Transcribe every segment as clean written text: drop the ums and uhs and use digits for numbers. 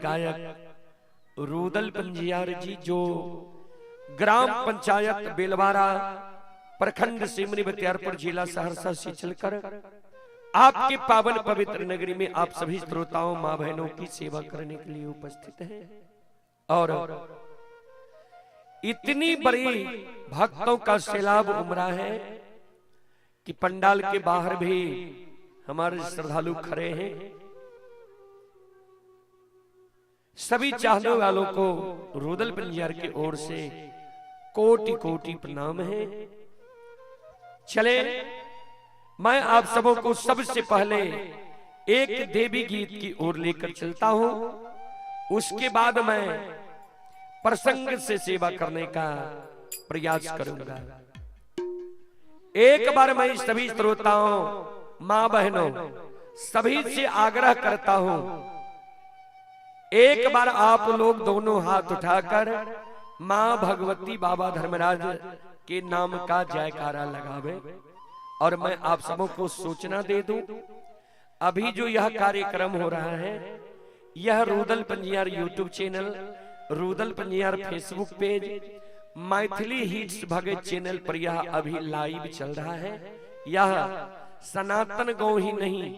गायक रुदल पंजियार जी, जो ग्राम पंचायत बेलवारा, प्रखंड सिमरी बख्तियारपुर, जिला सहरसा से चलकर आपके पावन पवित्र नगरी में आप सभी श्रोताओं माँ बहनों की सेवा करने के लिए उपस्थित हैं। और इतनी बड़ी भक्तों का सैलाब उमड़ा है कि पंडाल के बाहर भी हमारे श्रद्धालु खड़े हैं। सभी चाहने वालों को रुदल पंजियार की ओर से कोटि कोटि प्रणाम है। चले मैं आप सबों को सबसे पहले एक देवी गीत की ओर लेकर चलता हूं, उसके बाद मैं प्रसंग से सेवा करने का प्रयास करूंगा। एक बार मैं सभी श्रोताओं, माँ बहनों, सभी से आग्रह करता हूं, एक बार आप लोग दोनों हाथ उठाकर माँ भगवती बाबा धर्मराज के नाम का जयकारा लगावे। और मैं आप सबों को सूचना दे दूं, अभी जो यह कार्यक्रम हो रहा है यह Rudal Panjiyar YouTube channel, Rudal Panjiyar Facebook page, Maithili hits Bhagat channel पर यह अभी लाइव चल रहा है। यह सनातन गौ ही नहीं,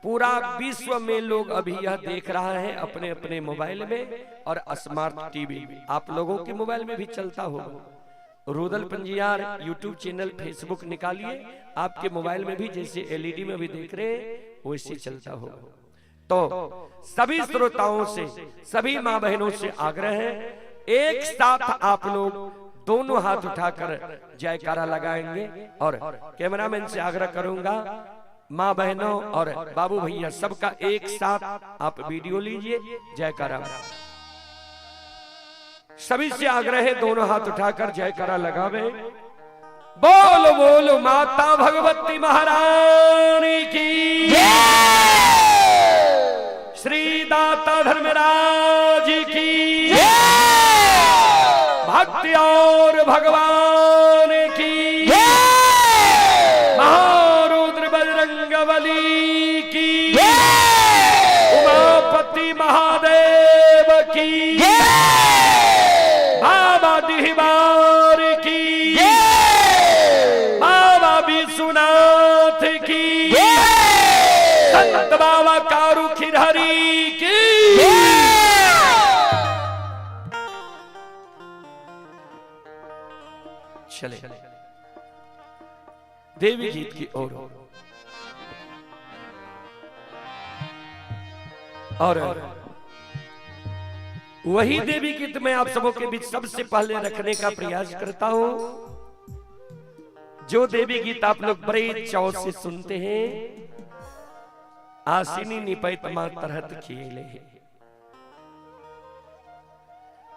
पूरा विश्व में लोग अभी यह देख रहा है अपने अपने मोबाइल में और स्मार्ट टीवी आप लोगों के मोबाइल में भी चलता होगा। Rudal Panjiyar YouTube channel Facebook निकालिए, आपके मोबाइल में भी जैसे एलईडी में भी देख रहे वैसे चलता होगा। तो सभी श्रोताओं से, सभी माँ बहनों से आग्रह है, एक साथ आप लोग दोनों हाथ उठाकर जयकारा लगाएंगे। और कैमरामैन से आग्रह करूंगा, माँ बहनों और बाबू भैया सबका एक साथ आप वीडियो लीजिए, जयकारा। सभी से आग्रह है दोनों हाथ उठाकर जयकारा लगावे। बोलो बोलो माता भगवती महारानी की, श्री दाता धर्मराज की, भक्ति और भगवान की, महारुद्र बजरंग बली की, उमापति महादेव की, बाबा दिहवार की, बाबा विश्वनाथ की, संत बाबा कारू खिरहरी की। चले देवी गीत की ओर। और वही देवी गीत मैं आप सबों के बीच सबसे पहले रखने का प्रयास करता हूं, जो देवी गीत आप लोग बड़े चाव से सुनते हैं। आसिनी निपैत मां तरहत खेले।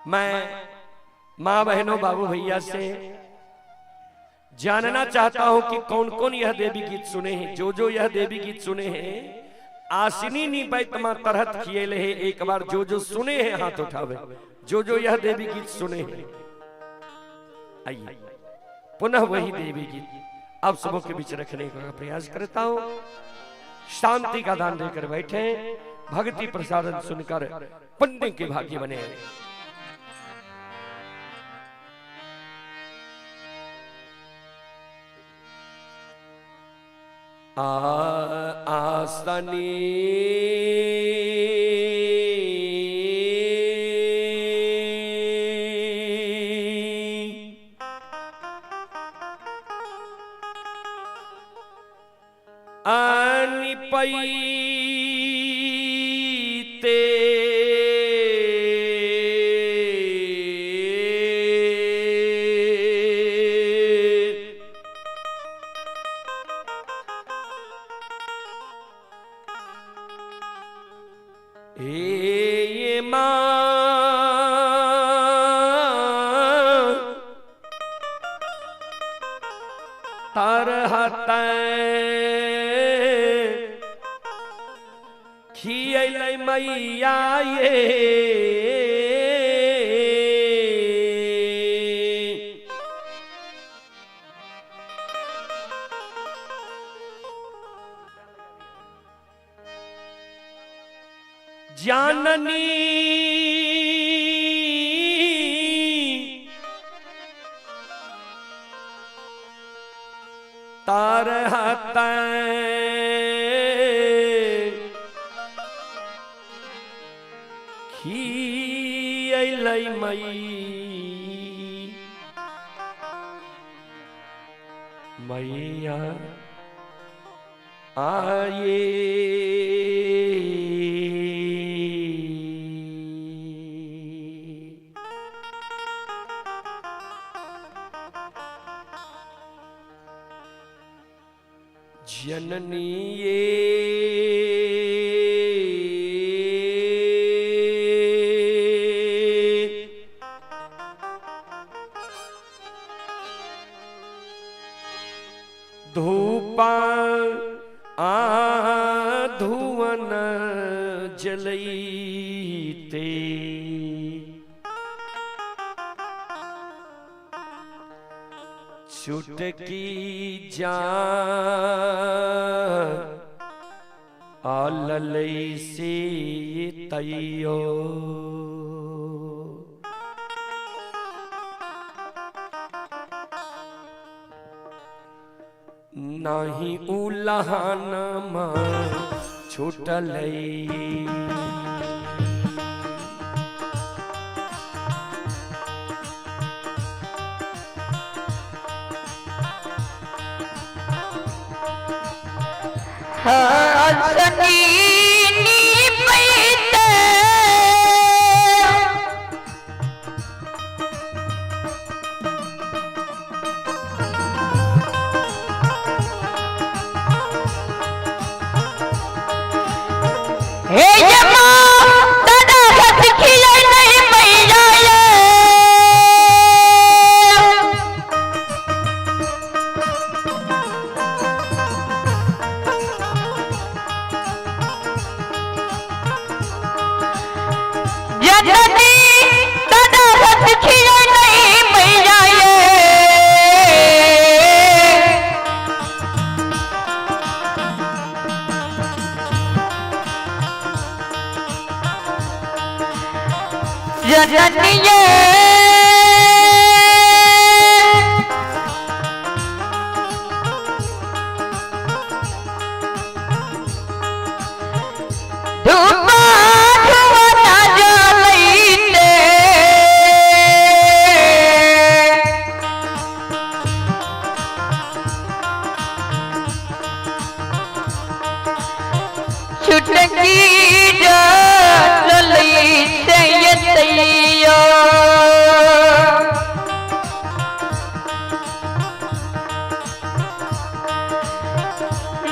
मैं मां बहनों बाबू भैया से जानना चाहता हूं कि कौन कौन यह देवी गीत सुने हैं। जो जो यह देवी गीत सुने हैं, आसिनी निपैत मां तरहत खेले है, एक बार जो जो सुने हैं हाथ उठावे। जो जो यह देवी गीत सुने हैं, आइए पुनः वही देवी गीत आप सबों के बीच रखने का प्रयास करता हूं। शांति का दान देकर बैठे, भक्ति प्रसादन सुनकर पुण्य के भागी बने। आसनी अनिपैते हे मां तरहत खियलै मैया ये, जाननी तार हाथ खियलै मई मैया आए। जननी ये धूपा आ धुवन जलईते चुटकी जा आललई से तैयो। नाही उलहनमा छूटलई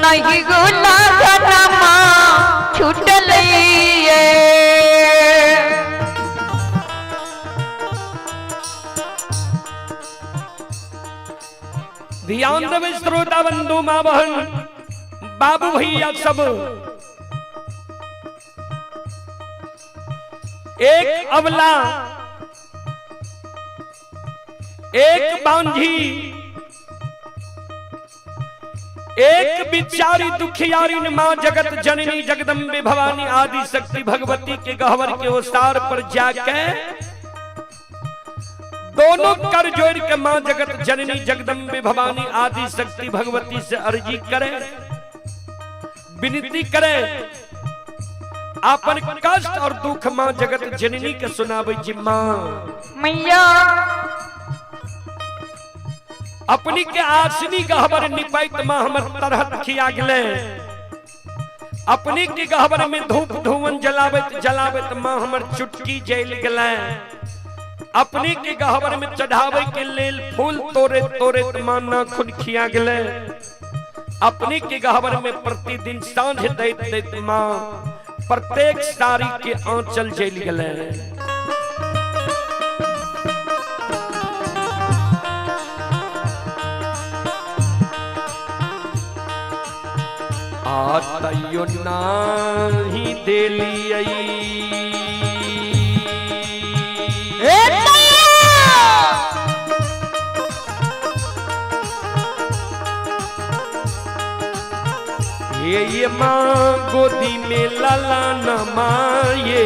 नहीं गुलामा छूटलई। ध्यान देवे श्रोता बंधु माँ बहन बाबू भैया सब, एक अबला एक बांझी एक बिचारी दुखियारी माँ जगत जननी जगदम्बे भवानी आदि शक्ति भगवती के गहवर के ओसार पर जाके दोनों कर जोड़ के माँ जगत जननी जगदम्बे भवानी आदि शक्ति भगवती से अर्जी करे, विनती करे, अपन कष्ट और दुख माँ जगत जननी के सुनावे जी माँ मैया अपनी के आसनी गहबर निपाइत माँ हमर तरहत खिया गेले, अपनी के गहबर में धूप धुवन जलावत जलावत माँ हमर चुटकी जल गेले, अपनी के गहबर में चढ़ावे के लेल फूल तोड़े तोड़े माँ नाखून खिया गेले, अपनी के गहबर में प्रतिदिन सांझ दैत दैत माँ प्रत्येक साड़ी के आंचल जल गेले। आ तैयो नाही देलियै ये माँ गोदी में लला न माये।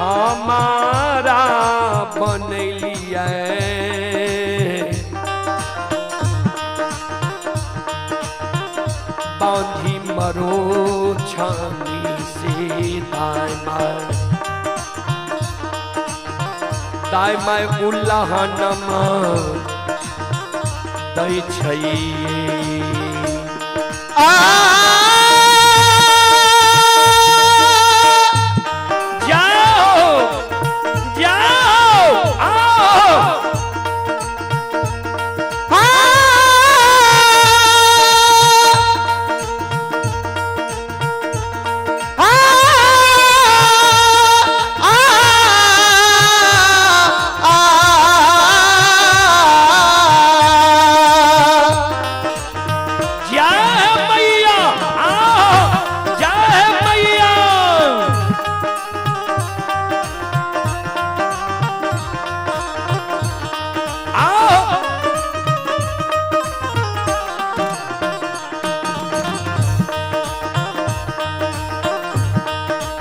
हमारा बनैलिए बांधी मरो छानी से दाय माय दाय माय उल्लाहनमा दै छै। जाओ जाओ आओ। जय मैया आओ जय मैया। आओ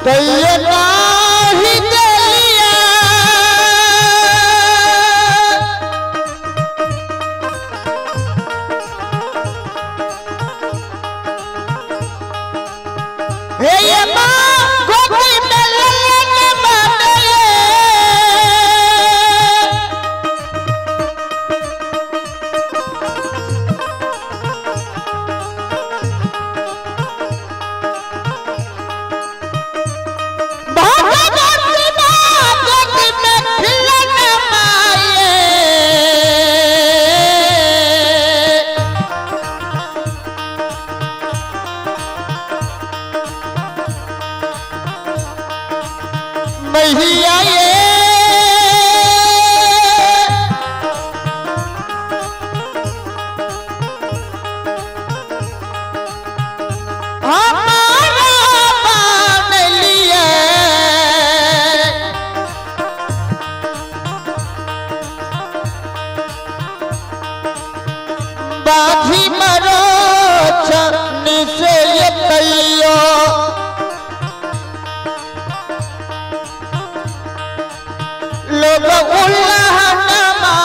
तैयो नाही देलिया। हे ये माँ गोदी में ललन बाटे। भगवती माँ गोदी में खिलन माये। मैया ये हमारा बान लिए। बाजी मरो छन से ये तैयो लोग उल्लाहनमा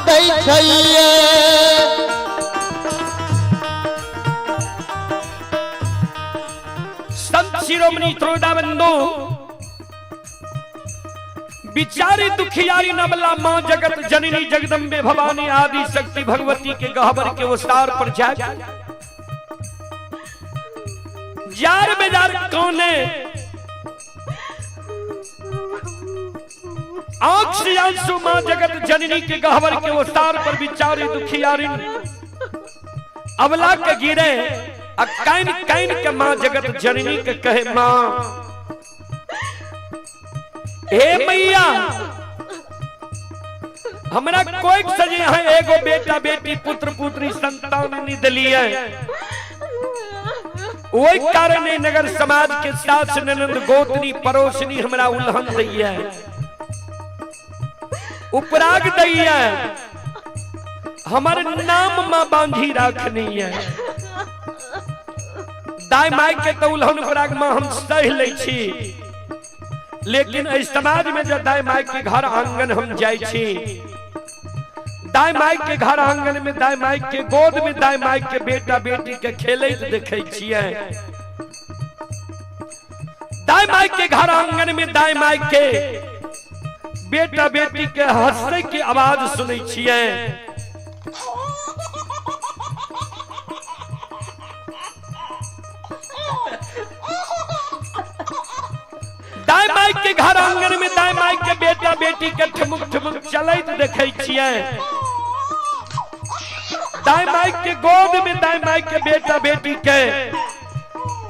दै छैये। संत शिरोमणि त्रोडाबंधु बिचारी दुखियारी नबला माँ जगत जननी जगदम्बे भवानी आदि शक्ति भगवती के गहबर के उस्तार पर जाए जार बेजार कौन है आंख से आंसू माँ जगत जननी के गहबर के उस्तार पर बिचारी दुखियारी अबला के गिरे आ काइन काइन के माँ जगत जननी के कहे माँ हे मैया हमरा कोई सजे है एगो बेटा बेटी पुत्र पुत्री संतान नहीं दिलिए वही कारण है नगर समाज के सास ननंद गोतनी पड़ोसनी हमरा उल्हन दैया उपराग दैया हमर नाम माँ बांधी राखनी है। दाय माय के तो उल्हन उपराग माँ हम सह लै छी लेकिन एहि समाज में जब दाय माय के घर आंगन हम जाइ छी दाय माय के घर आंगन में दाय माय के गोद में दाय माय के बेटा बेटी के खेलैत देखै छियै दाय माय के घर आंगन में दाय माय के बेटा बेटी के हंसै के आवाज सुनै छियै। दाय माय के घर आंगन में दाय माय के बेटा बेटी के ठुमुक ठुमुक चलैत देखै छियै। दाय माय के गोद में दाय माय के बेटा बेटी के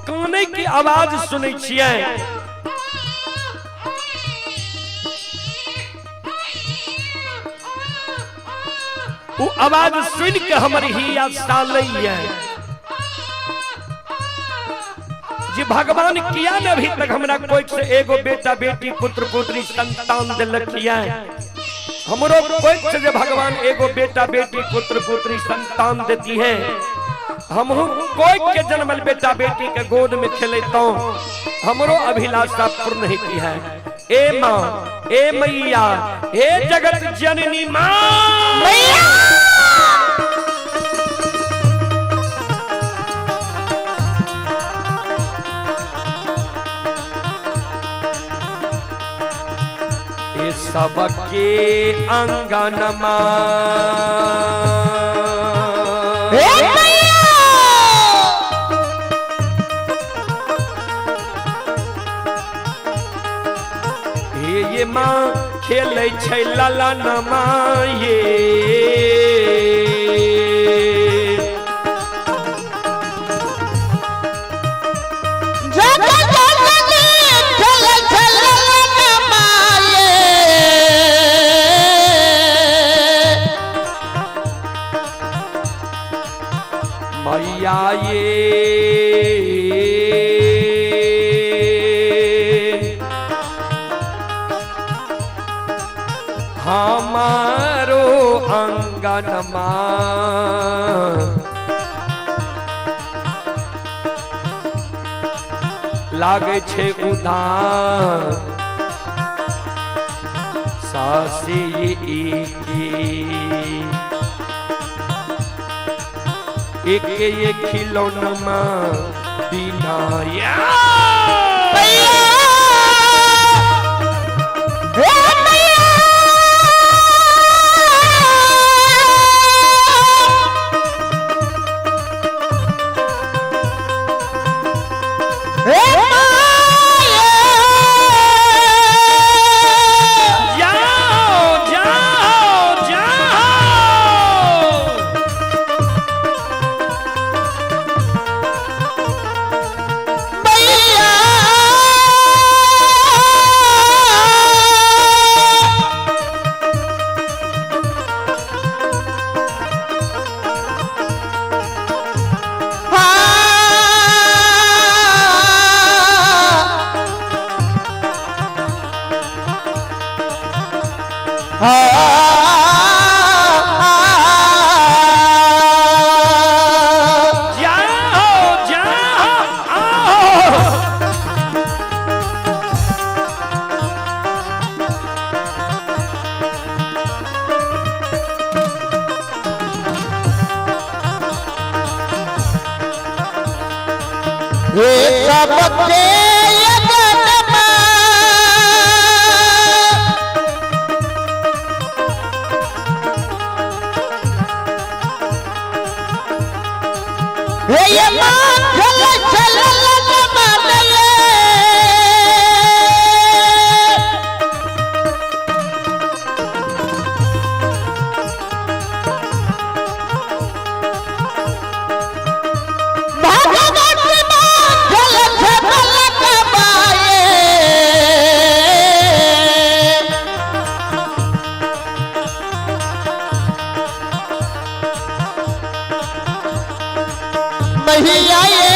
काने की आवाज सुनै छियै। वो आवाज सुन के हमर हिया सालैया जे भगवान किया ने अभी तक हमरा कोई से एगो बेटा बेटी पुत्र पुत्री संतान दिलखिया हमरो कोई से जे भगवान एगो बेटा बेटी पुत्र पुत्री संतान देती है हमहू कोई के जन्मल बेटा बेटी के गोद में खेलता हमरो अभिलाषा पूर्ण होती है। ए माँ, ए मैया, हे जगत जननी माँ। ए सबके अंगनमा हे ये माँ खेलै छै ललनमा ये। मैया ये हमारो अंगनमा लागे छे उदार सासी की एक ये खिलौनमा बिना या। जाओ जाओ जाओ। जाओ जाओ आओ। सबके अंगनमा हे ये माँ चल चल ललनमा ये। भगवत मां जल झमल कमाए। मैया ये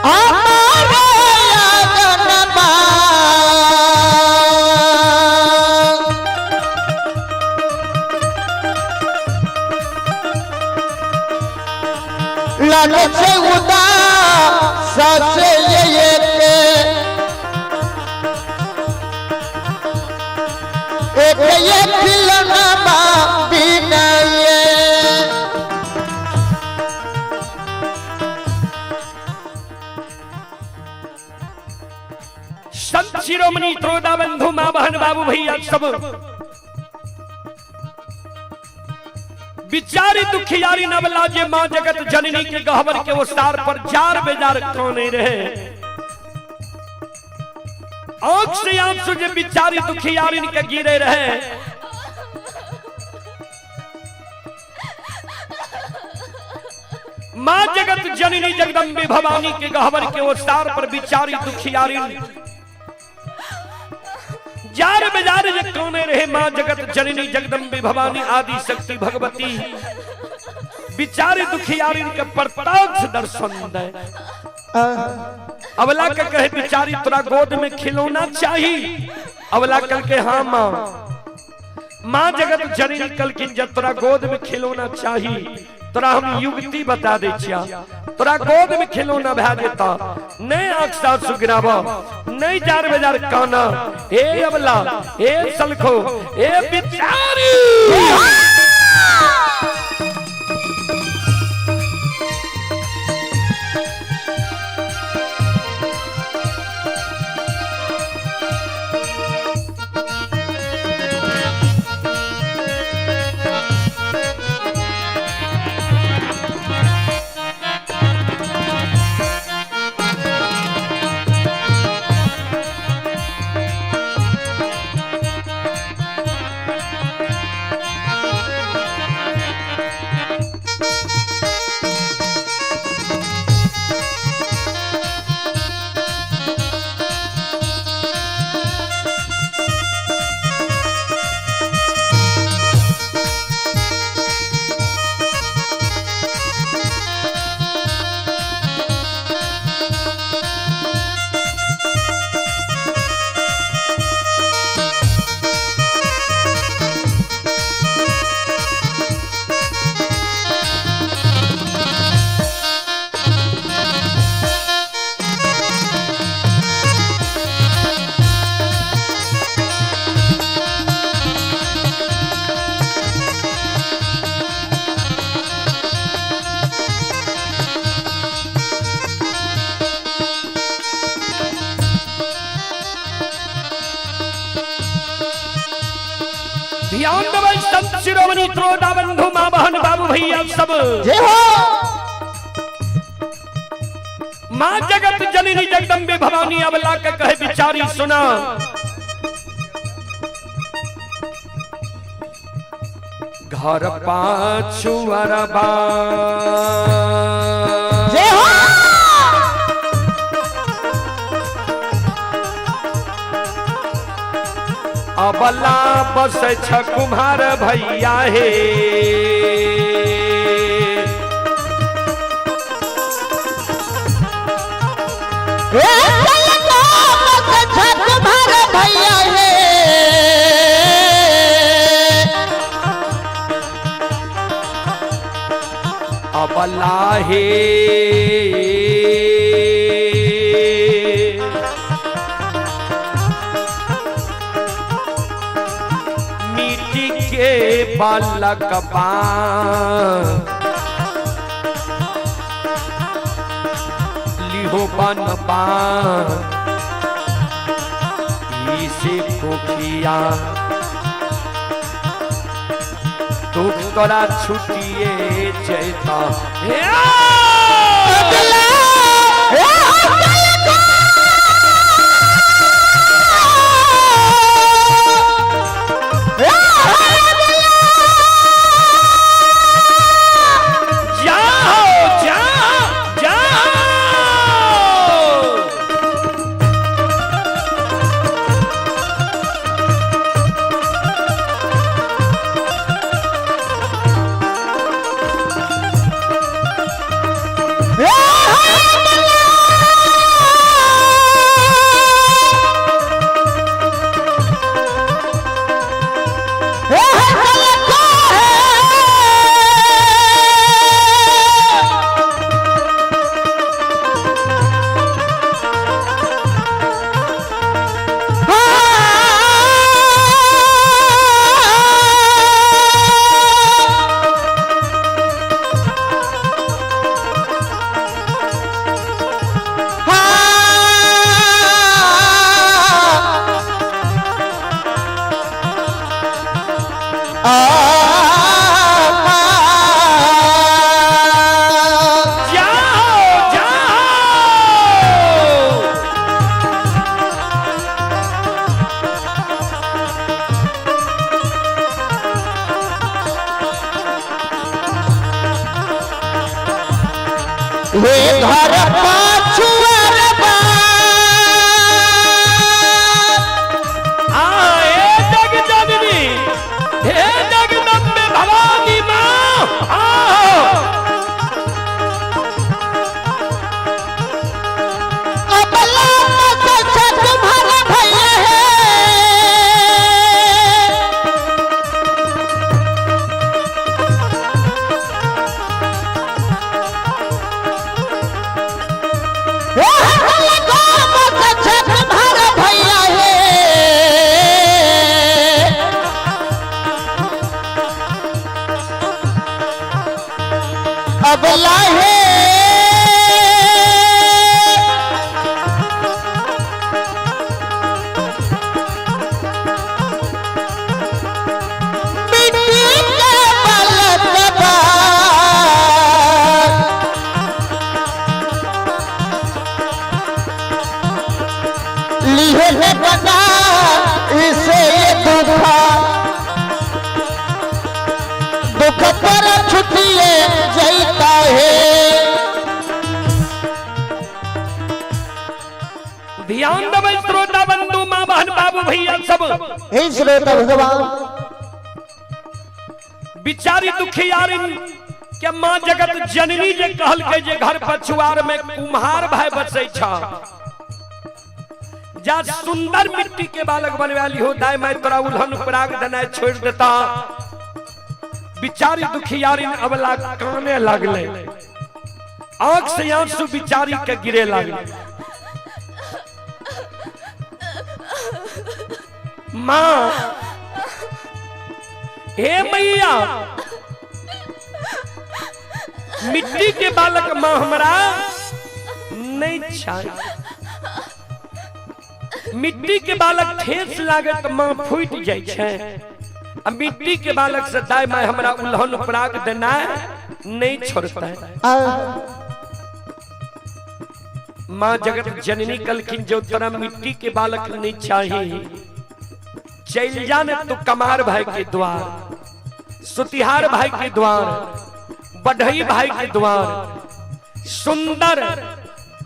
हमारे आंगनमा। लाल से उदा ससे ये के एक ये खिलौना बिना ये। संत शिरोमणि त्रोदा बंधु माँ बहन बाबू भैया सब बिचारी दुखियारी नवला जे माँ जगत जननी के गहबर के वो सार पर जार बेजार कौन रहे। आंख से आंसू जे बिचारी दुखियारी के गिरे रहे। माँ जगत जननी जगदम्बे भवानी के गहबर के वो सार पर बिचारी दुखियारी जार बेजार जे कौने रहे। माँ जगत जननी जगदम्बे भवानी आदि शक्ति भगवती बिचारी दुखियारी के प्रत्यक्ष दर्शन दे। अवला के कहे बिचारी तोरा गोद में खिलौना चाहिए। अवला कल के हाँ माँ, माँ जगत जननी कल की जब तोरा गोद में खिलौना चाहिए तोरा हम युक्ति बता दै छिया। तोरा गोद में खिलौना भए जेता, नहीं आंख साथ सुगराब, नहीं जार बाजार काना। हे अबला, हे सलखो, हे बिचारी। ध्यान देबै संत शिरोमणि त्रोटा बंधु माँ बहन बाबू भैया सब। जय हो। माँ जगत जननी जगदम्बे भवानी अबला के कहे बिचारी सुना। घर पाछू अरबा। जय हो। अबला बस छ कुम्हार भैया हे। भैया हे। अबला हे मिट्टी के बालकबा लिहो बनबा इसे कोखिया दुख तोरा छुटिए जैता। हे जाओ जाओ जाओ। जाओ जाओ। हे घर पाछुअर बा। आए जग जननी, हे जगदम्बे भवानी माँ, आओ। अबला मत छ तुम्हारा भैया है। अबला है। मिट्टी के बालकबा लिहल बना इसे ये दुखा दुख पर छुटिए जैता है। ध्यान देबै श्रोता बंधु, माँ बहन, बाबू भैया सब। हे श्रोता भगवान। बिचारी दुखियारिन के माँ जगत जननी जे कहलकै जे घर पछुआर में कुम्हार भाई बसै छ, जा सुंदर मिट्टी के बालक बनवा लिहो, दाय मैं तोरा उल्हन पराग देनाय छोड़ देता। बिचारी दुखियारिन अबला काने लागले, आंख से आंसू बिचारी के गिरे लागले। माँ, हे मैया, मिट्टी के बालक माँ हमरा नहीं चाहिए। मिट्टी के बालक ठेस लागे तो माँ फूट जाए छै, आ मिट्टी के बालक से दाय माय हमरा उल्हन पराग देना नहीं छोड़ता है। माँ जगत जननी कलखिन जो तोरा मिट्टी के बालक नहीं चाहिए, चल जा ने तू कमार भाई के द्वार, सुतिहार भाई के द्वार, बढ़ई भाई के द्वार, सुंदर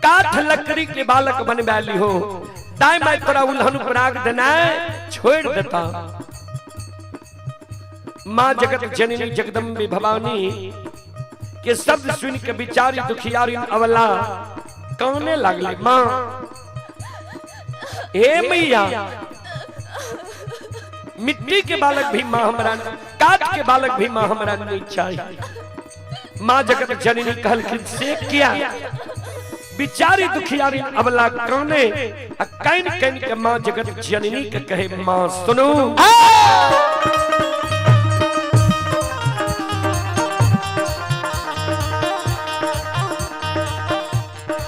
काठ लकड़ी के बालक बनवा लिहो, दाय माय तोरा उल्हन पराग देना छोड़ देता। माँ जगत जननी जगदम्बे भवानी के शब्द सुन के बिचारी दुखियारी अवला काने लागले। माँ, हे मैया, मिट्टी के बालक भी माँ हमरा, काठ के बालक भी माँ हमरा नहीं चाहिए। माँ जगत जननी कहलखिन से किया? बिचारी दुखियारी अबला काने आ can can के माँ जगत जननी के कहे, माँ सुनो,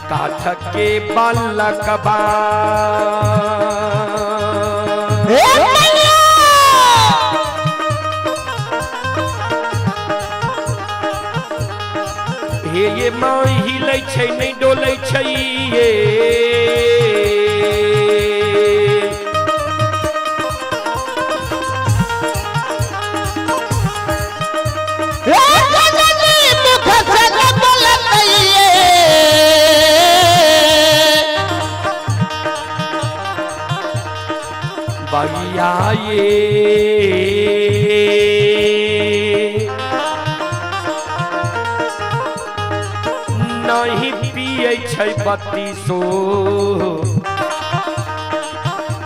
काठ के बालकबा हे मैया। हे ये माँ हिलै छै नहीं डोलै छै ये, हे जननी मुख से न बोलतैये। बगिया ये नहीं पियै छै बत्तीसो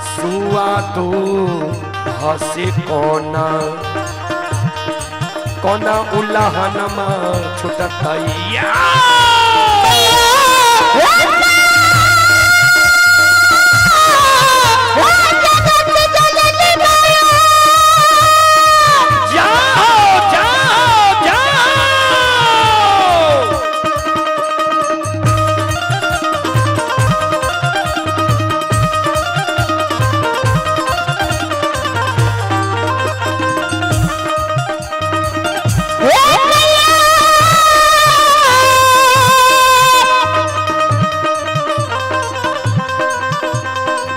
सुआ दो हसे कोना कोना उल्लहनमा छुटतैया। हे जगत जननी मैया। जाओ जाओ जाओ। हे मैया।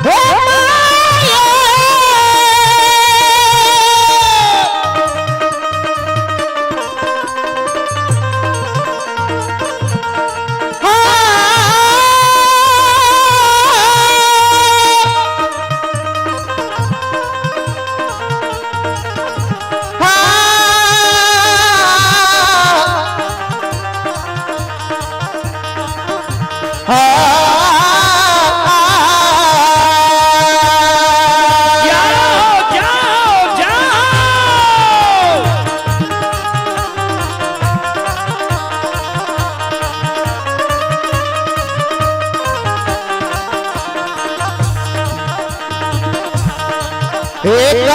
हे मैया। जाओ जाओ जाओ। एक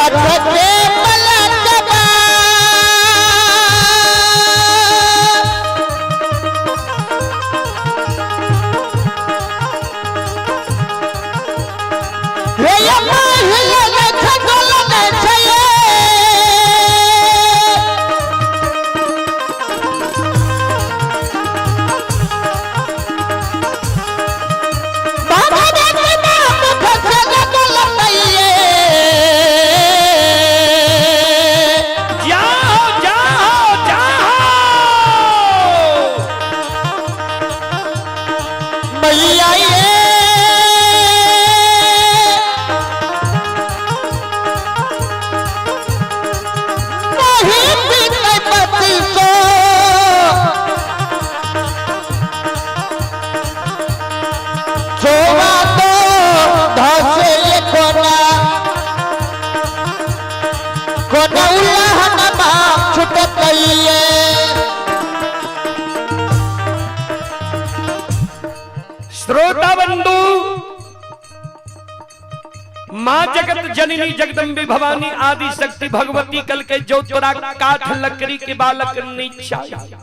जगत जननी जगदम्बे भवानी आदि शक्ति भगवती कल के जो तोरा काठ लकड़ी के बालक नहीं चाहिए,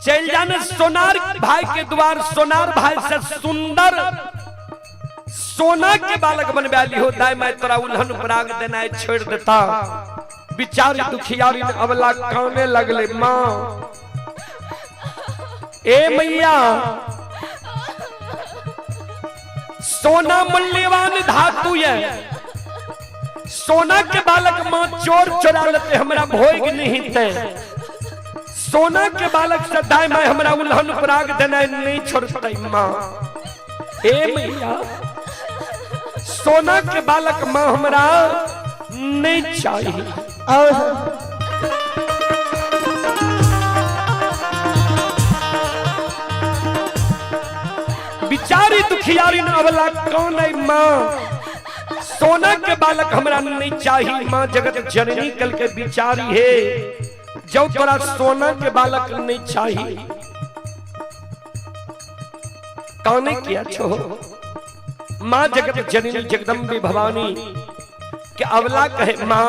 चल जाने सोनार भाई के द्वार, सोनार भाई से सुंदर सोना के बालक बनवा ली हो, दाई मैं तोरा उल्हन पराग देना छोड़ देता। बिचारी दुखियारी अबला काने लगले, माँ ए मैया सोना मूल्यवान धातु है, सोना के बालक माँ चोर चोरा लेते हमरा भोग नहीं थे, सोना के बालक से दाई माँ हमरा उल्हन पराग देना नहीं छोड़ते माँ, ए मैया सोना के बालक माँ हमरा नहीं चाहिए। बिचारी दुखियारी अबला कौन है माँ, सोना के बालक हमरा नहीं चाहिए माँ जगत जननी कल के बिचारी है, जो तोरा सोना के बालक नहीं चाहिए कौन किया छो। माँ जगत जननी जगदम्बे भवानी के अबला कहे माँ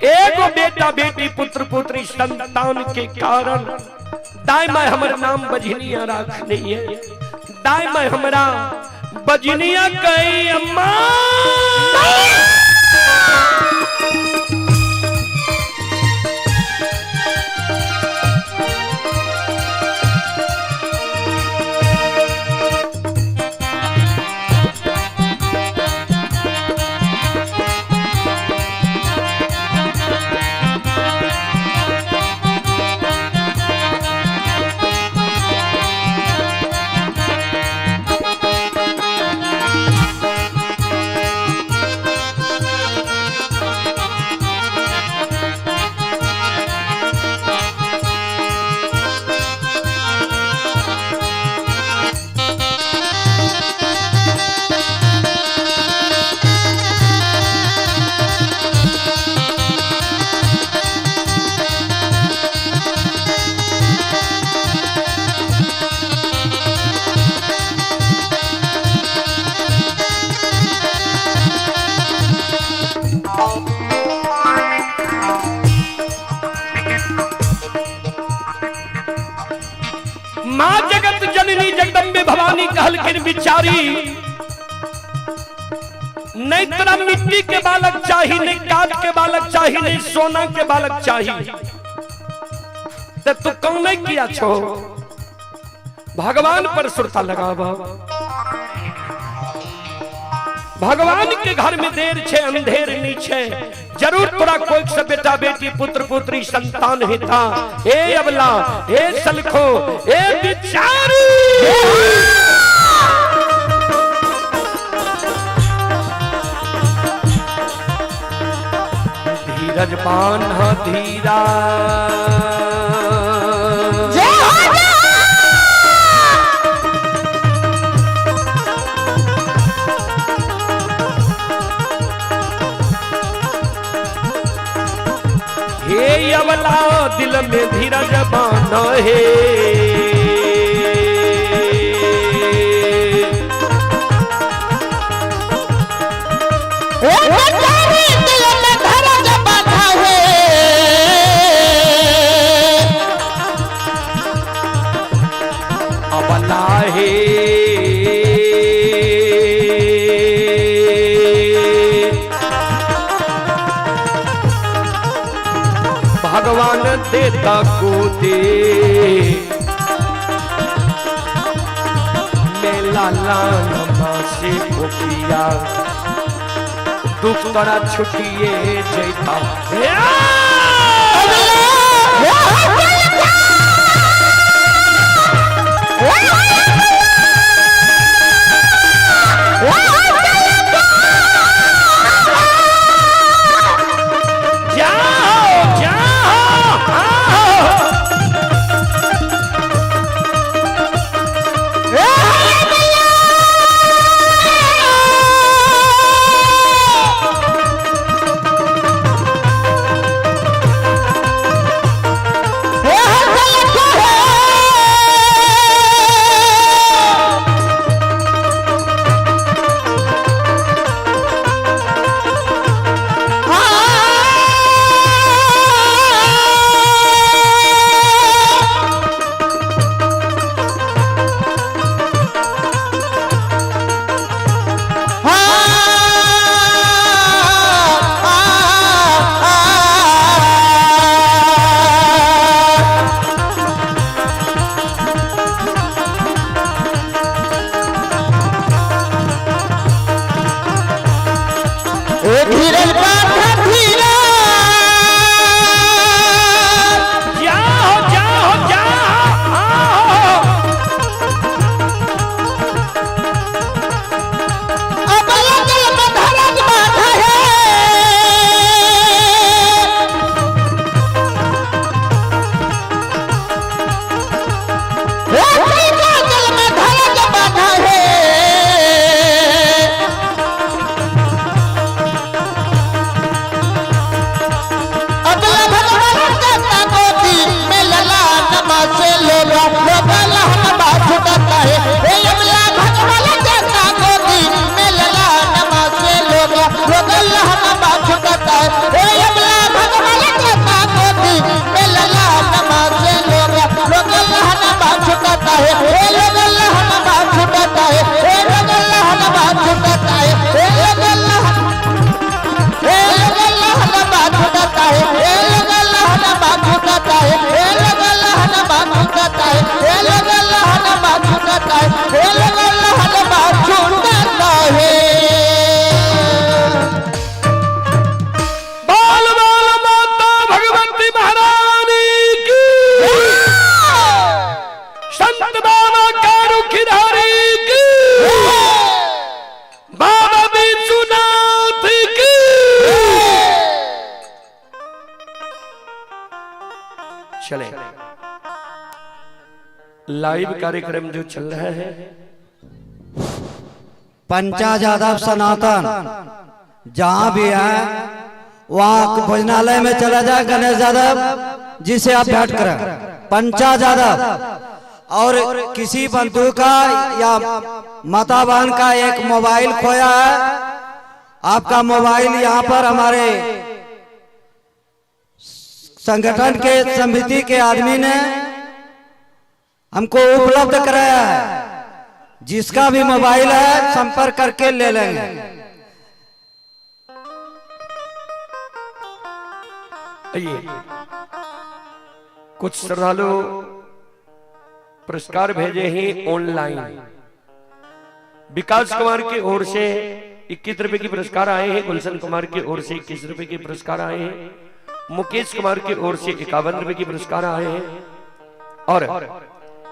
एगो बेटा बेटी पुत्र पुत्री संतान के कारण दाई माँ हमर नाम बजनिया रखनी है, दाई माँ हमरा बजनिया कही अम्मा। माँ जगत जननी जगदम्बे भवानी कहलखिन बिचारी नहीं तोरा मिट्टी के बालक चाही, नहीं काठ के बालक चाही, नहीं सोना के बालक चाही, तो तू कौन नहीं किया छो, भगवान पर सुरता लगावा। भगवान के घर में देर छे अंधेर नहीं छे, जरूर तोरा कोई से बेटा बेटी पुत्र पुत्री संतान हेता। हे अबला, हे सलखो, हे बिचारी, धीरज बान्ह धीरा हे अबला दिल में धीरज बान्ह हे, दिल में धीरज बांधा है, अबला हे भगवान देता को दे मेला लाना से भूखिया दुख तोरा छुटिए जैता। जाओ जाओ आओ। है। हे अबला भगवान देता गोदी में लला नमाज़ लोग लोग अल्लाह नमाज़ छुटाता है। हे लोग अल्लाह नमाज़ छुटाता है। हे लोग अल्लाह नमाज़ छुटाता है। हे लोग अल्लाह, हे लोग अल्लाह नमाज़ छुटाता है। हे लोग अल्लाह नमाज़ छुटाता है। हे लोग अल्लाह नमाज़ छुटाता है। हे लोग अल्लाह नमाज़ छुटाता है। हे लोग अल्लाह नमाज़ छुटाता है। बाल बाल माता भगवती महारानी की, संत बाबा कारुखिधारी की, बाबा विश्वनाथ की। चले लाइव कार्यक्रम जो चल रहा है, पंचा यादव सनातन जहां भी है वहां भोजनालय में चला जाए। गणेश यादव जी से आप भेंट करें। पंचा यादव और किसी बंधु का या माता बहन का एक मोबाइल खोया है, आपका मोबाइल यहाँ पर हमारे संगठन के समिति के आदमी ने हमको उपलब्ध कराया है। जिसका भी मोबाइल है संपर्क करके ले लेंगे। आइए कुछ श्रद्धालु पुरस्कार भेजे हैं ऑनलाइन। विकास कुमार की ओर से 21 रुपए की पुरस्कार आए हैं। गुलशन कुमार की ओर से 21 रुपए के पुरस्कार आए हैं। मुकेश कुमार की ओर से 51 रुपए की पुरस्कार आए हैं और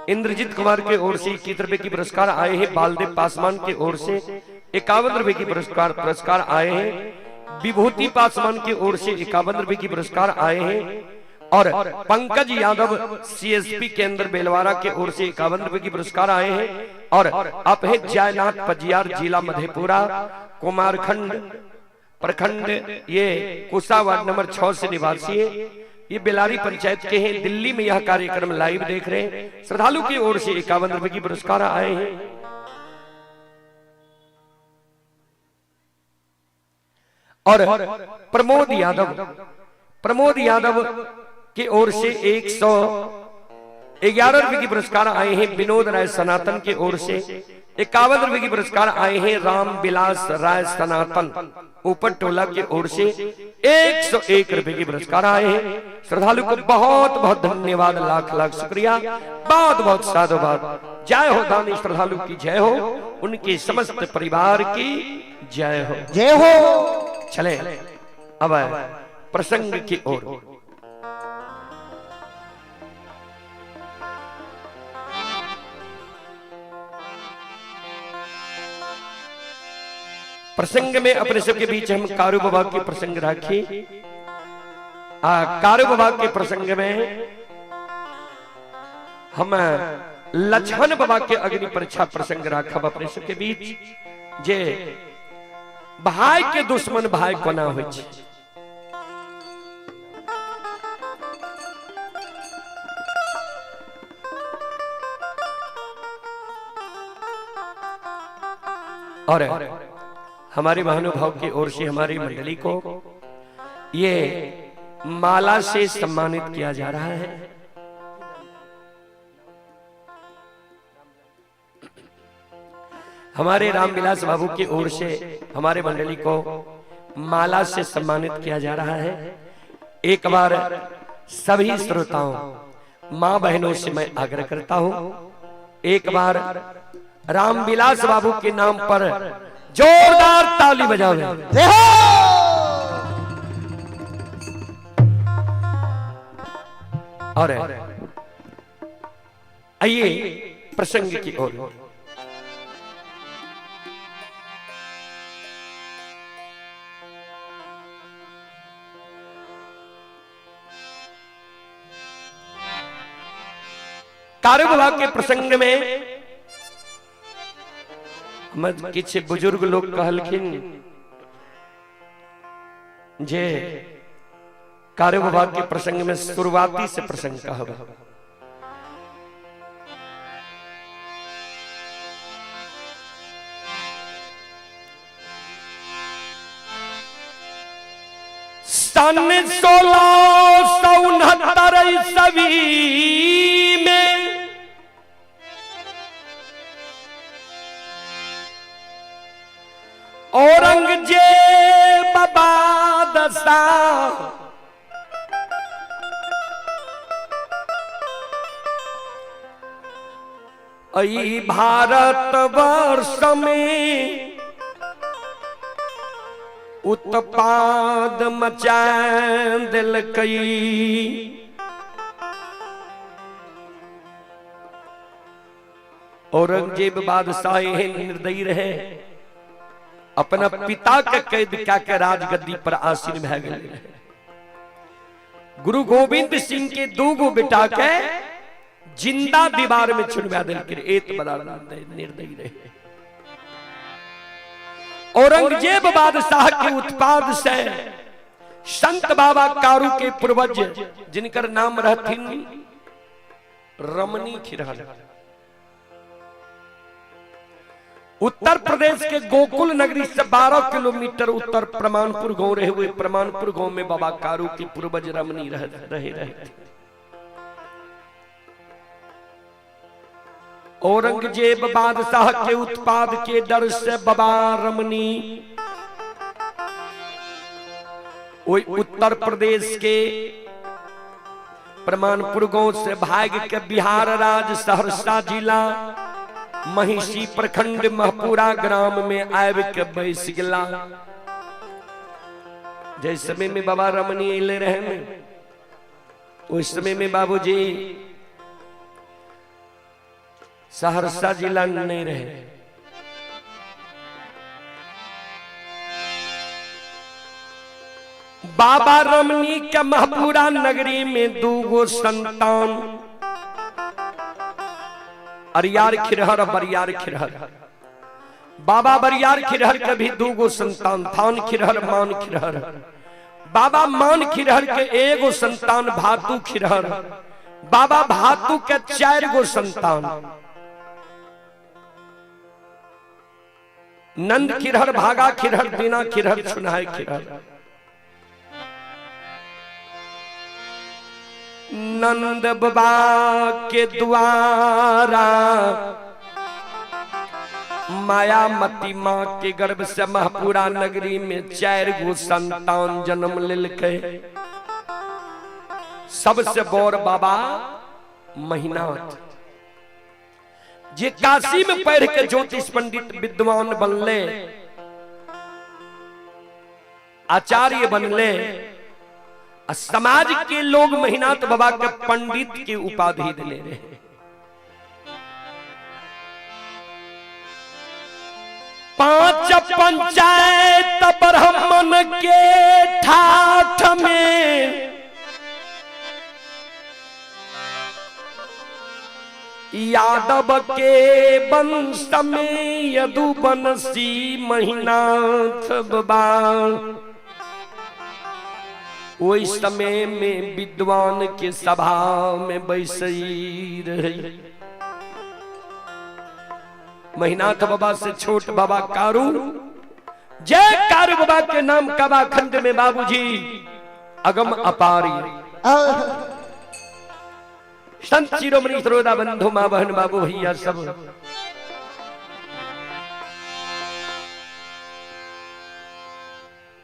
इंद्रजीत कुमार के ओर से 21 रुपए की पुरस्कार आए हैं। बालदेव पासवान की ओर से 51 रुपए की पुरस्कार पुरस्कार आए हैं। विभूति पासवान की ओर से 51 रुपए की पुरस्कार आए हैं और पंकज यादव सीएसपी केंद्र बेलवारा के ओर से 51 रुपए की पुरस्कार आए हैं। और आप है जयनाथ पजियार, जिला मधेपुरा, कुमारखंड प्रखंड, ये कुसा वार्ड नंबर 6 से निवासी है। ये बेलारी पंचायत के हैं। दिल्ली में यह कार्यक्रम लाइव देख रहे हैं। श्रद्धालु की ओर से 51 रुपए की पुरस्कार आए हैं। और प्रमोद यादव, प्रमोद यादव की ओर से 111 रुपए की पुरस्कार आए हैं। विनोद राय सनातन की ओर से 51 रुपए की पुरस्कार आए हैं। राम विलास राय सनातन ऊपर टोला की ओर से 101 रुपए की पुरस्कार आए हैं। श्रद्धालु को बहुत बहुत धन्यवाद, लाख लाख शुक्रिया, बहुत बहुत साधुवाद। जय हो दानी श्रद्धालु की जय हो, उनके समस्त परिवार की जय हो, जय हो। चले अब प्रसंग की ओर। प्रसंग में अपने सबके बीच हम कारू बाबा के प्रसंग राखी। कारू बाबा के प्रसंग में हम लक्ष्मण बाबा के अग्नि परीक्षा प्रसंग राखब अपने सबके बीच। जे भाई के दुश्मन भाई कोना होइ छै। और हमारे महानुभाव की ओर से हमारी मंडली को ये माला से सम्मानित किया जा रहा है। हमारे रामविलास बाबू की ओर से हमारे मंडली को माला से सम्मानित किया जा रहा है। एक बार सभी श्रोताओं, माँ बहनों से मैं आग्रह करता हूं, एक बार रामविलास बाबू के नाम पर जोरदार ताली बजावे। और आइए प्रसंग की ओर। कारू बाबा के प्रसंग में किछु बुजुर्ग लोग कहलखिन जे कारू बाबा के प्रसंग में शुरुआती से प्रसंग कहब। सन 1669 ईस्वी में औरंगजेब बादशाह अई भारत वर्ष में उत्पाद मचा दिलकई। औरंगजेब बादशाह एहन निर्दयी रहे, अपना पिता के कैद क्या के राजगद्दी पर आसीन भए गेल रहे। गुरु गोविंद सिंह के दू गो बेटा के जिंदा दीवार में छुड़वा देलकै, एत बड़ा निर्दयी रहे। औरंगजेब बादशाह के उत्पाद से संत बाबा कारू के पूर्वज जिनकर नाम रहथिन रमनी खिरहर, उत्तर प्रदेश के गोकुल नगरी से 12 किलोमीटर उत्तर प्रमाणपुर गांव रहे हुए प्रमाणपुर गांव में बाबा कारू के पूर्वज रमनी रहे रहे थे। औरंगजेब बादशाह के उत्पाद के डर से बाबा रमनी उत्तर प्रदेश के प्रमाणपुर गांव से भाग के बिहार राज्य सहरसा जिला महिषी प्रखंड महपुरा ग्राम में आबि के बैस गेला। जै समय में बाबा रमनी अले रहे ने उस समय में बाबूजी सहरसा जिला नहीं रहे। बाबा रमनी के महपुरा नगरी में दूगो संतान अरियार खिरहर बरियार खिरहर। बाबा बरियार खिरहर के भी दूगो संतान थान खिरहर मान खिरहर। बाबा मान खिरहर के एगो संतान भातु खिरहर। बाबा भातु के 4 गो संतान नंद खिरहर भागा खिरहर दीना खिरहर छुनाय खिरहर। नंद बाबा के द्वारा मायामती मां के गर्भ से महपुरा नगरी में 4 गो संतान जन्म लेलकै। सबसे बड़ बाबा महिनाथ जे काशी में पढ़ के ज्योतिष पंडित विद्वान बनले, आचार्य बनले, समाज के लोग महिनाथ बाबा के पंडित के उपाधि दिले रहे। 5 पंचायत ब्राह्मण के ठाठ में यादव के वंश में यदुवंशी महिनाथ बाबा ओहि समय में विद्वान के सभा में बैसई रहे। महिनाथ बाबा से छोट बाबा कारू, जय कारू बाबा के नाम कबा खंड में बाबूजी अगम अपारी। संत शिरोमणि श्रोता बंधु माँ बहन बाबू भैया सब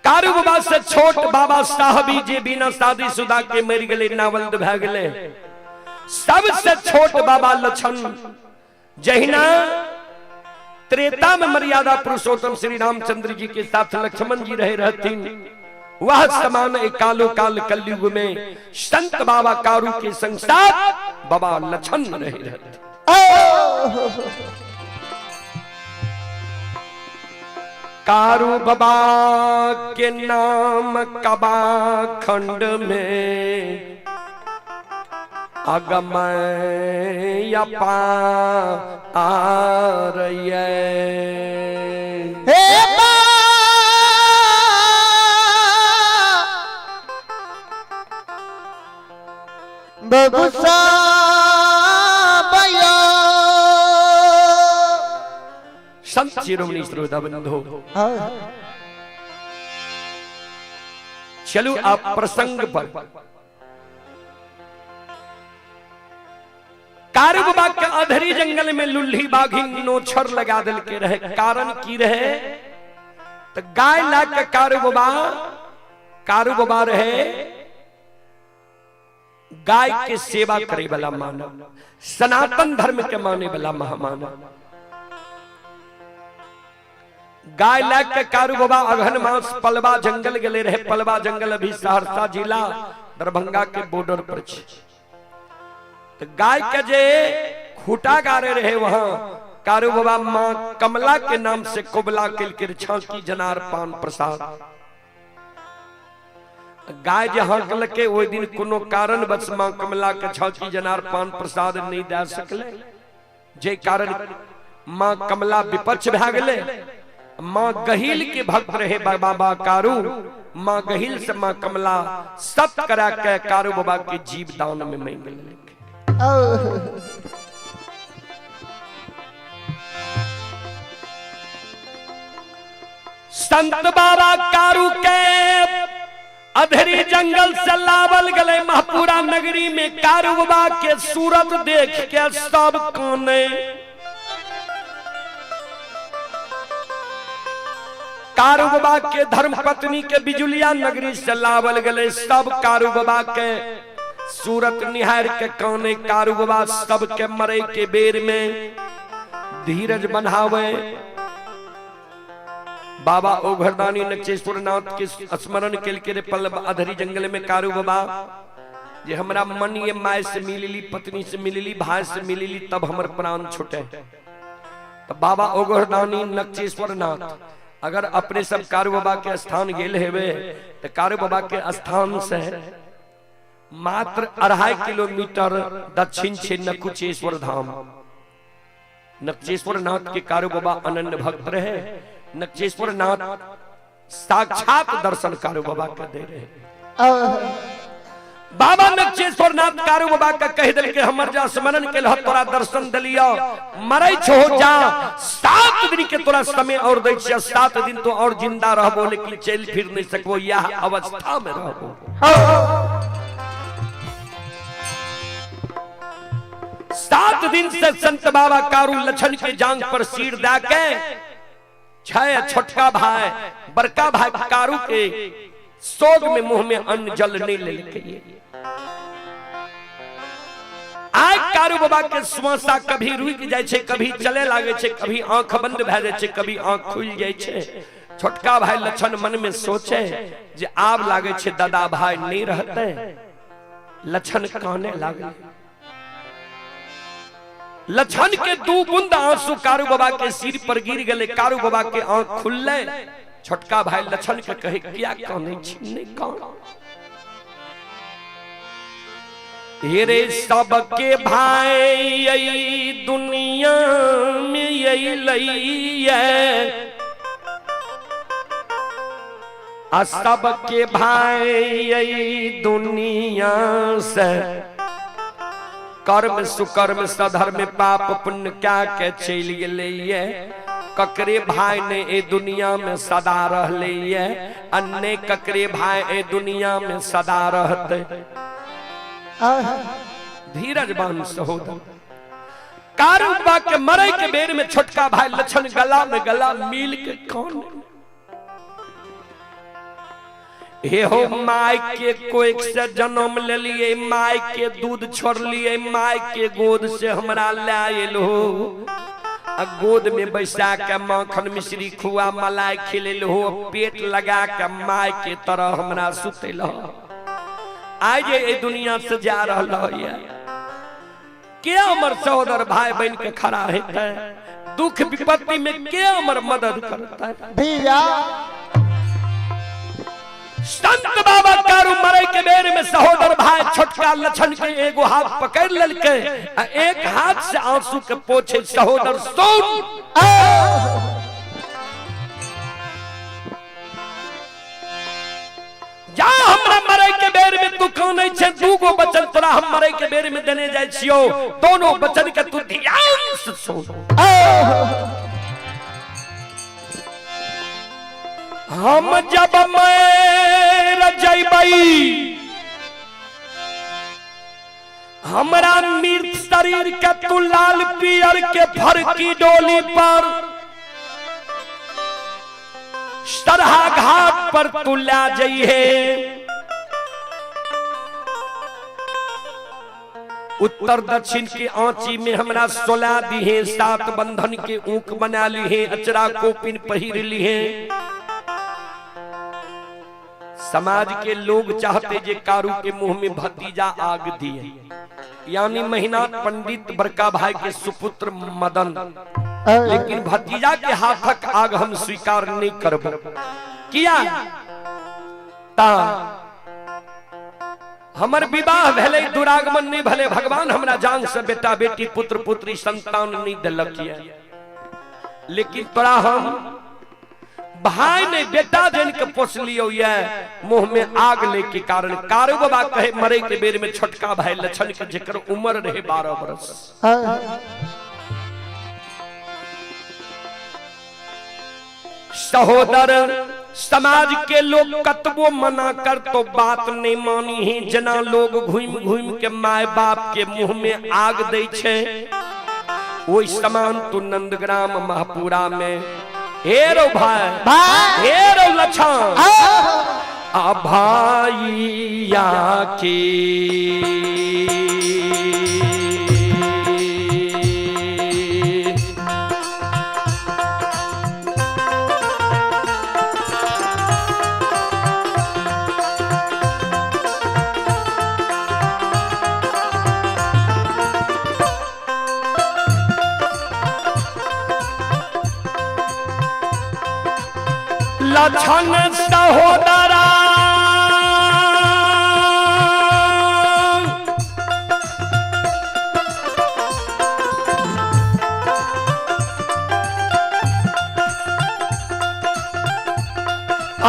कारू बाबा से छोट बाबा साहबी जे बिना शादी शुदा के मर गए नावल्द भै गए। सबसे छोट बाबा लक्षण जहिना त्रेता में मर्यादा पुरुषोत्तम श्री रामचंद्र जी के साथ लक्ष्मण जी रहे रहथिन, वह समान कालो काल कलयुग में संत बाबा कारू के संग साथ बाबा लक्षण रहे रहते। कारू बाबा के नाम कबा खंड में अगम अपार ये। हे बबुसा बया। संत शिरोमणि श्रोता बंधु चलू आप प्रसंग पर। कारू बाबा के अधरी जंगल में लुल्ही बाघिन नोछर लगा दिल के रहे। कारण की रहे तो गाय ला के कारू बाबा, कारू बाबा रहे गाय के सेवा करे वाला मानव, सनातन धर्म के माने वाला महामानव। गाय ला के कारू बाबा अगहन मास पलवा जंगल गले रहे। पलवा जंगल अभी सहरसा जिला दरभंगा के बॉर्डर पर छे। तो गाय के जे खूटा गारे रहे वहां कारू बाबा मां कमला के नाम से कुबला के छाकी जनार पान प्रसाद। गाय जे हकल के ओहि दिन कोनो कारण बस मां कमला के छाकी जनार पान प्रसाद नहीं दे सकले, जे कारण मां कमला विपक्ष भए गेले। मां गहिल के भक्त रहे बाबा कारू, मां गहिल से मां कमला सत करा के कारू बाबा के जीव दान में मांग लेलक। संत बाबा कारू के अधरी जंगल से लावल गले महपुरा नगरी में। कारू बाबा के सूरत देख के सब काने। कारू बाबा के धर्म पत्नी के बिजुलिया नगरी से लावल गले, सब कारू बाबा के सूरत निहार के काने। कारू बाबा सबके मरे के बेर में धीरज बनावे। बाबा ओघरदानी नचेश्वर नाथ के स्मरण के पल अधरी जंगल में कारू बाबा जे हमरा मन ये my से मिलली, पत्नी से मिलली, भाई से मिलली, तब हमर प्राण छूटे। तो बाबा ओघरदानी नचेश्वर नाथ अगर अपने सब कारू बाबा के स्थान गेल हेवे तो कारू बाबा के स्थान से मात्र 2.5 किलोमीटर दक्षिण छे नकुचेश्वर धाम। नकुचेश्वर नाथ के कारू बाबा अनन्य भक्त रहे। नकुचेश्वर नाथ साक्षात दर्शन कारू बाबा के दे रहे। बाबा नकुचेश्वर नाथ कारू बाबा के कह दिल के हमर जा स्मरण के लह तोरा दर्शन दिलियो, मरै छो जा, 7 दिन के तोरा समय और दै छियो, 7 दिन तो और जिंदा रहबो लेकिन चल फिर नहीं सकबो, यह अवस्था में रहबो। 7 दिन से संत बाबा कारू लछन के जांग पर सिर दा के छह छोटका भाई बड़का भाई कारू के शोक में मुंह में अन्न जल नहीं लेके आय कारू बाबा के श्वासा कभी रुक जाय छे, कभी चले लागे छे, कभी आंख बंद भए जाय छे, कभी आंख खुल जाय छे। छोटका भाई लछन मन में सोचे जे आब लागे छे दादा भाई नहीं रहते। लछन काने लागे। लछन के 2 बूंद आंसू कारू बाबा के सिर पर गिर गए। कारू बाबा के आंख खुलले। छोटका भाई लछन के कहे क्या काने छी, नहीं कान हे सबके भाई यही दुनिया में यही लई आ सबके भाई यही दुनिया से कर्म सुकर्म सधर्म पाप पुण्य क्या के चल गए। ककरे भाई ने ए दुनिया में सदा रहले, अन्य ककरे भाई ए दुनिया में सदा रहते। धीरज बान सहोदर कारू बाबा के मरे के बेर में छोटका भाई लछन गला में गला मिल के कौन हे हो my के कोख से जन्म ले लिए, my के दूध छोड़ लिए, my के गोद से हमरा लायल हो, गोद में बैसा के माखन मिश्री खुआ मलाई खिलेल हो, पेट लगा के my के तरह हमरा सुतेल हो। आज ये दुनिया से जा रहा है के हमर सहोदर भाई बहन के खड़ा है, दुख विपत्ति में के हमर मदद करता है भैया। संत बाबा कारू मरे के बेर में सहोदर भाई छोटका लछन के एगो हाथ पकड़ ललके, एक हाथ से आंसू के पोछे सहोदर सुन। जा हमरा मरे के बेर में तू कानै छे, दूगो वचन तोरा हम मरे के बेर में देने जाय छियो, दोनों वचन के तू ध्यान से सुन। हम जब मर जइब बम्बई, हमरा मृत शरीर के तू लाल पियर के फरकी डोली पर सरहा घाट पर तू ला जइहे। उत्तर दक्षिण के आंची में हमरा सोला दिहे, सात बंधन के ऊक बना लिहे, अचरा कोपिन पहिर लिहे। समाज के लोग चाहते जे कारू के मुंह में भतीजा आग दिए, यानी महीना पंडित बड़का भाई के सुपुत्र मदन, लेकिन भतीजा के हाथक आग हम स्वीकार नहीं करब। किया ता हमर विवाह भेलै, दुरागमन नहीं भले, भगवान हमरा जान से बेटा बेटी पुत्र पुत्री संतान नहीं दिलक, लेकिन तोरा हम भाई ने बेटा जन के पोस लियो ये मुंह में आग ले के कारण। कारू बाबा कहे मरे के बेर में छोटका भाई लछन के जेकर उम्र रहे 12 बरस। सहोदर समाज के लोग कतबो मना कर तो बात नहीं मानी है, जना लोग घूम घूम के my बाप के मुंह में आग दे छे, वही समान तू नंदग्राम महापुरा में हे रो भाई, हे रो लछन आ भाईया के लछन सहोदरा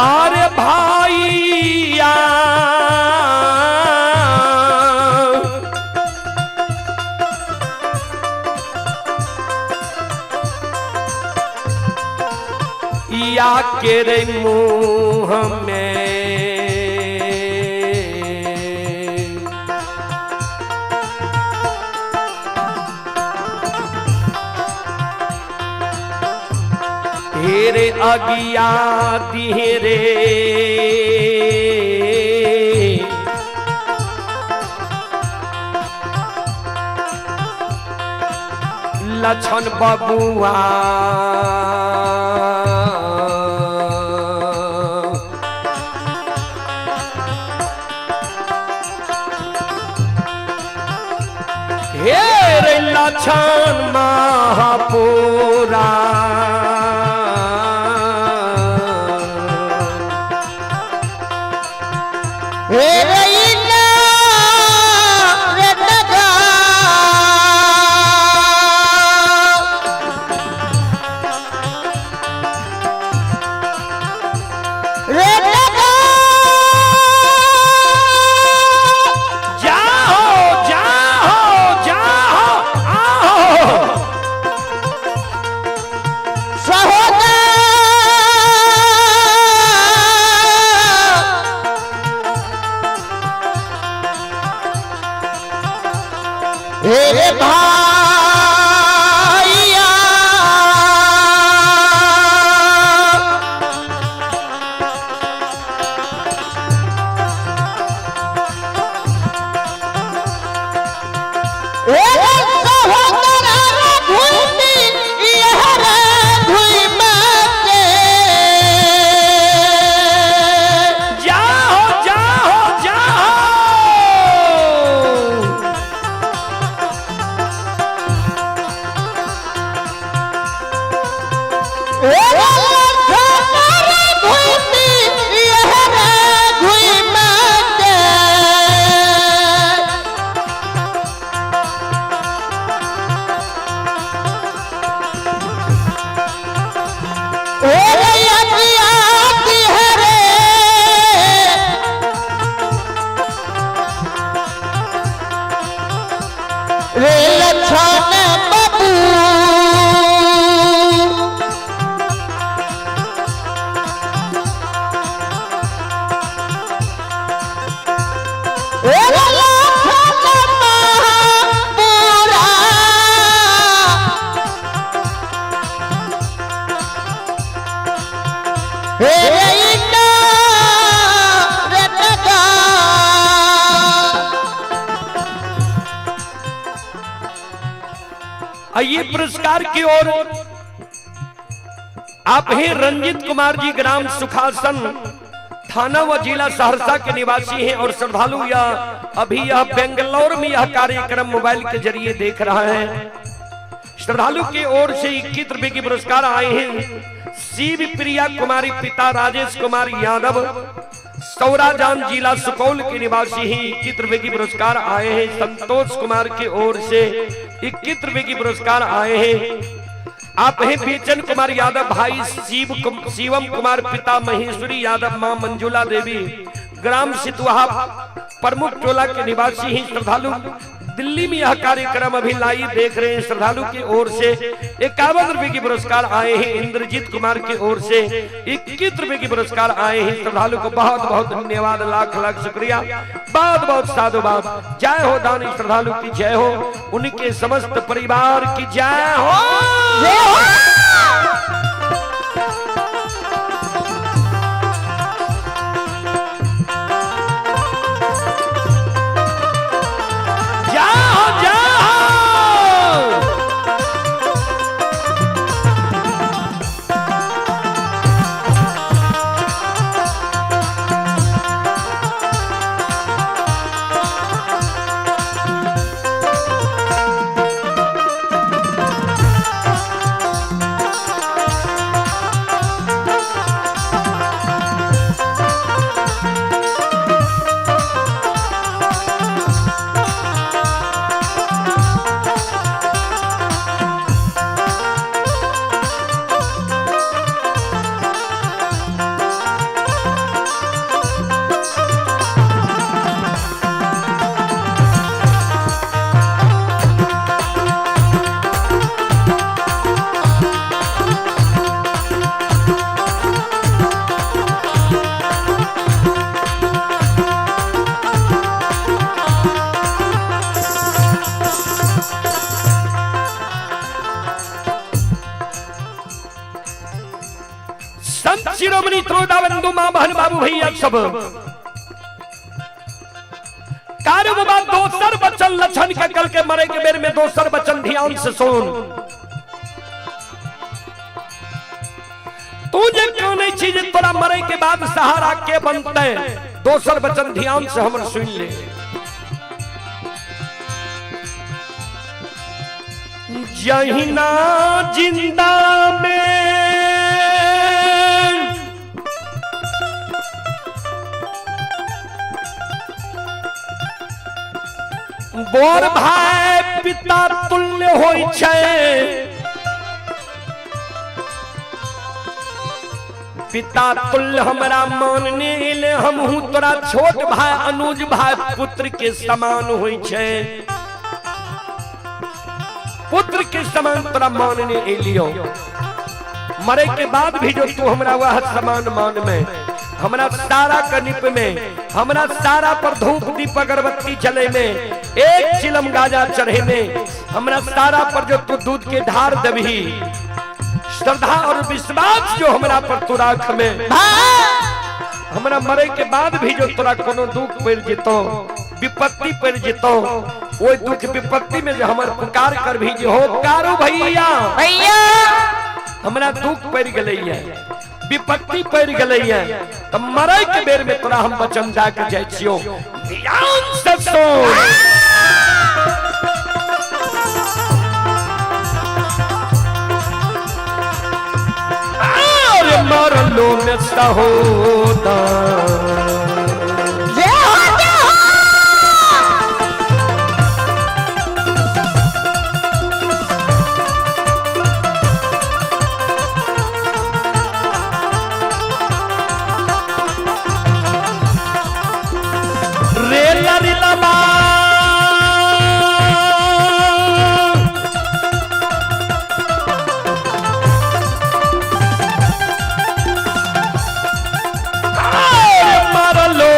अरे भाईया या के रे मुंह में हेरे अगिया दिहे रे लछन बबुआ हे रे लछन महापुरा हे रईना रे नगा रे नगा जाओ जाओ जाओ आओ सहोदर हे भाइया हे सहोदरा घूमी यह रे घूमा के जाओ जाओ जाओ रे लक्षण बाबू आइए पुरस्कार की ओर आप हैं रंजित कुमार जी, ग्राम सुखासन, थाना व जिला सहरसा के निवासी हैं और श्रद्धालु या अभी यह बेंगलोर में यह कार्यक्रम मोबाइल के जरिए देख रहा है। श्रद्धालु की ओर से 21 रुपए की पुरस्कार आए हैं। शिव प्रिया कुमारी, पिता राजेश कुमार यादव, सौराजान, जिला सुपौल के निवासी हैं। 21 रुपए की पुरस्कार आए हैं। संतोष कुमार की ओर से 21 रुपए की पुरस्कार आए हैं। आप हैं बेचन कुमार यादव, भाई शिवम कुमार, पिता महेश्वरी यादव, मां मंजुला देवी, ग्राम सितुहा, प्रमुख टोला के निवासी हैं। श्रद्धालु दिल्ली में यह कार्यक्रम अभी लाइव देख रहे हैं। श्रद्धालु की ओर से 51 रुपए की पुरस्कार आए हैं। इंद्रजीत कुमार की ओर से 21 रुपए की पुरस्कार आए हैं। श्रद्धालु को बहुत बहुत धन्यवाद, लाख लाख शुक्रिया, बहुत बहुत साधुवाद। जय हो दानी श्रद्धालु की जय हो, उनके समस्त परिवार की जय हो। जय हो। जय हो, जय हो। संत शिरोमणि त्रोदाबंधु मां बहन बाबू भैया सब कार्य बाबा दोसर बचन लछन के कल के मरे के बेर में दोसर बचन ध्यान से सुन। तू जे काने छी जे तोरा मरे के बाद सहारा के बनते, दोसर बचन ध्यान से हमर सुन ले। जहिना जिंदा में बोर भाई पिता तुल्य होई छै, पिता तुल्य हमरा मानने एले, हमहू तोरा छोट भाई अनुज भाई पुत्र के समान होई छै, पुत्र के समान तोरा मानने एलियो। मरे के बाद भी जो तू हमरा वह समान मान में, हमरा सारा कनिप में, हमरा सारा पर धूप दीप अगरबत्ती जले में, एक चिलम गाजा चढ़े में, हमरा सारा पर जो तू दूध के ढार दबही, श्रद्धा और विश्वास जो हमरा पर तू राख में, हमरा मरे के बाद भी जो तोरा कोनो दुख पड़ जेतो, विपत्ति पड़ जेतो, ओई दुख विपत्ति में जो हमर पुकार कर भी जे हो कारो भैया भैया हमरा दुख पड़ गेलै है, विपत्ति पड़ गेलै है, त मरे के बेर में तोरा हम वचन जाके जाइ छियो। ध्यान से सुन। अरे मरलो में सहोदा जय हो, जय हो। रे लरिलमा अरे मरलो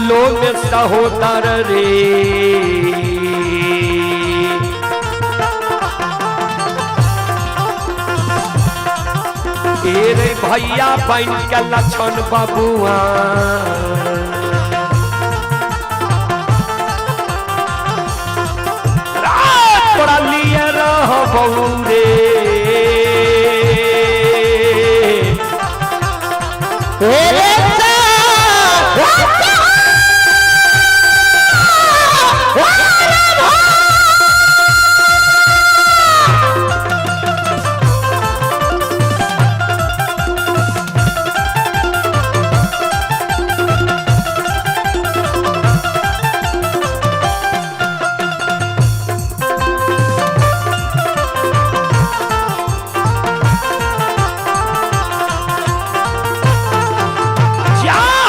लो में सहोदर रे, ए रे भैया बन के लक्षण बबुआ। रात तोरा लिए रहबौ रे। रे जाओ।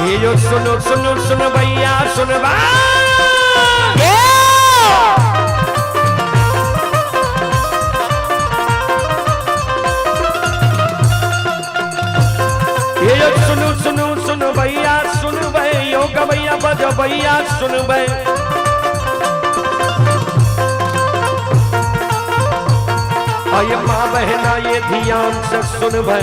ये जो सुनो सुनो सुनो भैया सुन बा। ये जो सुनो सुनो सुनो भैया सुन भै यो गवैया बजो भैया सुन भै। अये माँ बहना ये ध्यान से सुन भै।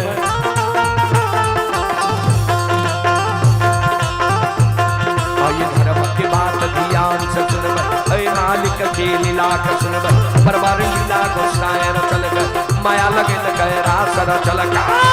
अये धर्म के बात ध्यान से सुन भै। अये मालिक के लीला के सुन भै। परवार लीला गोसाए चल गए माया लगे न गए रास चल गए।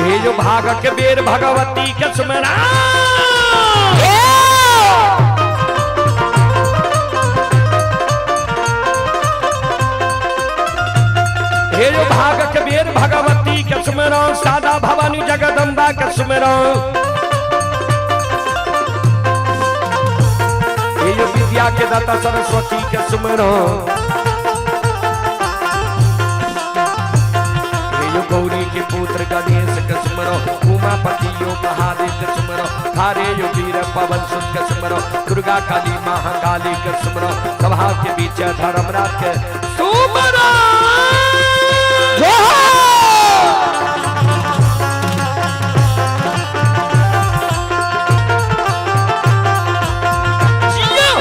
हे जो भाग के बेर भगवती के सुमरा। हे जो भाग के बेर भगवती के सुमरा सादा भवानी जगदम्बा के सुमरा। हे जो विद्या के दाता सरस्वती के सुमरा। हे यो गौरी के पुत्र गणेश के सुमरो उमापति यो महादेव के सुमरो थारे यो वीर पवन सुत के सुमरो दुर्गा काली महाकाली के सुमरो सभा के बीच धर्मराज के सुमरो। जियो।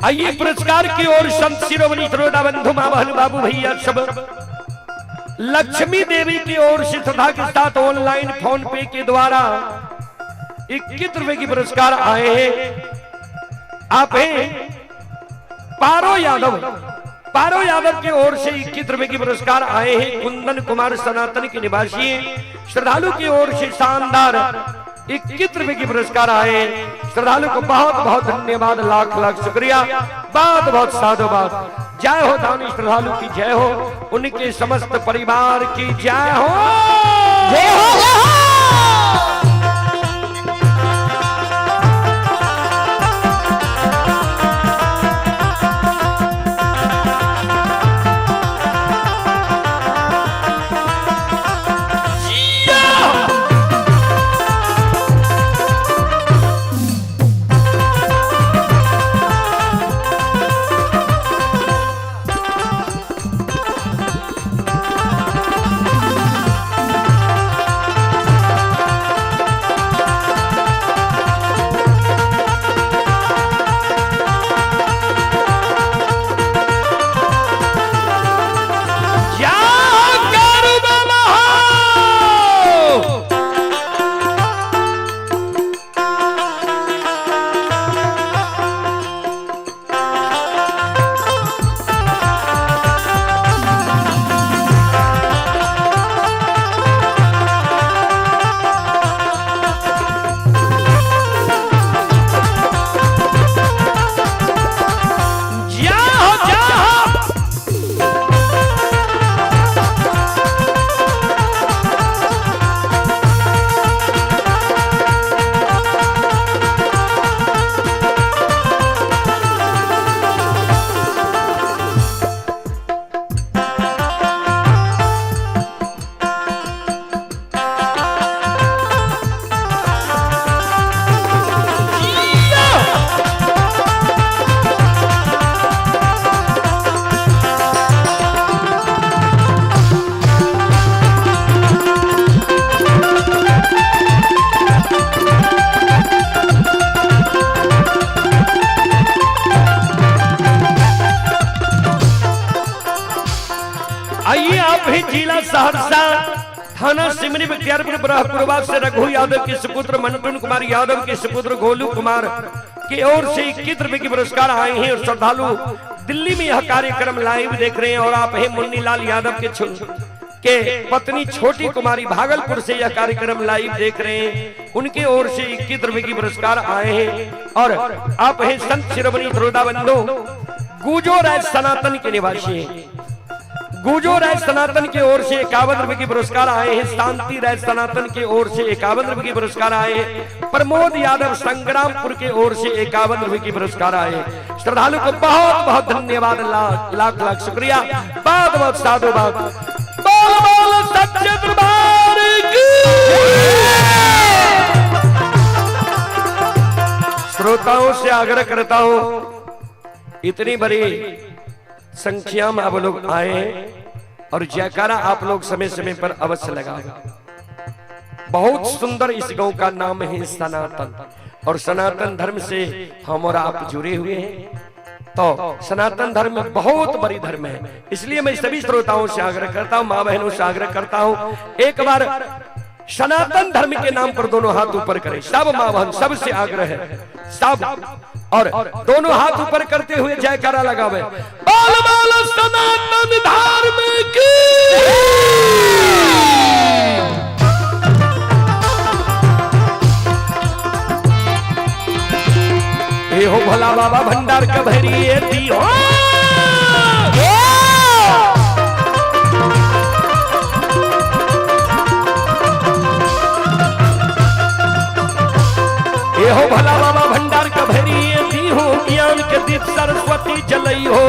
आइए पुरस्कार की ओर संत शिरोमणि त्रोड़ा बंधु माँ बहन बाबू भैया सब लक्ष्मी देवी की ओर से श्रद्धा के साथ ऑनलाइन फोन पे के द्वारा 21 रुपए की पुरस्कार आए हैं। आप हैं पारो यादव, पारो यादव की ओर से 21 रुपए की पुरस्कार आए हैं। कुंदन कुमार सनातन के निवासी हैं। श्रद्धालु की ओर से शानदार 21 रुपए की पुरस्कार आए हैं। श्रद्धालु को बहुत बहुत धन्यवाद, लाख लाख शुक्रिया, बहुत बहुत साधुवाद। जय हो दानी श्रद्धालु की जय हो, उनके समस्त परिवार की जय हो। जय हो, जय हो। जय हो, जय हो। आइए आप भी जिला सहरसा थाना सिमरी बख्तियारपुर ब्रह्मपुरवा से रघु यादव के सुपुत्र मंटन कुमार यादव के सुपुत्र गोलू कुमार की ओर से 21 रुपए के पुरस्कार आए हैं और श्रद्धालु दिल्ली में यह कार्यक्रम लाइव देख रहे हैं। और आप हैं मुन्नी लाल यादव के पत्नी छोटी कुमारी भागलपुर से यह कार्यक्रम लाइव देख रहे हैं, उनके ओर से 21 रुपए की पुरस्कार आए हैं। और आप हैं संत शिरोमणि द्रोदा बंधु गुजो राय सनातन के निवासी हैं। गुजो राय सनातन की ओर से 51 रुपए की पुरस्कार आए हैं। शांति राय सनातन की ओर से 51 रुपए की पुरस्कार आए हैं। प्रमोद यादव संग्रामपुर के ओर से 51 रुपए की पुरस्कार आए हैं। श्रद्धालु को बहुत बहुत धन्यवाद, लाख लाख लाख शुक्रिया, बहुत बहुत साधुवाद। बोल बोल सच्चे दरबार की। श्रोताओं से आग्रह करता हूं, इतनी बड़ी संख्या में आप लोग आए हैं और जयकारा आप लोग समय समय पर अवश्य लगाओ। बहुत सुंदर इस गांव का नाम है सनातन, और सनातन धर्म से हम और आप जुड़े हुए हैं, तो सनातन धर्म बहुत बड़ी धर्म है। इसलिए मैं सभी श्रोताओं से आग्रह करता हूं, माँ बहनों से आग्रह करता हूं, एक बार सनातन धर्म के नाम पर दोनों हाथ ऊपर करें। सब माँ बहन, सबसे आग्रह है सब, और दोनों हाथ ऊपर करते हुए जयकारा लगावे, बोल बोल सनातन धर्म की। ए हो भोला बाबा भंडार का भरिए दी हो। ए हो भोला बाबा भंडार का भरिए दी हो, ज्ञान के दीप सरस्वती जलई हो।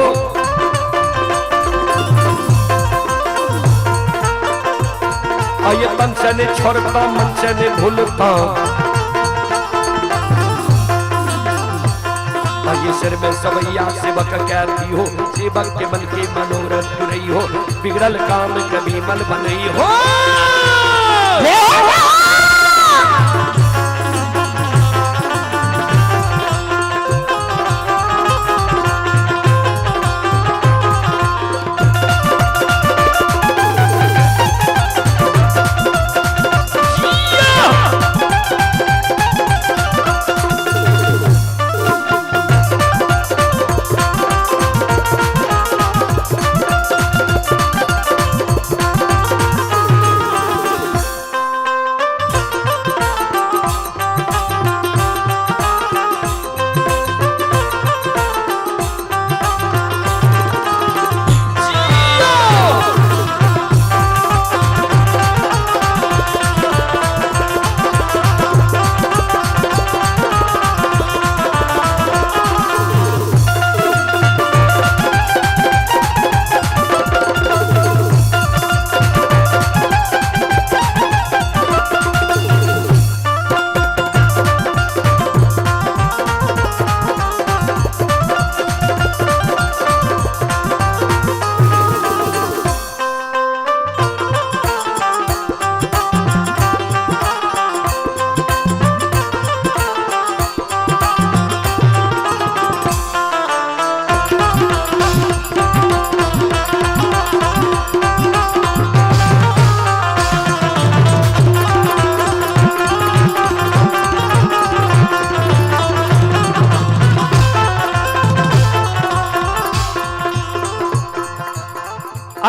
आये तन से ने छोड़ता मन से ने भूलता, आये सिर में सवैया सेवक कहती हो, सेवक के मन के मनोरथ पुरई हो, बिगड़ल काम कभी मल बनई हो।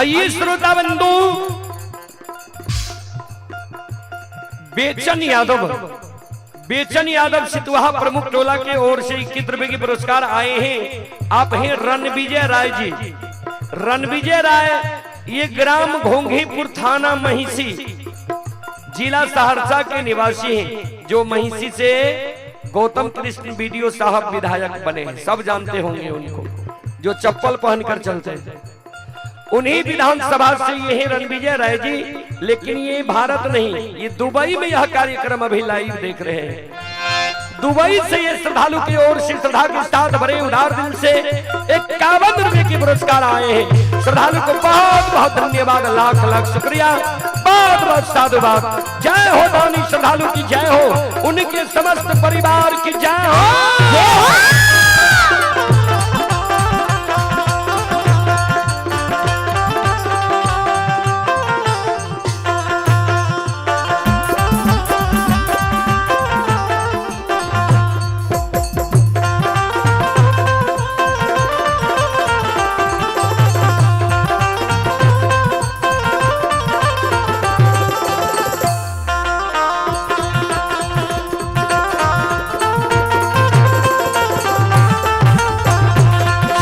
आइए श्रोता बंधु, बेचन यादव, बेचन यादव सितुहा प्रमुख टोला के ओर से 21 रुपए के पुरस्कार आए हैं। आप हैं रणविजय राय जी। रणविजय राय ये ग्राम घोंघीपुर थाना महिषी जिला सहरसा के निवासी हैं, जो महिषी से गौतम कृष्ण बीडीओ साहब विधायक बने हैं। सब जानते होंगे उनको, जो चप्पल पहनकर चलते हैं। उन्हीं विधानसभा से ये है रणविजय राय जी। लेकिन ये भारत नहीं, ये दुबई में यह कार्यक्रम अभी लाइव देख रहे हैं। दुबई से ये श्रद्धालु की ओर से श्रद्धा के साथ भरे उदार दिल से 51 रुपए के पुरस्कार आए हैं। श्रद्धालु को बहुत बहुत धन्यवाद, लाख लाख शुक्रिया, बहुत बहुत साधुवाद। जय हो दानी श्रद्धालु की जय हो, उनके समस्त परिवार की जय हो।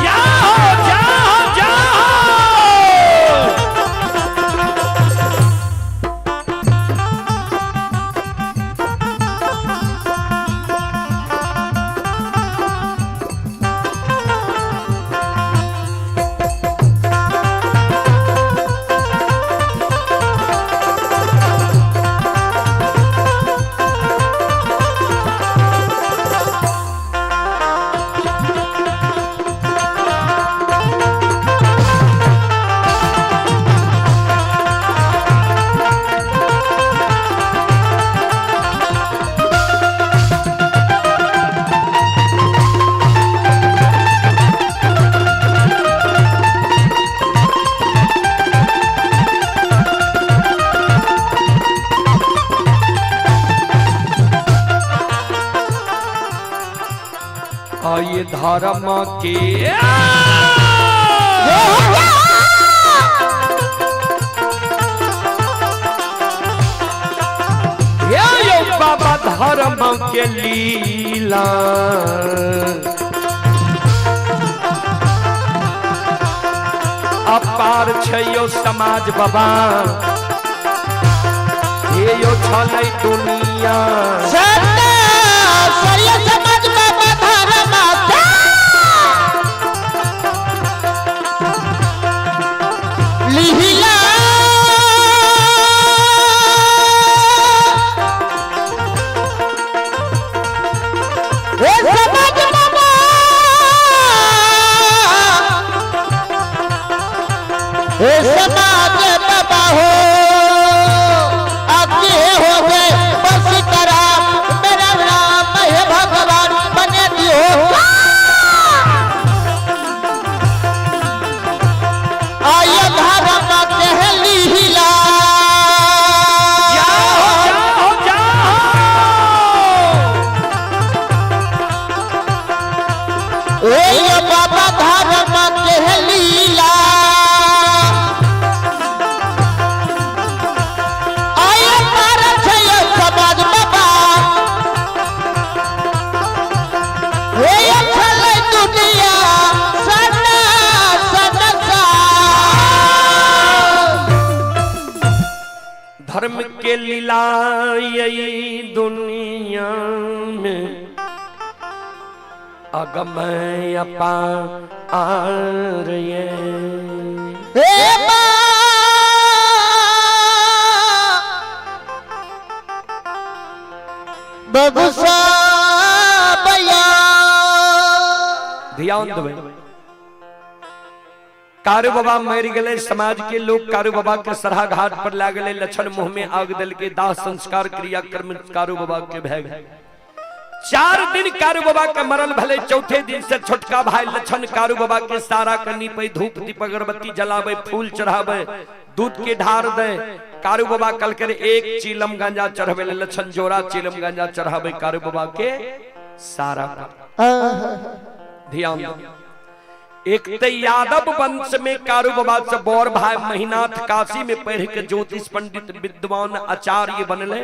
जाओ जाओ जाओ। आइए धर्म के ये यो बाबा धर्म के लीला, अपार छै यो समाज बाबा, ये यो छलै दुनिया। सत्य सरिया समाज बाबा धर्म लीला हे समाज बाबा, हे समाज बाबा हो आगे हो गए बस करा मेरा राम हे भगवान बने दियो। आय धर्म के लीला जाओ जाओ जाओ। ए बाबा धर्म के लीला आय पार छै समाज बाबा, हे छलै दुनिया सना सनसा। धर्म के लीला यही दुनिया में अगम अपार ये। हे माँ बबुसा बया ध्यान देबै। कारू बाबा मर गए, समाज के लोग कारू बाबा के सरहा घाट पर ला गए, लक्षण मुंह में आग दल के दाह संस्कार क्रिया कर्म कारू बाबा के भय गए। 4 दिन कारू बाबा के मरल भले, चौथे दिन से छोटका भाई लक्षण कारू बाबा के सारा कनी पे धूप दीप अगरबत्ती जलावे, फूल चढ़ावे, दूध के ढार दे। कारू बाबा कल कर एक चीलम गांजा चढ़ावे, लक्षण जोड़ा चीलम गांजा चढ़ावे कारू बाबा के सारा पर। ध्यान दो। एक तो यादव वंश में कारू बाबा से बड़ भाई महिनाथ काशी में पढ़ के ज्योतिष पंडित विद्वान आचार्य बनले।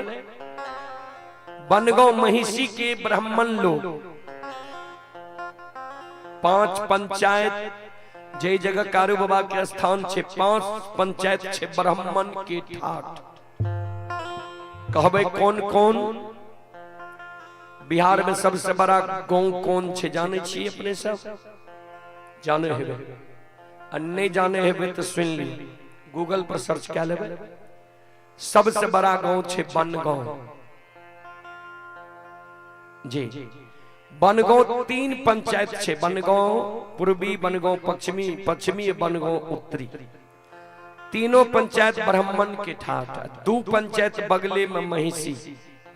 बनगांव महिषी के ब्राह्मण लोग 5 पंचायत जे जगह कारू बाबा के स्थान छे 5 पंचायत छे ब्राह्मण के ठाठ। कहबे कौन कौन? बिहार में सबसे बड़ा गांव कौन छे जाने छी अपने सब? जाने हेबे आ नहीं जाने हेबे तो सुन ली, गूगल पर सर्च कर लेबे। सबसे बड़ा गांव छे बनगांव जी। बनगांव 3 पंचायत छे, बनगांव पूर्वी, बनगांव पश्चिमी, पश्चिमी बनगांव उत्तरी। तीनों पंचायत ब्राह्मण के ठाठ। 2 पंचायत बगले में महिषी,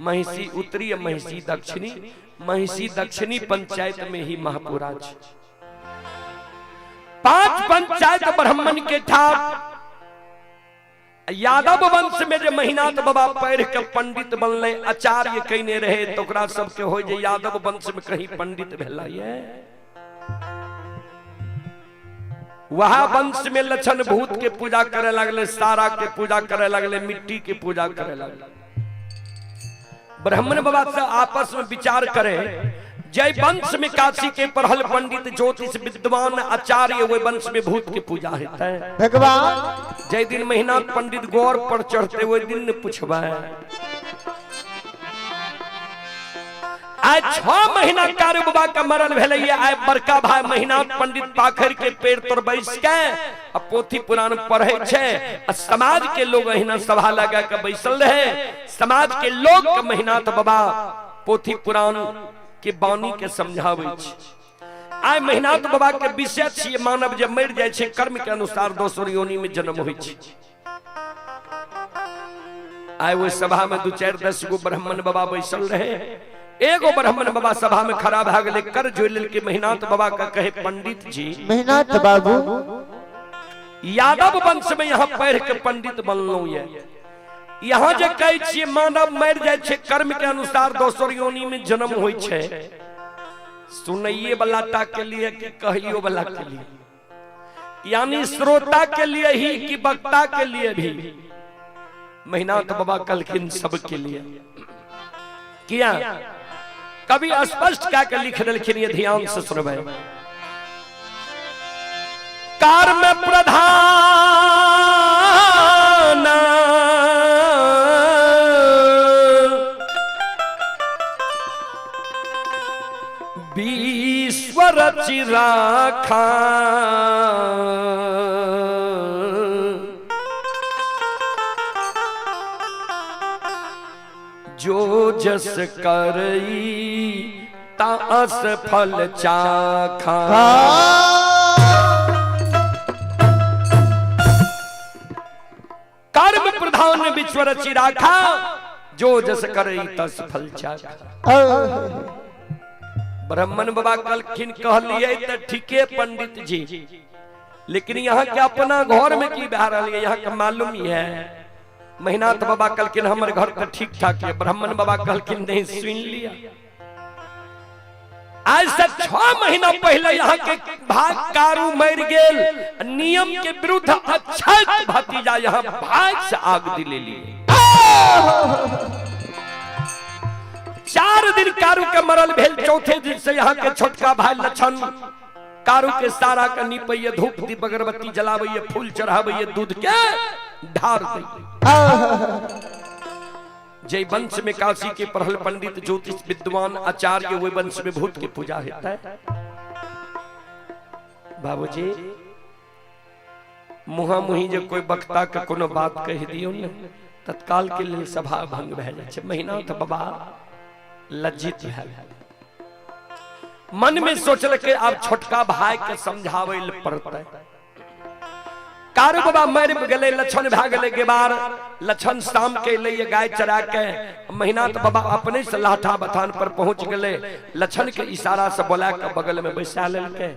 महिषी उत्तरी, महिषी दक्षिणी। महिषी दक्षिणी पंचायत में ही महापुरा छे। 5 पंचायत ब्राह्मण के ठाठ। यादव वंश में जे महिनाथ बाबा पढ़ के पंडित बनले, आचार्य कहने रहे, तो ओकरा सबके हो जे यादव वंश में कहीं पंडित भेला ये। वहाँ वंश में लक्षण भूत के पूजा करे लगले, सारा के पूजा करे लगले, मिट्टी के पूजा करे लगले। ब्राह्मण बाबा से आपस में विचार करे, जय वंश में काशी के पढ़ल पंडित ज्योतिष विद्वान आचार्य, वे वंश में भूत के पूजा होता है। भगवान जय दिन महीना पंडित गौर पर चढ़ते वो दिन ने पूछवा। आज 6 महीना कारू बाबा का मरल भेलै, आइ बड़का भाई महीना पंडित पाखर के पेड़ तर बैस के आ पोथी पुराण पढ़े छे। आ समाज के लोग अहिना सभा लगा के बैसल रहे। समाज के लोग के महिनाथ बाबा पोथी पुराण के बानी के समझाबै छै। आइ महिनाथ बाबा के विषय छियै मानव जे मरि जाइ छै कर्म के अनुसार दोसर योनि में जन्म होइ छै। आइ ओहि सभा में 2 4 10 गो ब्राह्मण बाबा बैसल रहे। एगो ब्राह्मण बाबा सभा में खड़ा भए गेलै, कर जोड़ि लेलकै महिनाथ बाबा के, कहे पंडित जी महिनाथ बाबू यादव वंश में यहाँ पढ़ के पंडित बनलहुँ ये। यहाँ जे कहै छियै मानव मरि जाइ छै कर्म के अनुसार दोसर योनि में जन्म होइ छै, सुनैये वाला टा के लिए कि कहियो वाला के लिए, यानी श्रोता के लिए ही कि वक्ता के लिए भी। महिनाथ बाबा कहलखिन सबके लिए। किया कभी स्पष्ट क्या के लिख देलखिन, ये ध्यान से सुनबै। कर्म प्रधान विश्व रचि राखा, जो जस करई तास फल चाखा। कर्म प्रधान विश्व रचि राखा, जो जस करई तस फल चाखा। ब्राह्मण बाबा कहलखिन कहलिए तो ठीके पंडित जी, लेकिन यहाँ के अपना घर में की भए रहल है यहाँ के मालूम ही है। महिनाथ बाबा कहलखिन हमर घर तो ठीक ठाक है। ब्राह्मण बाबा कहलखिन नहीं सुन लिया, आज से 6 महीना पहले यहाँ के भाग कारू मर गेल, नियम के विरुद्ध अक्षत भतीजा यहाँ भाग से आग दिले लिए। 4 दिन कारू के मरल भेल, चौथे दिन से यहाँ के छोटका भाई लक्षण कारू के सारा के निपैये, धूप दीप अगरबत्ती जलाबैये, फूल चढ़ाबैये, दूध के ढार दैये। जय वंश में काशी के पढ़ल पंडित ज्योतिष विद्वान आचार्य, वे वंश में भूत के पूजा होता है। बाबूजी मुहा मुही जे कोई वक्ता के कोनो बात कह दियो ने तत्काल के लिए सभा भंग भए जाइ छै। महिनाथ बाबा लज्जित भए गेल, मन में सोचलकै आब छोटका भाई के समझाबै लए पड़तै। कारू बाबा मरि गेलै, लक्षण भए गेलै गेबार। लक्षण शाम के अयलै गाय चरा के, महिनाथ बाबा अपने से लाठा बथान पर पहुंच गेलै। लक्षण के इशारा से बोला के बगल में बैसा लेलकै।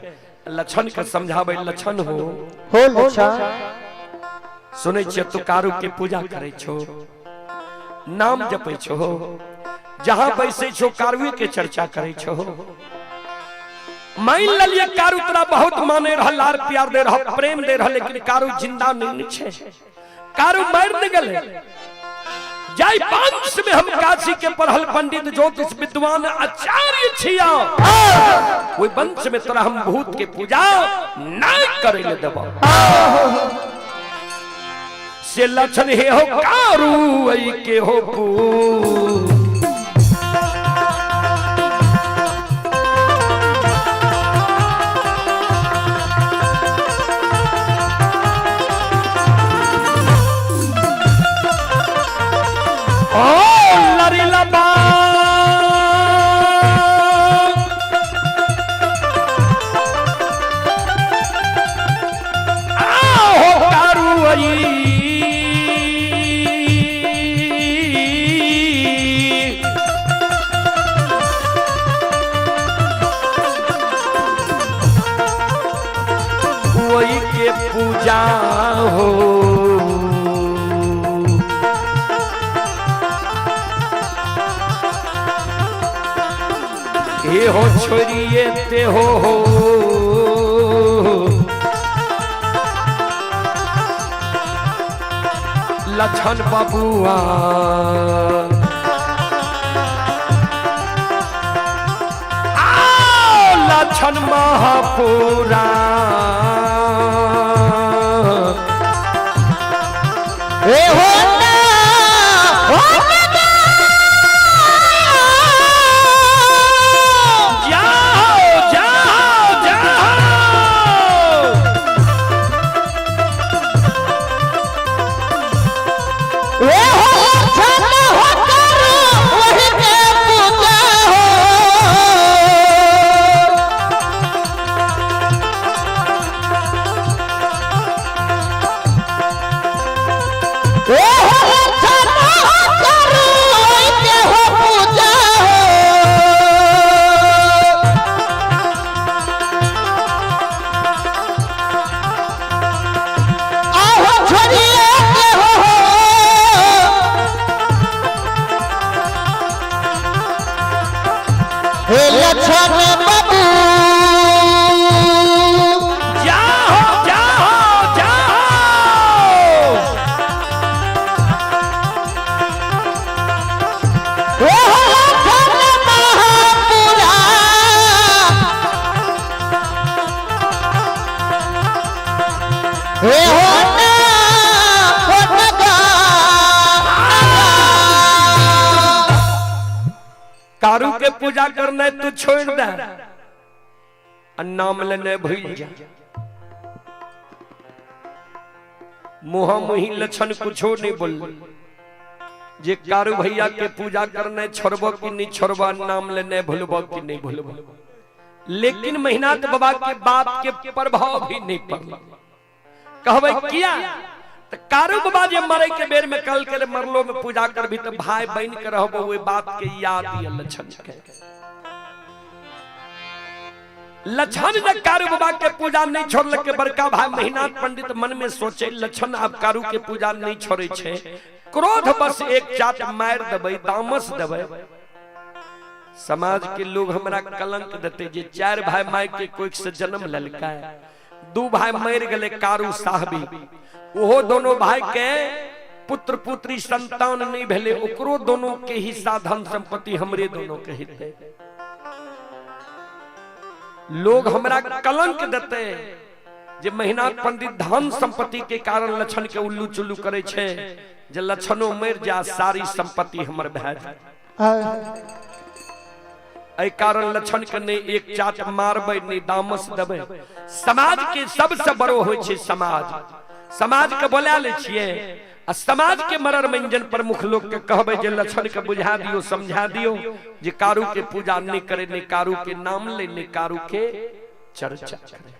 लक्षण के समझाबै, लक्षण हो हो लक्षण, सुनै छियै तू कारू के पूजा करै छो, नाम जपै छो, जहां बैसै छो कारुए के चर्चा करै छो। मान लेलिए कारू तोरा बहुत माने रह, लार प्यार दे रह, प्रेम दे रह, लेकिन कारू जिंदा नहीं छे, कारू मर नहीं गले। जाय वंश में हम काशी के पढ़ल पंडित ज्योतिष विद्वान आचार्य छिया, ओहि वंश में तोरा हम भूत के पूजा नहीं करे ले देबो। से लक्षण हे हो कारू ऐ के हो पू वही के पूजा हो। हे हो छोड़िए ते हो लक्षण बबुआ लक्षण महापुरा ए हो ना हो ना जाओ जाओ जाओ। ए हो छन हो करो वही के पूजा हो। ए हो छन हो करो वही के हो पूजा हो। आहो छोड़िए के हो हे लक्षण बाबू जाओ जाओ जाओ। ओ हो लक्षण महापुरा हे हो ना हो नगा कारू के पूजा करना तू छोड़ दे आ नाम लेने भूल जा। मुहा मुही लक्षण कुछो नहीं बोल जे कारू भैया के पूजा करने छोड़बो कि नहीं छोड़बो, नाम लेने भूलबो कि नहीं भूलबो। लेकिन महिनाथ बाबा के बात के प्रभाव भी नहीं पड़ल। कहबै किया तो कारू बाबा जे मरे के बेर में कल के मरलो में पूजा करबी तो भाई बहन के रहबो, ओहि बात के याद ये लक्षण के। लक्षण ने कारू बाबा के पूजा नहीं छोड़ल के बड़का भाई महिनाथ पंडित मन में सोचे लक्षण अब कारू के पूजा नहीं छोड़े छे, क्रोध बस एक चाट मार देबै, दामस देबै, समाज के लोग हमरा कलंक देते जे चार भाई माय के कोख से जन्म ललका है, दू भाई मर गए कारू साहबी, ओहो दोनों भाई के पुत्र पुत्री संतान नहीं भेले, ओकरो दोनों के हिस्सा धन संपत्ति हमरे दोनों के हिते। लोग हमरा कलंक देते जे महिनाथ पंडित धन संपत्ति के कारण लक्षण के उल्लू चुल्लू करे छे, जे लक्षणों मर जा सारी संपत्ति हमर भए जाए। एहि कारण लक्षण के नहीं एक चाट मारबै नहीं दामस देबै। समाज के सबसे बड़ो होइ छै समाज, समाज के बोला ले छियै आ समाज के मरर मंजन प्रमुख लोग के कहबै जे लक्षण के बुझा दियो समझा दियो जे कारू के पूजा नहीं करे, नहीं कारू के नाम ले, नहीं कारू के चर्चा करे।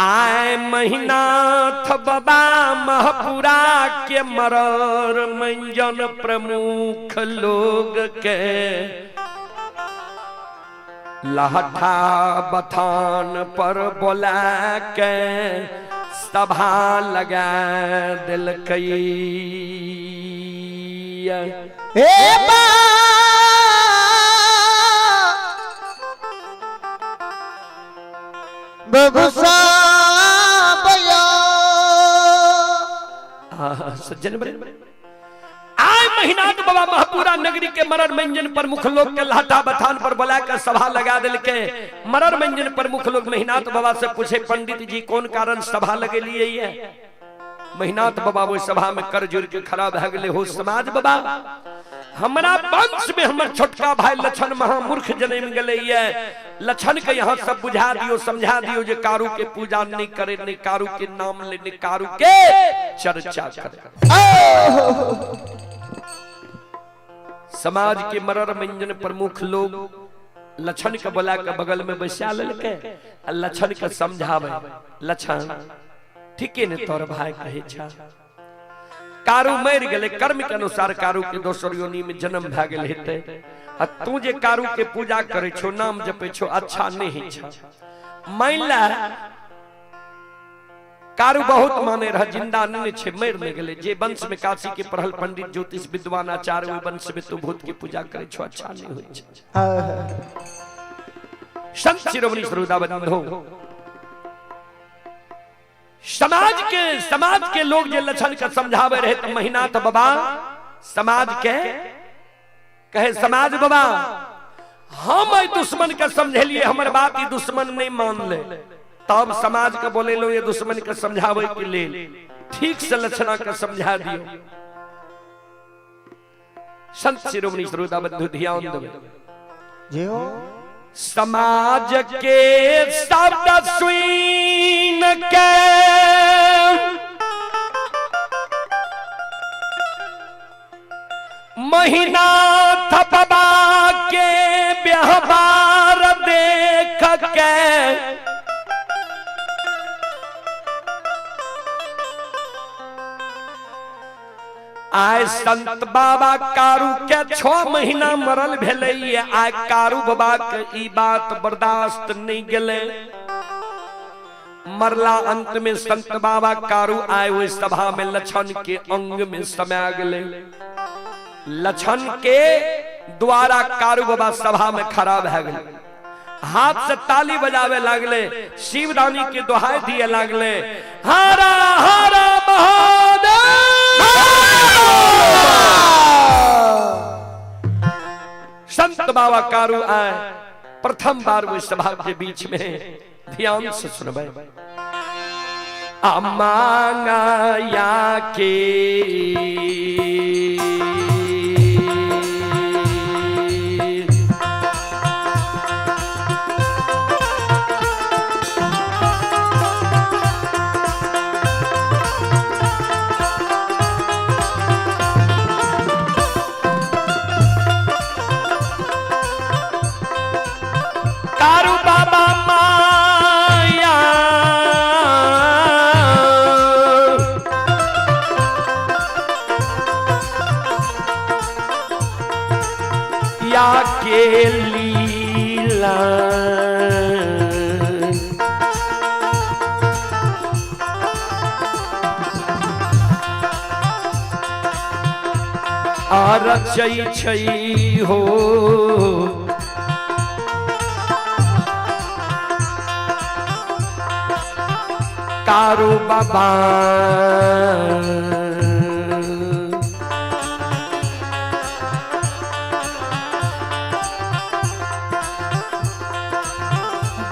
आए महिनाथ बाबा महपुरा के मरर मंजन प्रमुख लोग के लहठा बथान पर बोला के सभा लगा दिलकई। हे बा बबुसा बया। सज्जन बड़े आय महीनाथ बाबा महपुरा नगरी के मरर मंजन प्रमुख लोग के लाटा बथान पर बुला कर सभा लगा दिल के। मरर मंजन प्रमुख लोग महीनाथ बाबा से पूछे पंडित जी कौन कारण सभा लगे लिए है। महीनाथ बाबा वो सभा में कर जुड़ के खड़ा भए गेले हो समाज बाबा हमरा वंश में हमर छोटका भाई लछन महामूर्ख जन्म गेले ये। लछन के यहाँ सब बुझा दियो समझा दियो जे कारू के पूजा नहीं करे, नहीं कारू के नाम ले, नहीं कारू के चर्चा करे। समाज के मरर मंजन प्रमुख लोग लछन के बोला के बगल में बैसा लेलके आ लछन के समझावे लछन ठीके ने तोर भाई कहे छा कारू मर गेले कर्म के अनुसार कारू के दोसर योनि में जन्म भए गेल हेतै आ तू जे कारू के पूजा करे छो नाम जपे छो अच्छा नहीं छा। मान ला कारू बहुत माने रह जिंदा नहीं छे मर नहीं गेले जे वंश में काशी के पढ़ल पंडित ज्योतिष विद्वान आचार्य ओहि वंश में तू भूत के पूजा करे छो अच्छा नहीं होई छे। संत शिरोमणि श्रोता बंधु समाज के लोग जे लछन के समझावे रहे तो महीनाथ बाबा समाज के कहे समाज बाबा हम एहि दुश्मन के समझेलिए हमर बात ई दुश्मन नहीं मान ले तब समाज के बोले लो ये दुश्मन के समझावे के लेल ठीक से लछना के समझा दियो। संत शिरोमणि श्रोता बंधु ध्यान देवे समाज के शब्द सुन के महीनाथ बाबा के व्यवहार देख के आय संत बाबा कारू के 6 महीना मरल भेलै आय कारू बाबा के ई बात बर्दाश्त नहीं गेलै। मरला अंत में संत बाबा कारू आए हुए सभा में लछन के अंग में समा गेलै। लछन के द्वारा कारू बाबा सभा में खड़ा भए गेलै हाथ से ताली बजावे लागले शिवदानी के दोहाई दिए लागले हरा हरा महादेव। संत बाबा कारू आए प्रथम बार वो सभा के बीच में ध्यान से सुनबे अमांगा के कारू बाबा माया या के लीला आ रचै छै हो कारू बाबा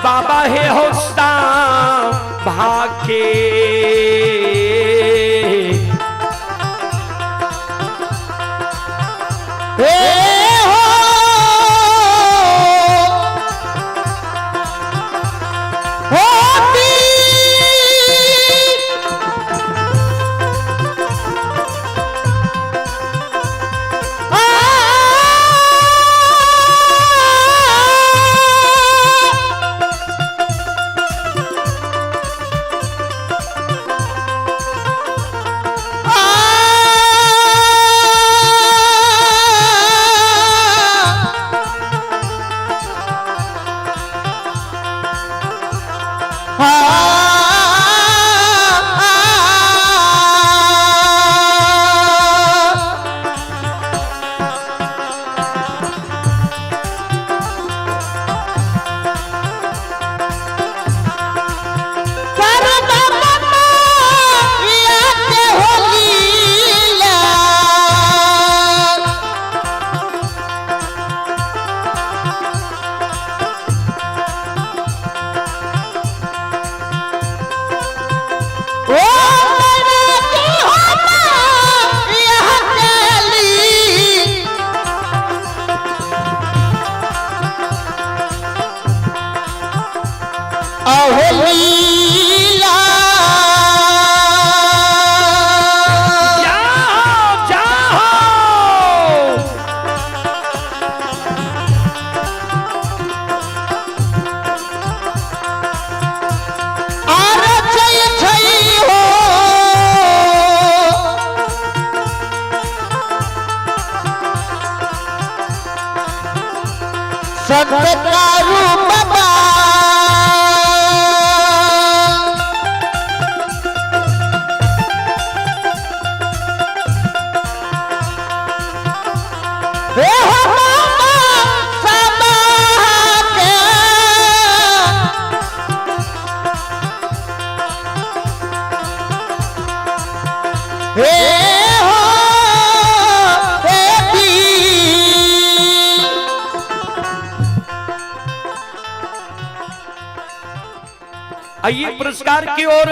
बाबा हे होस्ता भाके हे हो होती आ आ संत कारू बाबा। हे हो बाबा सबा के, हे हो हे पीर। आइए पुरस्कार की ओर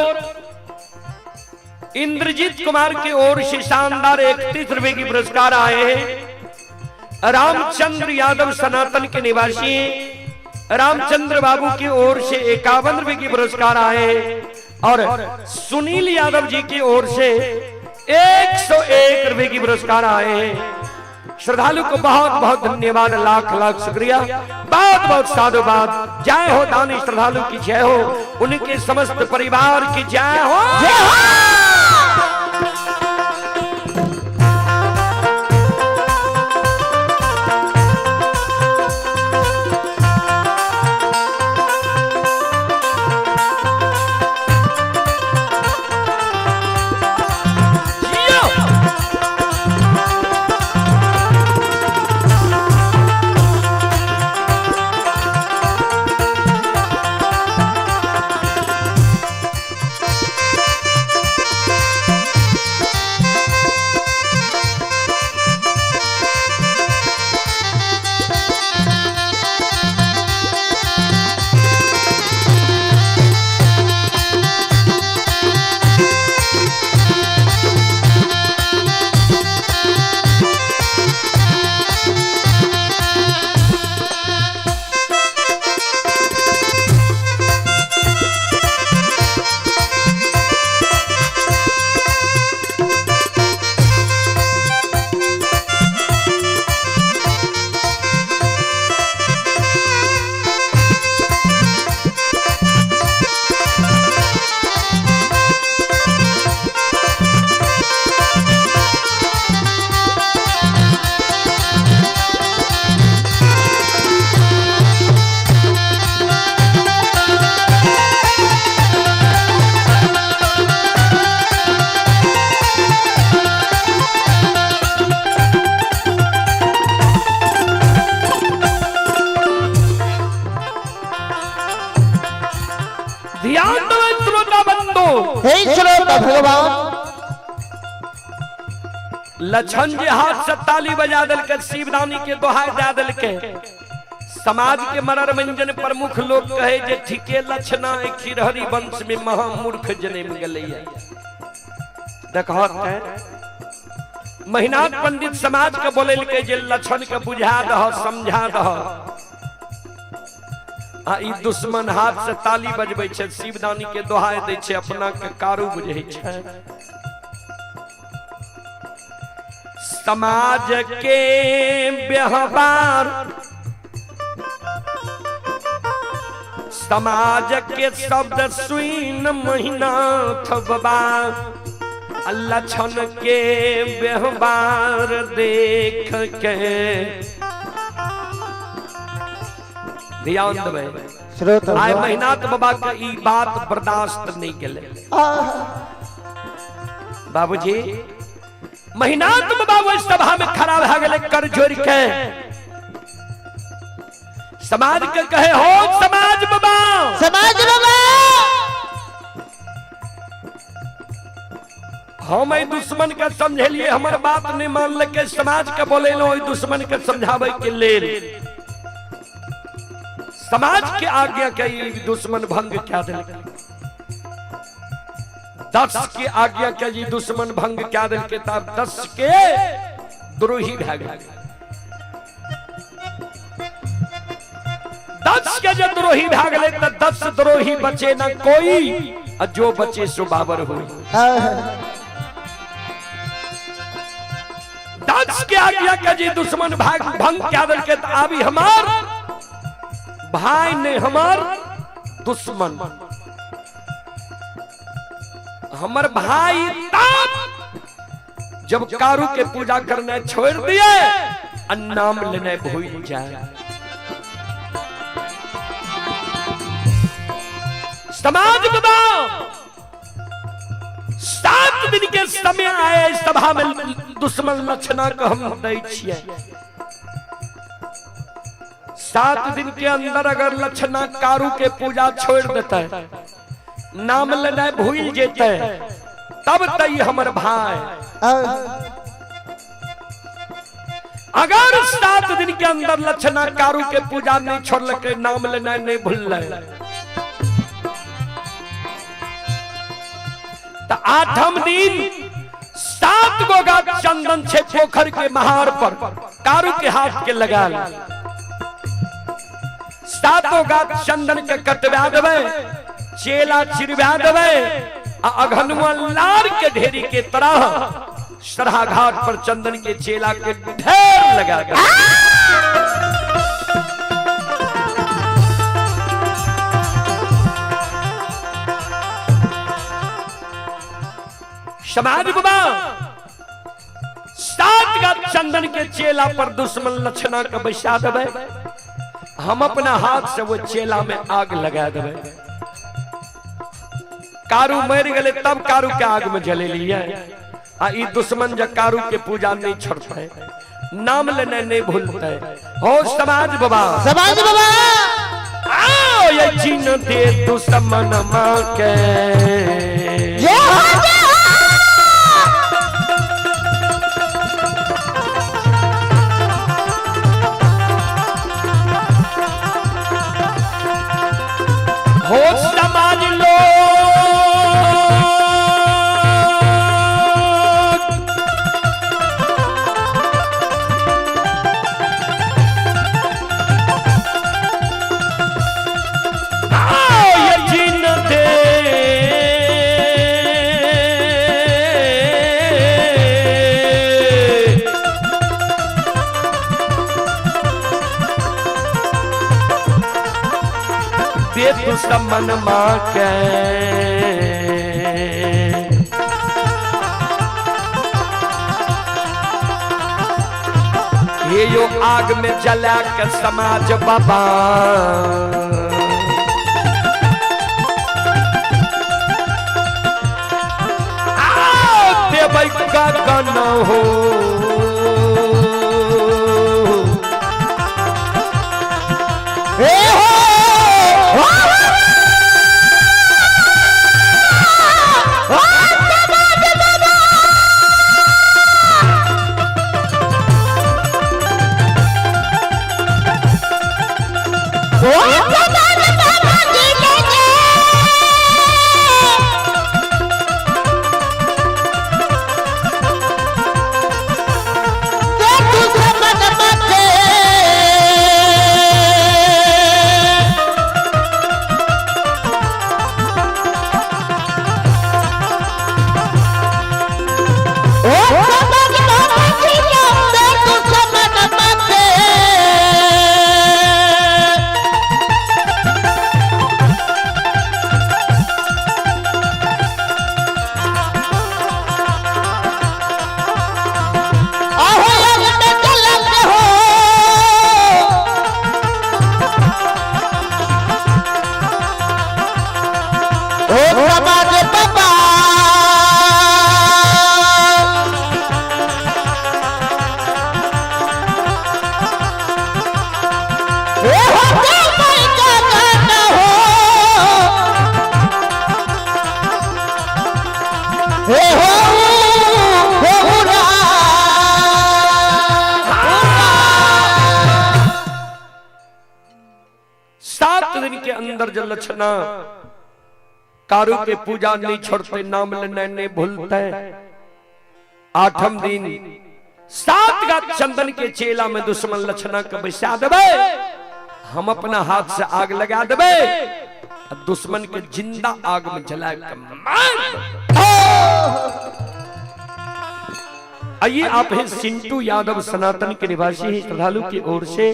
इंद्रजीत कुमार की ओर से शानदार 31 रुपए की पुरस्कार आए हैं। रामचंद्र यादव सनातन के निवासी रामचंद्र बाबू की ओर से 51 रुपए की पुरस्कार आए हैं और सुनील यादव जी की ओर से 101 रुपए की पुरस्कार आए हैं। श्रद्धालु को बहुत बहुत धन्यवाद, लाख लाख शुक्रिया, बहुत बहुत साधुवाद। जय हो दानी श्रद्धालु की जय हो, उनके समस्त परिवार की जय हो। जय हो। जियो। ध्यान दो श्रोता बंधु, हे श्रोता भगवान। लक्षण जे हाथ से ताली बजा दिल के शिवदानी के दोहाई दे दिल के समाज के मनोरंजन प्रमुख लोग कहे जे ठीके लक्षणा खिरहरी वंश में महामूर्ख जन्म गेलैया। देखो महिनाथ पंडित समाज के बोले के जे लक्षण के बुझा दह समझा दह, आ ई दुश्मन हाथ से ताली बजबै छै, शिवदानी के दोहाई दै छै, अपना के कारू बुझै छै। समाज के व्यवहार, समाज के शब्द सुन महिनाथ बाबा लक्षण के व्यवहार देख के ध्यान देबै। श्रोता आइ महिनाथ बाबा के ई बात बर्दाश्त नहीं गेलै। बाबूजी महिनाथ बाबा ओहि सभा में खड़ा भए गेलै कर जोड़ के समाज के कहे हो समाज बाबा, समाज बाबा, हम एहि दुश्मन के समझेलिए, हमर बात नहीं मानलकै, समाज के बोलेलहुँ ओहि दुश्मन के समझाबै के लेल। समाज के आज्ञा के ई दुश्मन भंग कए देलकै। 10 के आज्ञा के जी दुश्मन भंग कए देलकै, तब 10 के द्रोही भए गेल। 10 के जे द्रोही भए गेलै तऽ 10 द्रोही बचे न कोई, आ जो बचे सो बाबर होई। 10 के आज्ञा के जी दुश्मन भाग भंग कए देलकै तऽ आबी हमार भाई ने हमार दुश्मन, हमर भाई तब जब कारू के पूजा करना छोड़ दिए और नाम लेने भूल जाए। समाज बाबा, 7 दिन के समय आए सभा में दुश्मन लक्षणा के हम दै छियै। 7 दिन के अंदर अगर लक्षणा कारू के पूजा छोड़ देते, नाम लेना भूल जेते, तब तई हमर भाई। अगर 7 दिन के अंदर लक्षणा कारू के पूजा नहीं छोड़लकै, नाम लेना नहीं भूललै, तो 8म दिन 7 गो गाछ चंदन छे पोखर के महार पर कारू के हाथ के लगा 7 गाछ चंदन के कटवा देबै, चेला चिरवा देबै, आ अघनुआ लार के ढेरी के तरह सरहा घाट पर चंदन के चेला के ढेर लगा देबै। समाज बाबा, 7 गाछ चंदन के चेला पर दुश्मन लक्षणा के बैसा देबै, हम अपना हाथ से वो चेला में आग लगा देबै। कारू मर गए तब कारू के आग में जलेलिए, आ ई दुश्मन जब कारू के पूजा नहीं छोड़ते, नाम लेने नहीं भूलते। हो समाज बाबा, समाज बाबा, आओ ये चिन्ह दे दुश्मन मां के। जय हो, जय हो। हो समाज लोग, आओ ये चिन्ह दे दुश्मन मां के। ये यो आग में जला के समाज बाबा, आओ देबै गगन हो। ए हो, 7 दिन के अंदर जो लक्षणा कारू के पूजा नहीं छोड़ते, नाम लेना नहीं भूलते, 8म दिन 7 गाछ चंदन के चेला में दुश्मन लक्षणा के बैसा देबै, हम अपना हाथ से आग लगा देबै, दुश्मन के जिंदा आग में जला के मार। आइए आप हैं सिंटू यादव सनातन के निवासी हैं, श्रद्धालु की ओर से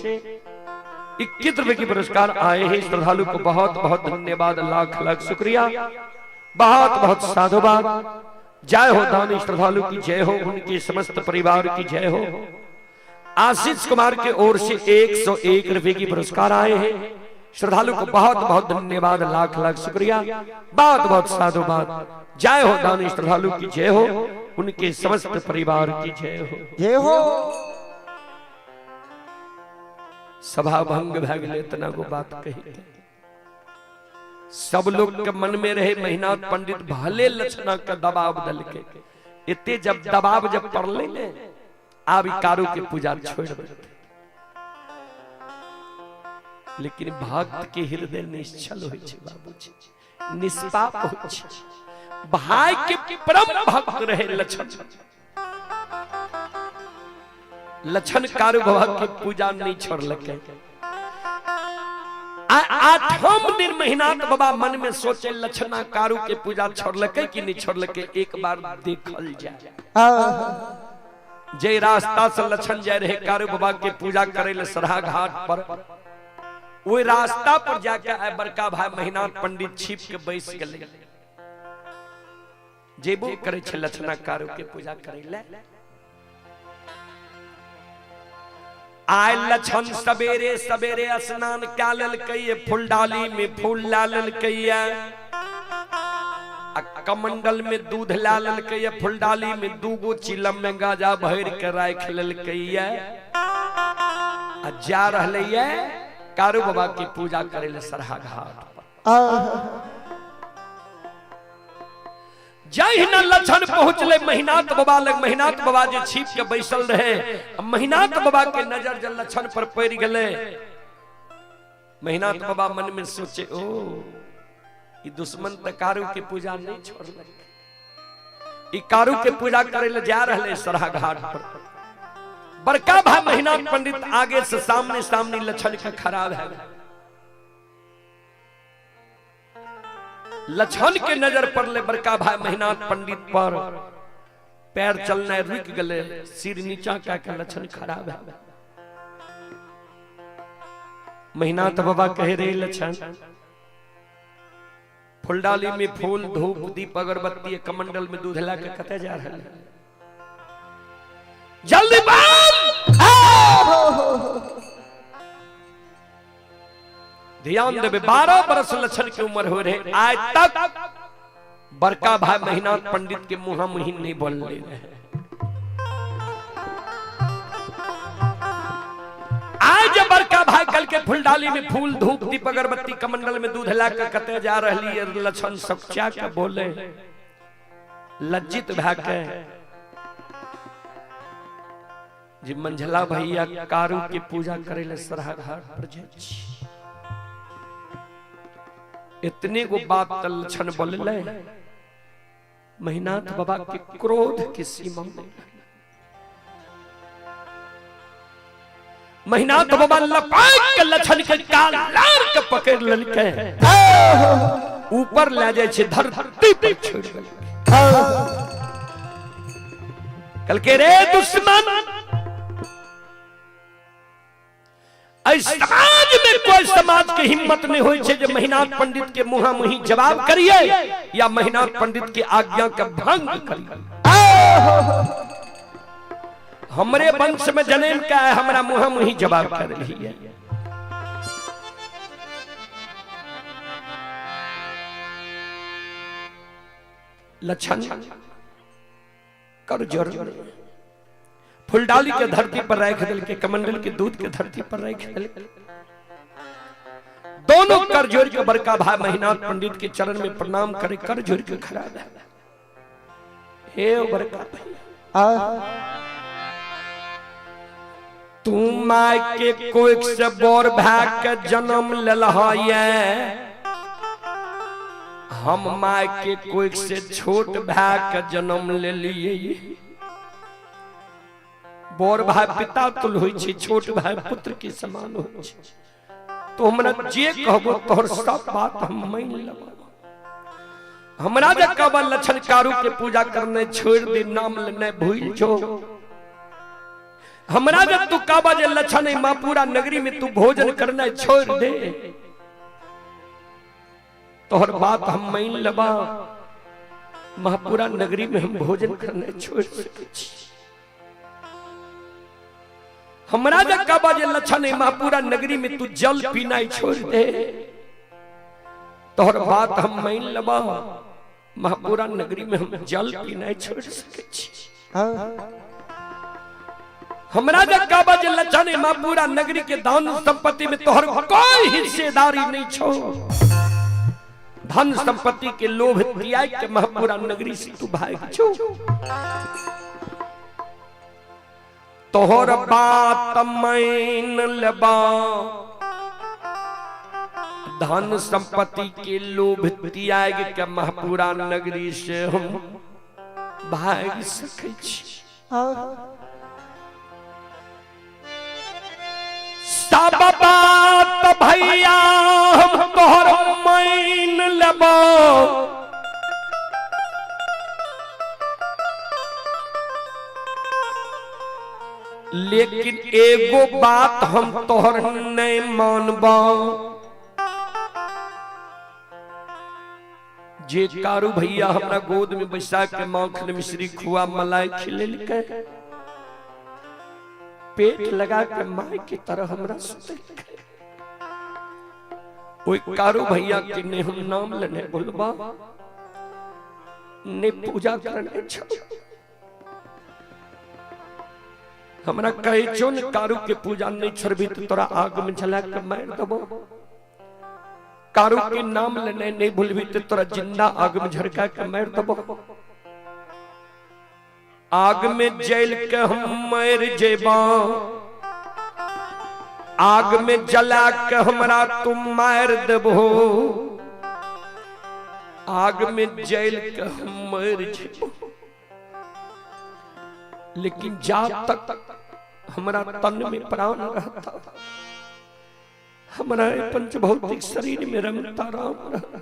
21 रुपए के पुरस्कार आए हैं। श्रद्धालु को बहुत बहुत धन्यवाद, लाख लाख शुक्रिया, बहुत बहुत साधुवाद। जय हो दानी श्रद्धालु की जय हो, उनके समस्त परिवार की जय हो। आशीष कुमार के ओर से 101 रुपए की पुरस्कार आए हैं। श्रद्धालु को बहुत बहुत धन्यवाद, लाख लाख शुक्रिया, बहुत बहुत साधुवाद। जय हो दानी श्रद्धालु की जय हो, उनके समस्त परिवार की जय हो। जय हो। सभा भंग भै गेलै इतना गो बात कही के। सब लोग के मन में रहे महिनाथ पंडित भले लक्षणा के दबाव दल के, इतने जब दबाव जब पड़ले ने आब ई कारू के पूजा छोड़ देते, लेकिन भक्त के हृदय निश्चल होइ छै बाबूजी, निष्पाप होइ छै। भाई के परम भक्त रहे लक्षण, लक्षण कारू बाबा के पूजा नहीं छोड़लकै। आठम दिन महिनाथ बाबा मन में सोचे लक्षणा कारू के पूजा छोड़लकै कि नहीं छोड़लकै, एक बार देखल जाए। जे रास्ता से लक्षण जाय रहे कारू बाबा के पूजा करे ले सरहा घाट पर, वही रास्ता पर जाके आए बड़का भाई महिनाथ पंडित छिप के बैस गेलै। जेबो करे छै लक्षणा कारू के पूजा करे ले। आय लक्षण सवेरे सवेरे स्नान क्या लेलकै, फूलडाली में फूल ला लेलकै, आ कमंडल में दूध ला लेलकै, फूलडाली में दूगो चिलम में गाजा भर के राख लेलकै, आ जा रहलै कारू बाबा के पूजा करे ले सरहा घाट पर। जहिना लक्षण पहुंचले महिनाथ बाबा लग, महिनाथ बाबा जे छिप के बैसल रहे, महिनाथ बाबा के नजर जब लक्षण पर पड़ गेले, महिनाथ बाबा मन में सोचे ओ ई दुश्मन त कारू के पूजा नहीं छोड़लक, ई कारू के पूजा करे ले जा रहले सरहा घाट पर। बड़का भाई महिनाथ पंडित आगे से सामने सामने लक्षण के खराब है। लक्षण के नजर पड़ले बड़का भाई महिनाथ पंडित पर, पैर चलना रुक गए, सिर नीचा क्या के लक्षण खराब है। महिनाथ बाबा कहे रे लक्षण, फुलडाली में फूल धूप दीप अगरबत्ती कमंडल में दूध ला के कते जा रहे, जल्दी बाल। ध्यान देवे, 12 बरस लक्षण की उम्र हो रहे, आज तक बड़का भाई महिनाथ पंडित के मुहा मुही नहीं बोल रहे। आज बड़का भाई कल के फुलडाली में फूल धूप दीप अगरबत्ती कमंडल में दूध ला के कते जा रही है, लक्षण सच्चा के बोले लज्जित भा के जी मंझला भैया कारू के पूजा करे ले सरहा घाट पर जाय छी। इतने को बात लक्षण बोलले, महिनाथ बाबा के क्रोध की सीमा नहीं। महिनाथ बाबा लपक के लक्षण के कालार के पकड़ लेलकै, ऊपर ले जाय छै धरती पर छोड़ देलकै। कहलकै रे दुश्मन, समाज में कोई समाज के हिम्मत नहीं होई छै जे महिनाथ पंडित के मुहा मुही जवाब करिए या महिनाथ पंडित के आज्ञा के भंग करिए। हमरे वंश में जन्म का है, हमरा मुहा मुही जवाब कर रही है। लक्षण कर जोर फुलडाली के धरती पर रख दिल के, कमंडल के दूध के धरती पर रख दिल, दोनों कर जोड़ के बड़का भाई महिनाथ पंडित के चरण में प्रणाम करे, कर जोड़ के खड़ा है। हे बड़का भाई, तू my के कोख से बोर भाग के जन्म लेलह, हम my के कोख से छोट भाग के जन्म ले लिए। बोर भाई पिता तुल होइ छै, छोट भाई पुत्र के समान होइ छै। तो हमरा जे कहबो तोहर सब बात हम मान लेबो। हमरा जे कहबो लक्षण कारू के पूजा करने छोड़ दे, नाम लेने भूल जो। हमरा जे तू कहबो जे लक्षण मां पूरा नगरी में तू भोजन करने छोड़ दे, तोहर बात हम मान लेबा। महापुरा नगरी में हम भोजन करने छोड़ सकै छी। हमरा जे कहबा जे लक्षण है महापुरा नगरी में तू जल पीना छोड़ दे, तोहर बात हम मान लेबा। महापुरा नगरी में हम जल पीना छोड़ सकै छी। हमरा जे कहबा जे लक्षण है महापुरा नगरी के धन संपत्ति में तोहर कोई हिस्सेदारी नहीं छो, धन संपत्ति के लोभ त्याग के महापुरा नगरी से तू भाग छो। तोहर बात मान लेबा, धन संपत्ति के लोभ त्याग के महापुरा नगरी से हम भाग सकै छी। सब बात भैया हम तोहर मान लेबा, लेकिन एगो बात हम तोहर नहीं मानबा। जे कारू भैया हमरा गोद में बैसा के माखन मिश्री खुआ मलाई खिलेलकै, पेट लगा के माय की तरह हमरा सुतेलकै, ओई कारू भैया के ने हम नाम लेने बोलबा, ने पूजा करने छो। हमरा कहे छो ने कारू के पूजा नहीं छोड़बी तो तोरा आग में जला के मार देबो, कारू के नाम लेने नहीं भूलबी तो तोरा जिंदा आग में झरका के मार देबो। आग में जल के हम मर जेबा, आग में जला के हमरा तुम मार देबो, आग में जल के हम मर जेबो, लेकिन जा तक हमरा तन में प्राण रहता, हमरा पंचभौतिक शरीर में रमता राम रहता।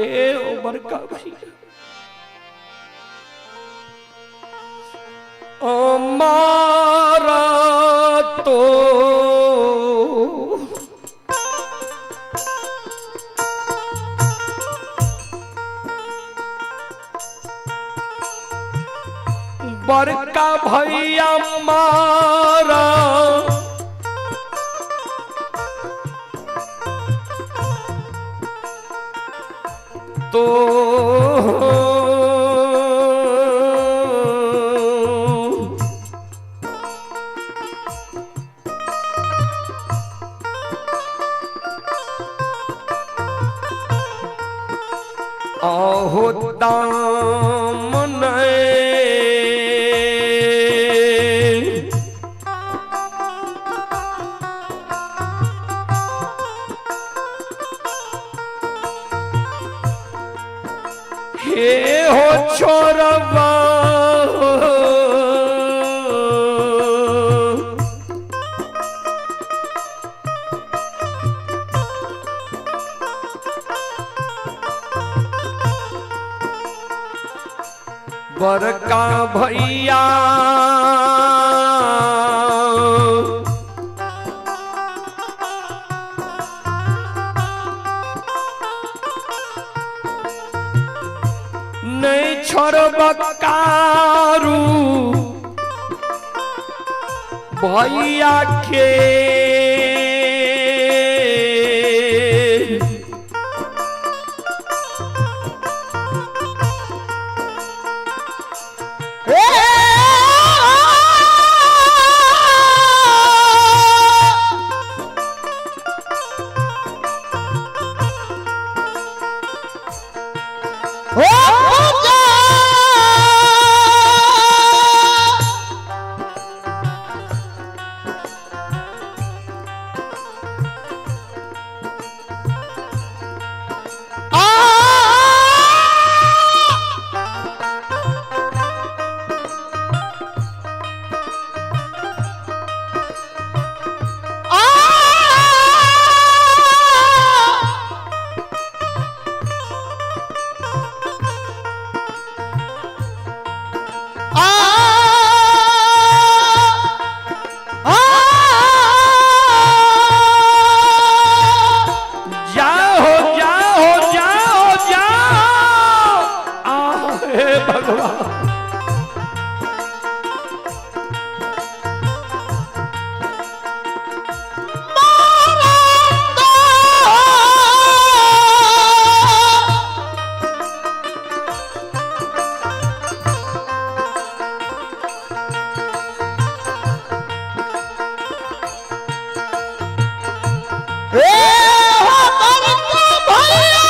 ए ओ बड़का भैया ओ मारा तो बड़का भैया मारा तो आहो दाम हे हो छोरवा बड़का भैया नहीं छोड़ब कारू भैया के, ए हो बड़का भैया।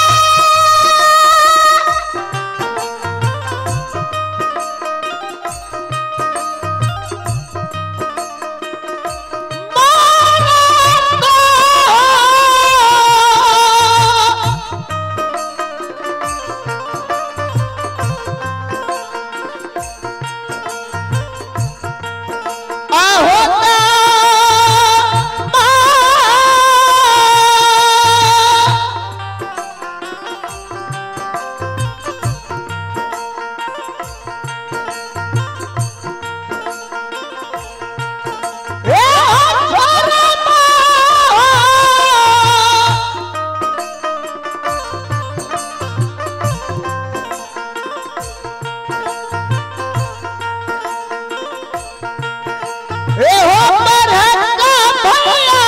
ए हो बड़का भैया।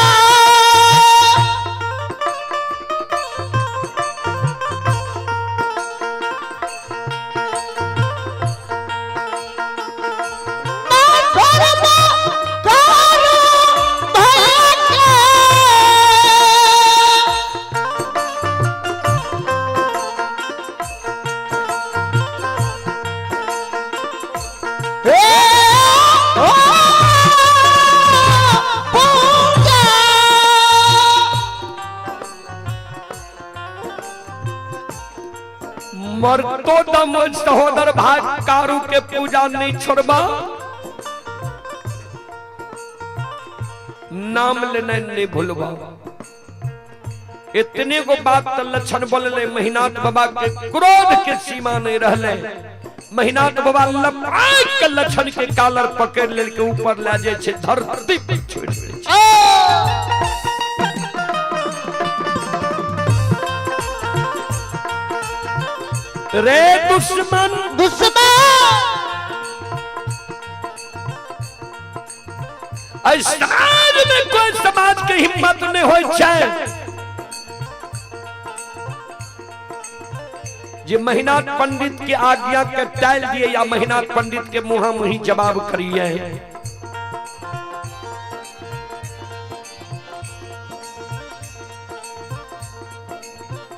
ना छोड़बा कारू भैया के। ए ओ पूजा। मरतो दम सहोदर भाई कारू के पूजा नहीं छोड़बा, नाम लेना नहीं भूलबा। इतने को बात त लक्षण बोलले, महिनाथ बाबा के क्रोध के सीमा नहीं रहले। महिनाथ बाबा लपाक के लक्षण के कालर पकड़ लेल के ऊपर ले जाय छै, धरती पे छोड़ दे छै। रे दुश्मन, दुश्मन एहि समाज में कोई समाज के हिम्मत नहीं होय छै जे महिनाथ पंडित के आज्ञा के टाल दिए या महिनाथ पंडित के मुहा मुही जवाब करिए।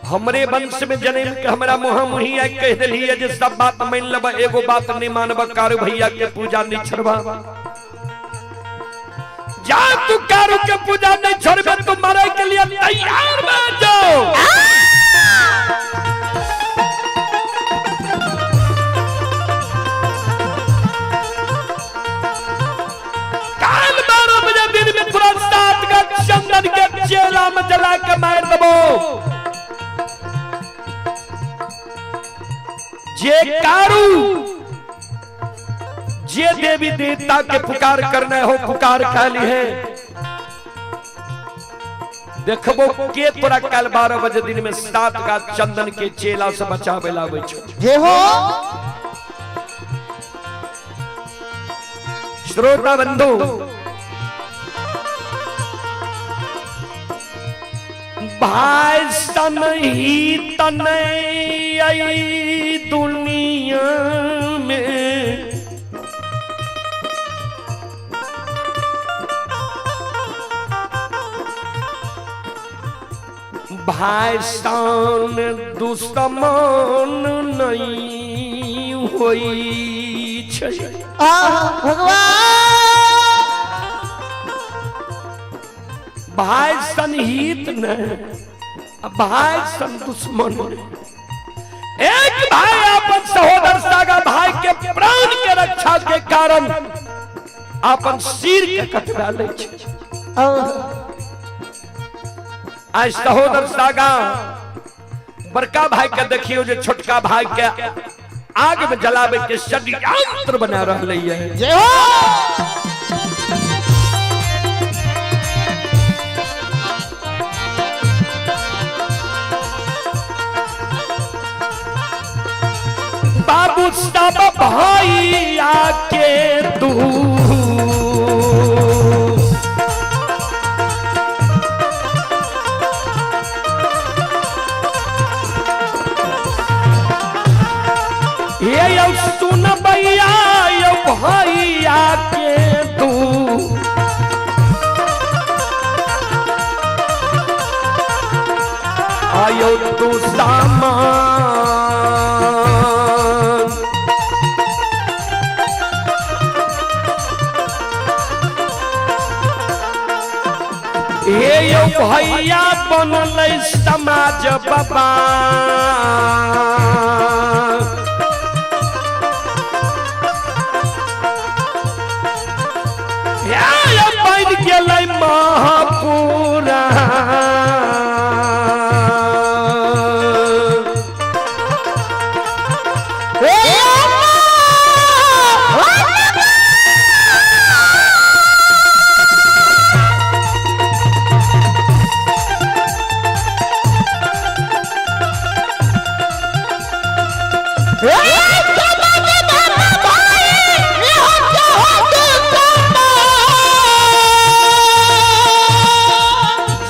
हमरे वंश में जन्म के हमरा मुहा मुही आइ कह दिलिए जे सब बात मान लेब, एगो बात नहीं मानब, कारू भैया के पूजा नहीं छोड़बा। जा तू कारू के पूजा नहीं छोड़बे तू मरे के लिए तैयार बन जाओ। काल 12 बजे दिन में तुरंत 7 का चंदन के चेला में जला के मार दबो। जे कारू जे देवी देवता के पुकार करना हो पुकार खाली है। देखबो के तोरा काल 12 बजे दिन में 7 का चंदन के चेला से बचावे लावे छो। जे हो श्रोता बंधु, भाई सन ही तनय आई दुनिया में, भाई सन दुश्मन नहीं होई छै। भगवान भाई सन हित नहीं, भाई सन दुश्मन। एक भाई अपन सहोदर सागा भाई के प्राण के रक्षा के कारण अपन सिर के कटवा ले छै। आज सहोदर सागा बड़का भाई के देखियो जे छोटका भाई के आग में जलावे के षड्यंत्र बना रहले है। जय हो। बाबू सब भैया के तू ये यौ सुन भैया यौ भैया के तू यौ भैया बनलै समाज बाबा। हे यौ बनि गेलै महापुराण।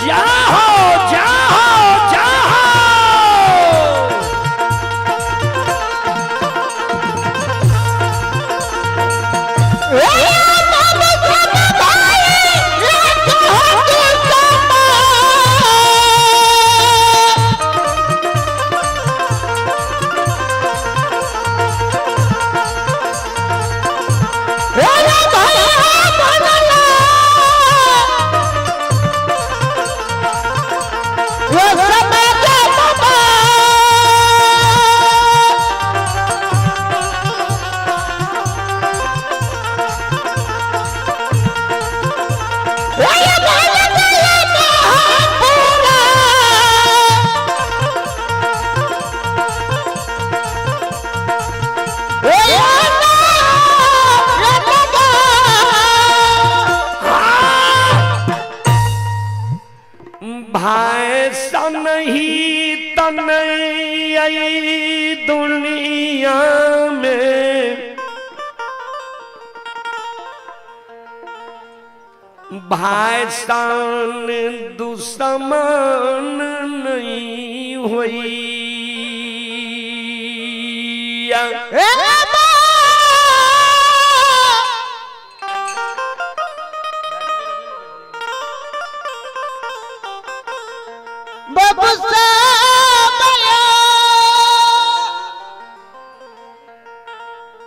जाहो जाहो जाहो। भाई सन ही तन दुनिया में, भाई सन दुश्मन नहीं हुई।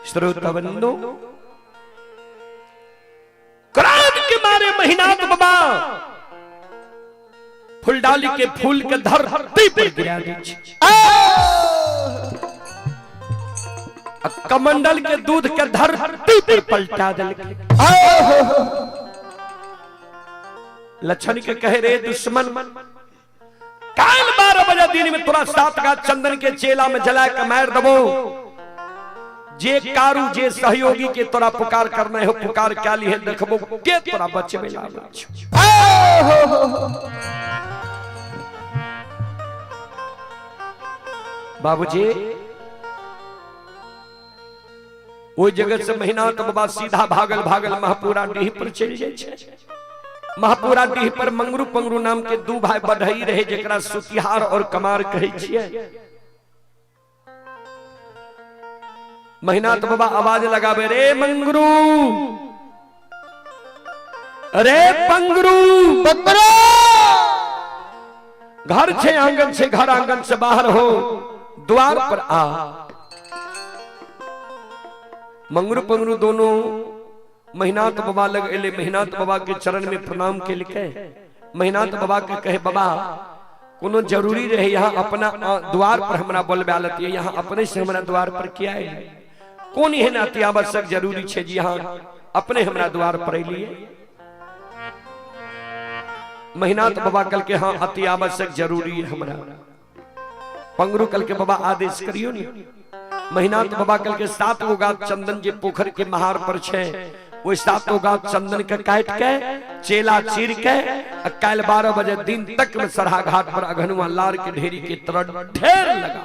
श्रोता बंधु, क्रांत के मारे महीनाथ बाबा फुलडाली के फूल के धरती पर गिरा दी, कमंडल के दूध के धरती पर पलटा दिल। लक्षण के कहे रे दुश्मन, काल 12 बजे दिन में तोरा 7 गाछ चंदन के चेला में जला के मार दबो। जे कारू जे सहयोगी के तोरा पुकार करना हो पुकार क्या लिए देखबो के तोरा बचबे लागे। बाबूजी ओहि जगह से महीना तो बाबा सीधा भागल भागल महापुरा डीह पर चलि जाइ छै। महापुरा डीह पर मंगरू पंगरू नाम के दू भाई बढ़ई रहे, जकरा सुतिहार और कमार कहै छियै। महीना तो बाबा आवाज लगावे, रे मंगरू रे पंगरू, घर छे आंगन छे, घर आंगन से बाहर हो द्वार पर आ। मंगरू पंगरू दोनों महीनाथ बाबा लग एले। महीनाथ बाबा के चरण में प्रणाम के लिखे। महीनाथ बाबा के कहे, बाबा कोनो जरूरी रहे यहाँ अपना द्वार पर हमरा बोलबा लतियै, यहाँ अपने से हमरा द्वार पर किया है? कोन एहन अति आवश्यक जरूरी छे जी यहाँ अपने हमरा द्वार पर अलियै? महीनाथ बाबा कल के हाँ अति आवश्यक जरूरी है हमरा। पंगरू कल के बाबा आदेश करियो नी। महीनाथ बाबा कल के 7 गो गाछ चंदन जे पोखर के महार पर छे, ओहि 7 गो गाछ चंदन के काट के चेला चीर के काल्हि 12 बजे दिन तक में सरहा घाट पर अघनुआ लार के ढेरी के तरह ढेर लगा।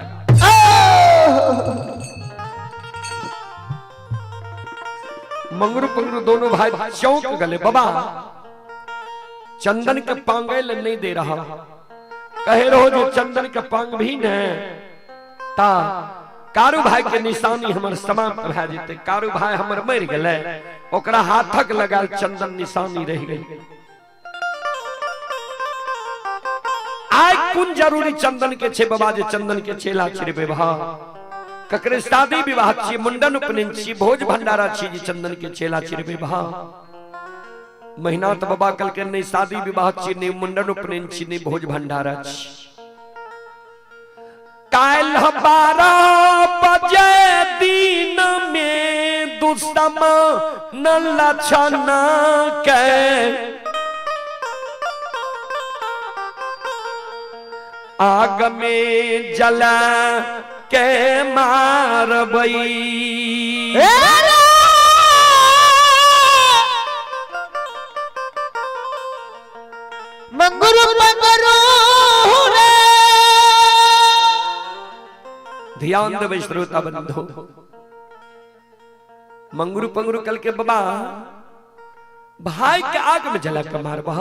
मंगरू पंगरू दोनों भाई चौंक गले, बाबा चंदन के पांगे नहीं दे रहा, कहे रहो जो चंदन के पांग भी ने ता कारू भाई के निशानी हमर समाप्त भए जेतै। कारू भाई हमर मरि गेलै, ओकरा हाथक लगाल चंदन निशानी रहि गेल। आइ कोन जरूरी चंदन के छे बाबा जे चंदन के चेला छिड़बे? भा ककरे शादी विवाह छी, मुंडन उपनयन छी, भोज भंडारा छी जे चंदन के चेला छिड़बे? भा महिनाथ बाबा कहलकै नहि शादी विवाह छी, नहि मुंडन उपनयन छी, नहि भोज भंडारा छी। काल्हि 12 बजे दिन में दुश्मन लक्षण के आग में जला के मारबई। मंगरू मंगरू रे। ध्यान देबै श्रोता बंधु, मंगरू पंगरू कल के बाबा भाई के आग में जला के मारबह,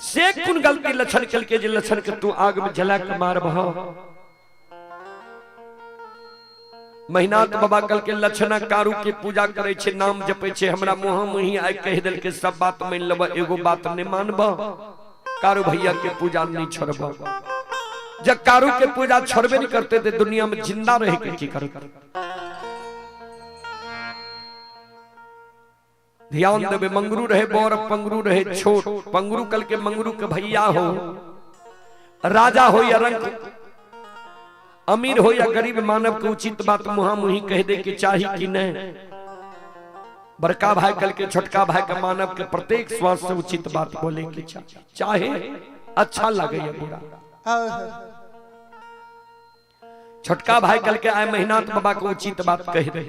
से कुन गलती लक्षण कल के जे लक्षण के तू आग में जला के मारबह। महिनाथ बाबा कल के लक्षणा कारू के पूजा करे छे, नाम जपे छे, हमरा मुँह मुही आइ कहि देल के सब बात मान लेब, एगो बात नहीं मानब, कारू भैया के पूजा नहीं छोड़ब। जब कारू के पूजा छोड़बे नहीं करते थे दुनिया में जिंदा रहे के की करते। ध्यान देबे, मंगरू रहे बड़, पंगरू रहे छोट। पंगरू कल के मंगरू के भैया हो, राजा हो या रंक, अमीर हो या गरीब, मानव के उचित बात मुहा मुही कह दे के चाही कि नहीं। बड़का भाई कल के छोटका भाई के मानव के प्रत्येक श्वास से उचित बात बोले के चाही, चाहे अच्छा लगे या बुरा। छोटका भाई कल के आए महिनाथ बाबा को उचित बात कह दे,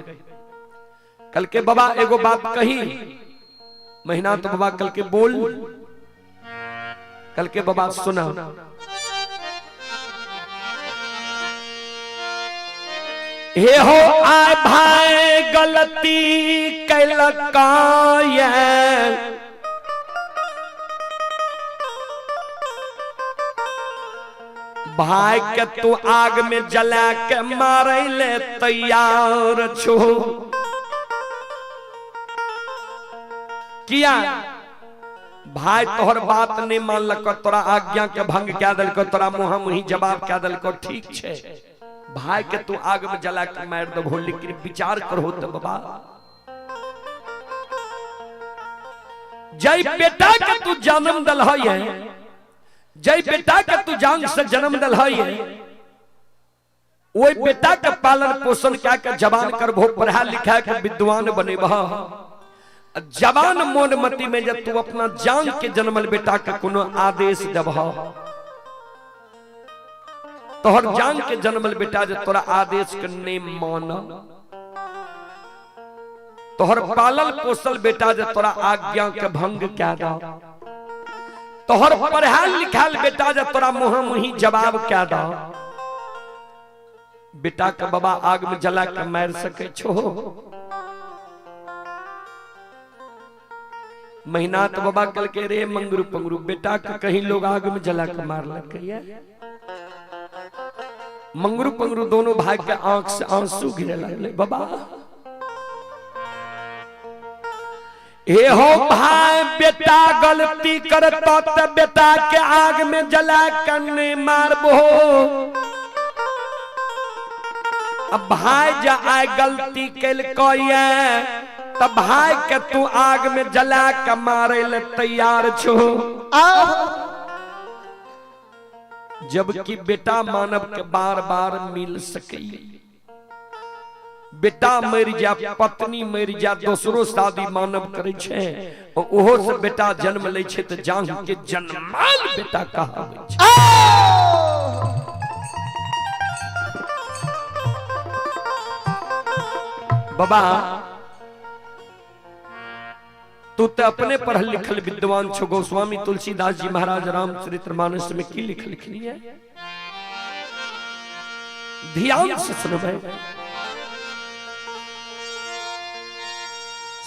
कल के बाबा एगो बात कही, महिनाथ बाबा कल के बोल, कल के बाबा सुना। हे हो आए भाई गलती कैलका ये, भाई के तू आग में जला के मारे ले तैयार छो। किया भाई तोहर बात नहीं मानलक, तोरा आज्ञा के भंग क्या दिलको, तोरा मुँह मुही जवाब क्या दिलको, ठीक छे भाई के तू आग में जला के मार दबो, लेकिन विचार करो तो बाबा जय बेटा के तू जन्म दल है, जय बेटा के तू जान से जन्म दल है, ओई बेटा के पालन पोषण क्या के जवान करबो, पढ़ा लिखा के विद्वान बनेबह। जवान मोन मति में जब तू अपना जान के जन्मल बेटा के कोनो आदेश देबह, तोहर जान के जन्मल बेटा जे तोरा आदेश के नहीं मान, तोहर पालल पोसल बेटा जे तोरा आज्ञा के भंग क्या दा, तोहर पढ़ाल लिखाल बेटा जे तोरा मुँह मुही जवाब क्या दा, बेटा के बाबा आग में जला के मार सके छो। महिनाथ बाबा कल के रे मंगरू पंगरू बेटा के कहीं लोग आग में जला के मार लगे। मंगरू पंगरू दोनों भाई के आंख से आंसू गिरे लगले। बाबा हे हो भाई बेटा गलती करता त बेटा के आग में जला के नहीं मारबो। अब भाई जा आए गलती केलको ये तब भाई के तू आग में जला के मारे ले तैयार छो, जबकि बेटा मानव के बार बार मिल सके। बेटा मर जा, पत्नी मर जा, दोसरो शादी मानव करे छे, ओहो से बेटा जन्म ले छे त जान के जन्माल बेटा कहावे छे। बाबा तू तो अपने पढ़ल लिखल विद्वान छो। गोस्वामी तुलसीदास जी महाराज रामचरितमानस में की लिखल है, ध्यान से सुनबे।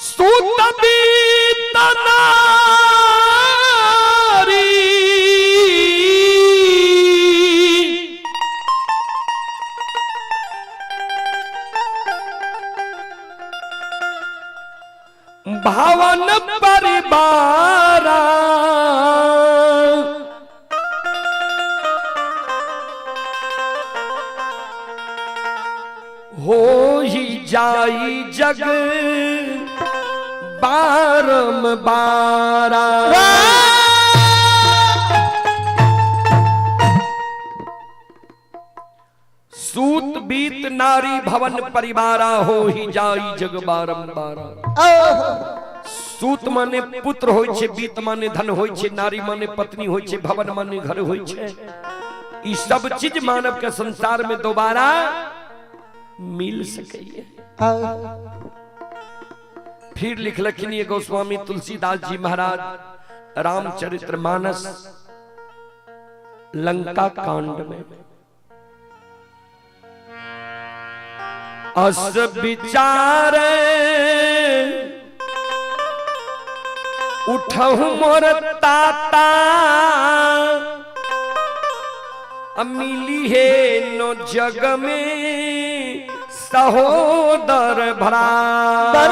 सुत बीत नारी भवन परिवारा, हो ही जाई जग बारम बारा। सूत बीत नारी भवन परिवारा हो ही जाई जग बारंबारा। सूत माने पुत्र होय छे, बीत माने धन होय छे, नारी माने पत्नी होय छे, भवन माने घर होय छे। ई सब चीज मानव के संसार में दोबारा मिल सकैये। फिर लिखलखिन ये गोस्वामी तुलसीदास जी महाराज रामचरित्र मानस लंका कांड में, अस विचार उठहु मोर ताता, मिली है नो जग में सहोदर भ्राता।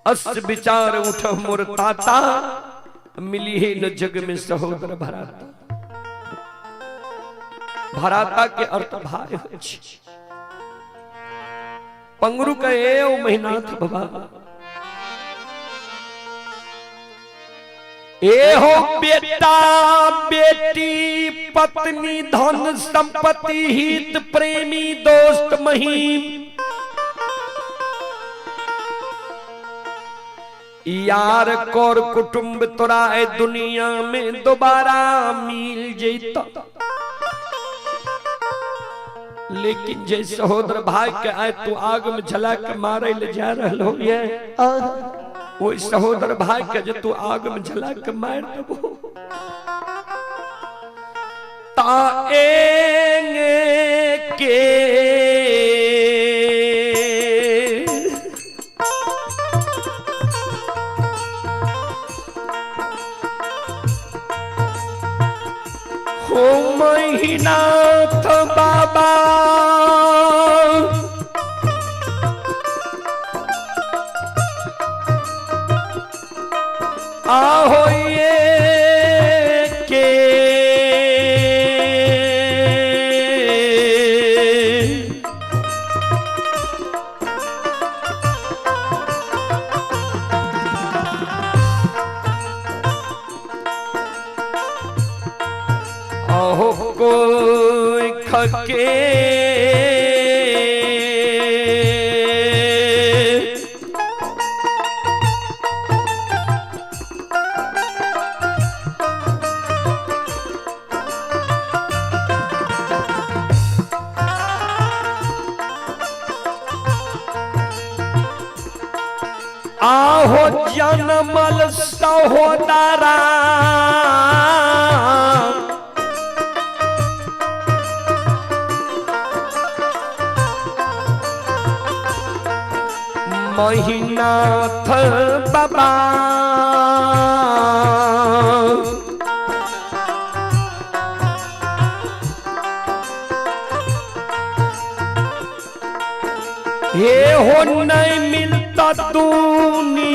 अस विचार उठहु मोर ताता, मिली है न जग में सहोदर भ्राता। भराता के अर्थ भाई होइ छै। पंगरु कहे ओ महिनाथ बाबा, ए हो बेटा बेटी पत्नी धन संपत्ति हित प्रेमी दोस्त महीम, यार कोर कुटुंब तोरा ए दुनिया में दोबारा मिल जैता, लेकिन जे सहोदर भाई के आए तू आग में जला के मारे ले जा रहल हो, ये ओई सहोदर भाई के जे तू आग में जला के मार देबो ता एंगे के हो महिनाथ बाबा, आहो ये के आहो कोई खके आहो जनमल सहोदरा, महिनाथ बाबा, हे हो नहीं मिलता दूनी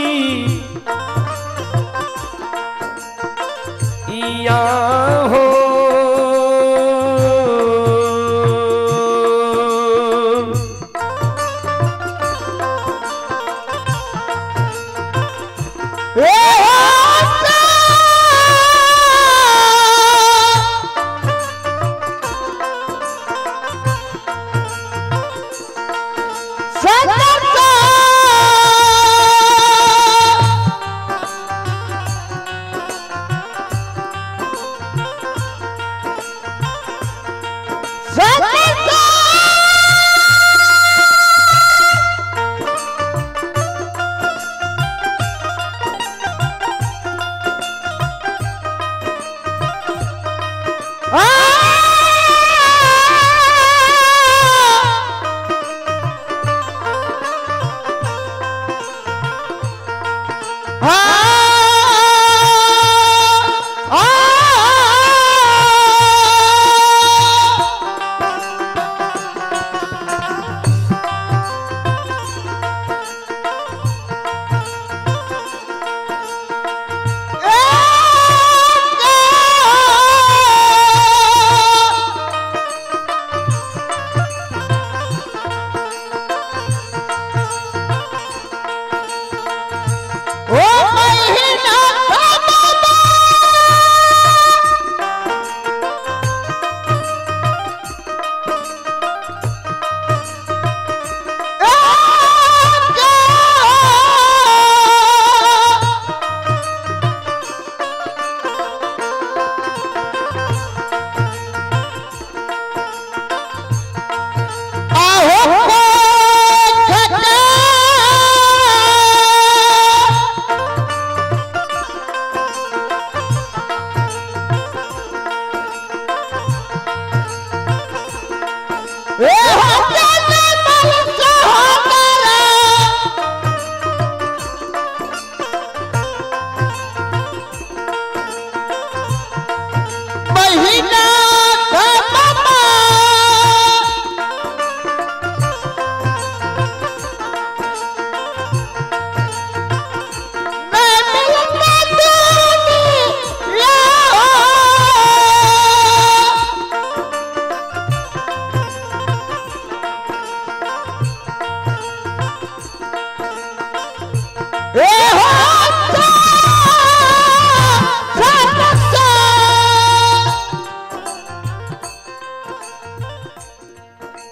या हो,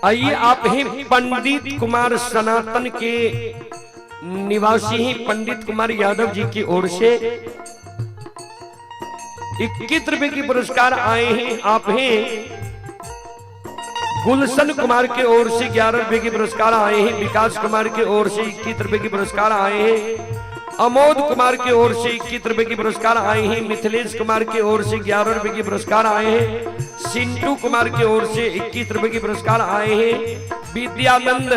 आइए आप ही पंडित कुमार सनातन के निवासी ही पंडित कुमार यादव जी की ओर से 21 रुपए की पुरस्कार आए हैं। आप ही गुलशन कुमार के ओर से 11 रुपए के पुरस्कार आए हैं। विकास कुमार के ओर से 21 रुपए के पुरस्कार आए हैं। अमोद कुमार की ओर से 21 रुपए के पुरस्कार आए हैं। मिथिलेश कुमार की ओर से 11 रुपए के पुरस्कार आए हैं। सिंटू कुमार की ओर से 21 रुपए के पुरस्कार आए हैं। विद्यानंद,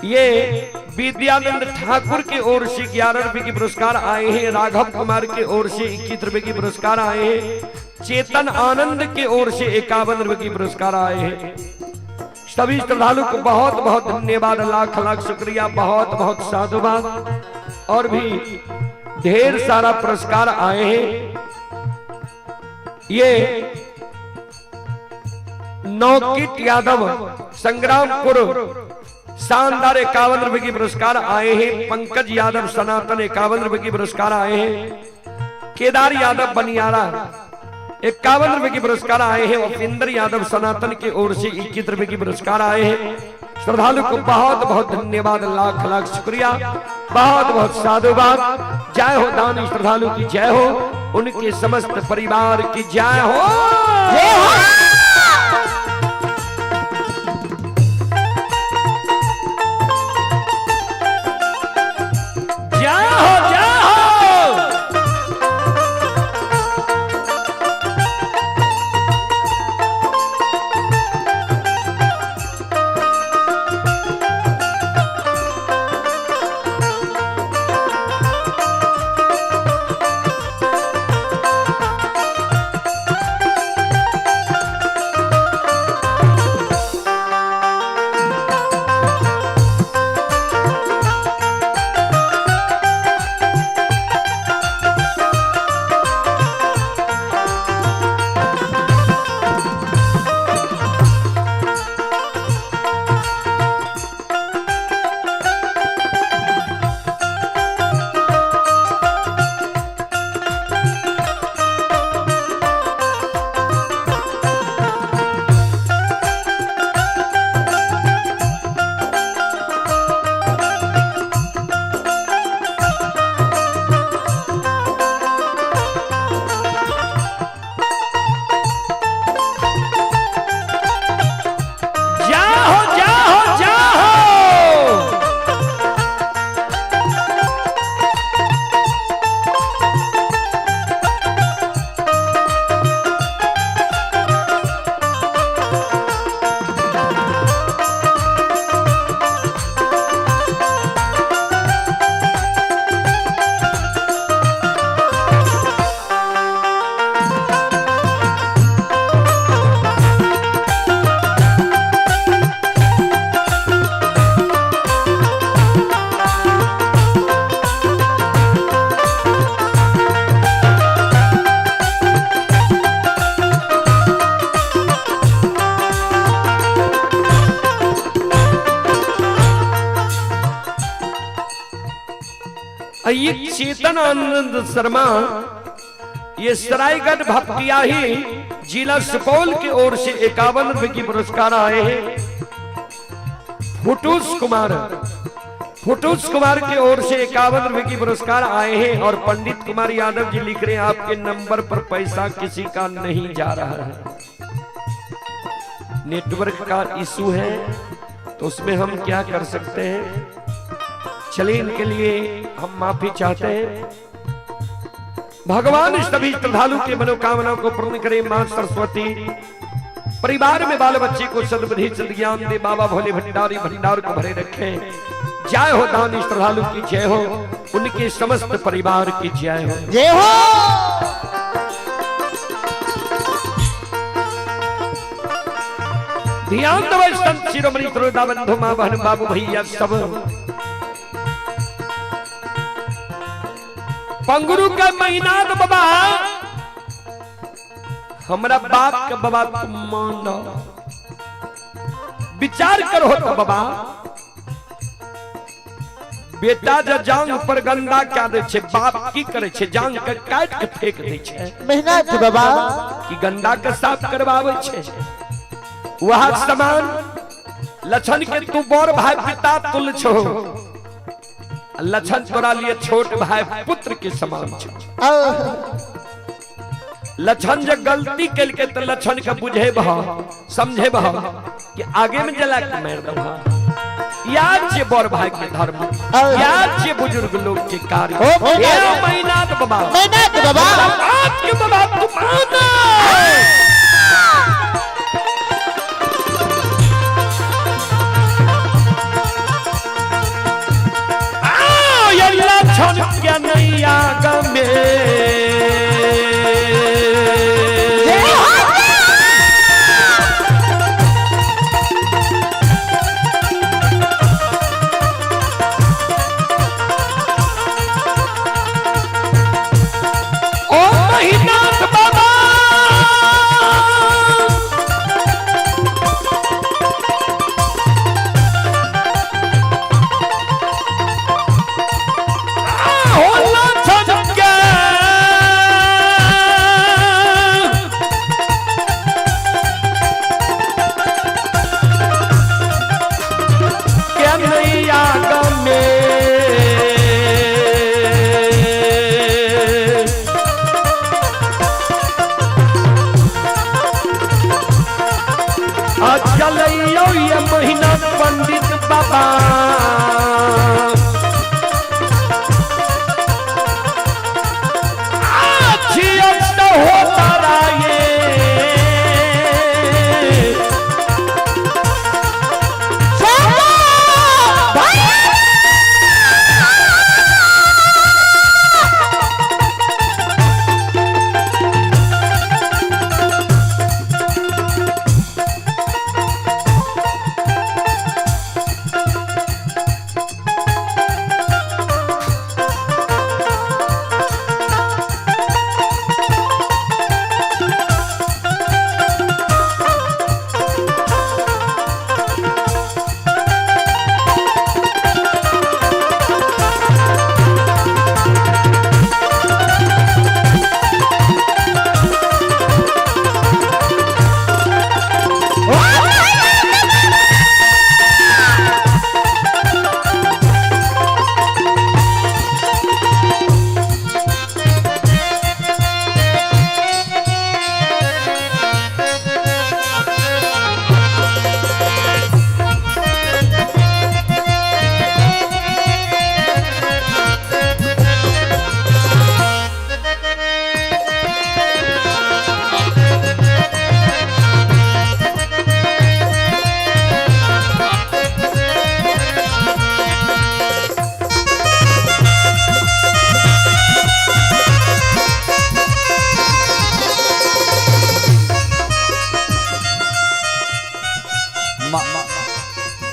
ये विद्यानंद ठाकुर की ओर से 11 रुपए के पुरस्कार आए हैं। राघव कुमार की ओर से 21 रुपए के पुरस्कार आए हैं। चेतन आनंद की ओर से 51 रुपए के पुरस्कार आए हैं। सभी श्रद्धालु को बहुत बहुत धन्यवाद, लाख लाख शुक्रिया, बहुत बहुत साधुवाद। और भी ढेर सारा पुरस्कार आए हैं। ये नौकित यादव संग्रामपुर शानदार 51 रुपए की पुरस्कार आए हैं। पंकज यादव सनातन 51 रुपए की पुरस्कार आए हैं। केदार यादव बनियारा 51 रुपए की पुरस्कार आए हैं। उपेंद्र यादव सनातन की ओर से 21 रुपए की पुरस्कार आए हैं। श्रद्धालु को बहुत बहुत धन्यवाद, लाख लाख शुक्रिया, बहुत बहुत साधुवाद। जय हो दानी श्रद्धालु की जय हो, उनके समस्त परिवार की जय हो। जय हो। जय हो, जय हो। जय हो, जय हो, जय हो। ये चेतन आनंद शर्मा, ये सरायगढ़ भपटियाही जिला सुपौल की ओर से 51 रुपए की पुरस्कार आए हैं। फुटूस कुमार, फुटूस कुमार की ओर से 51 रुपए की पुरस्कार आए हैं। और पंडित कुमार यादव जी लिख रहे हैं, आपके नंबर पर पैसा किसी का नहीं जा रहा है, नेटवर्क का इशू है, तो उसमें हम क्या कर सकते हैं। चलिए, इनके लिए हम माफी चाहते हैं। भगवान सभी श्रद्धालु के मनोकामना को पूर्ण करे। मां सरस्वती परिवार में बाल बच्चे को सद्बुद्धि सद्ज्ञान दे। बाबा भोले भंडारी भंडार को भरे रखें। जय हो दानी श्रद्धालु की जय हो, उनके समस्त परिवार की जय हो। जय हो। ध्यान दो संत शिरोमणि श्रोता बंधु मां बहन बाबू भैया सब। पंगुरु का महीना तो बाबा हमरा बाप के बाबा तुम मान विचार करो तो बाबा बेटा जे जांग पर गंदा क्या दे छे, बाप की करे छे, जांग के काट के फेंक दे छे। मेहनत बाबा कि गंदा के साफ करवावे छे। वह समान लछन के तू बड़ भाई पिता तुल छो, लछन तोरा लिए छोट भाई पुत्र के समान छो। लछन जे गलती केलके त लछन के बुझे बह समझे बह कि आगे में जला के मार दबह। याद छे बड़ भाई के धर्म, याद छे बुजुर्ग लोग के कार्य। ए मैनाथ बाबा, मैनाथ बाबा, बात के बाबा तू माना। आ ये लछन के नैया गमे पंडित बाबा होता ये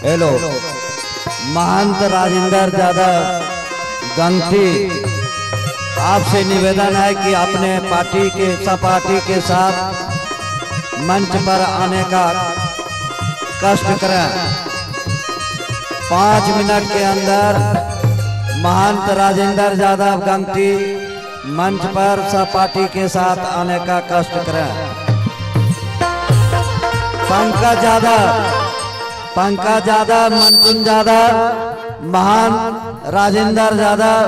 हेलो महंत राजेंद्र यादव गंगटी, आपसे निवेदन है कि अपने पार्टी के सहपाठी के साथ मंच पर आने का कष्ट करें। 5 मिनट के अंदर महंत राजेंद्र यादव गंगटी मंच पर सहपाठी के साथ आने का कष्ट करें। पंकज यादव, पंकज यादव, मंटून यादव, महान राजेंद्र यादव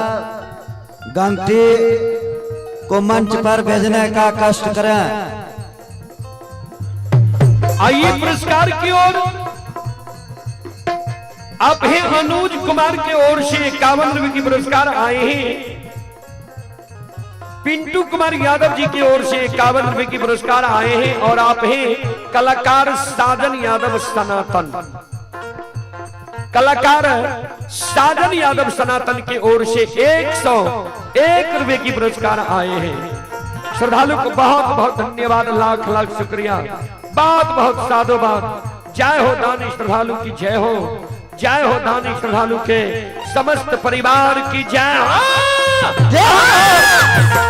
गंगटी को मंच पर भेजने का कष्ट करें। आइए पुरस्कार की ओर। अब है अनुज कुमार के ओर से 51 रुपए की पुरस्कार आए हैं। पिंटू कुमार यादव जी की ओर से 51 रुपए की पुरस्कार आए हैं। और आप हैं कलाकार साजन यादव सनातन, कलाकार साजन यादव सनातन की ओर से 101 रुपए की पुरस्कार आए हैं। श्रद्धालु को बहुत बहुत धन्यवाद, लाख लाख शुक्रिया, बहुत बहुत साधुवाद। जय हो दानी श्रद्धालु की जय हो, जय हो दानी श्रद्धालु के समस्त परिवार की जय हो। जय हो।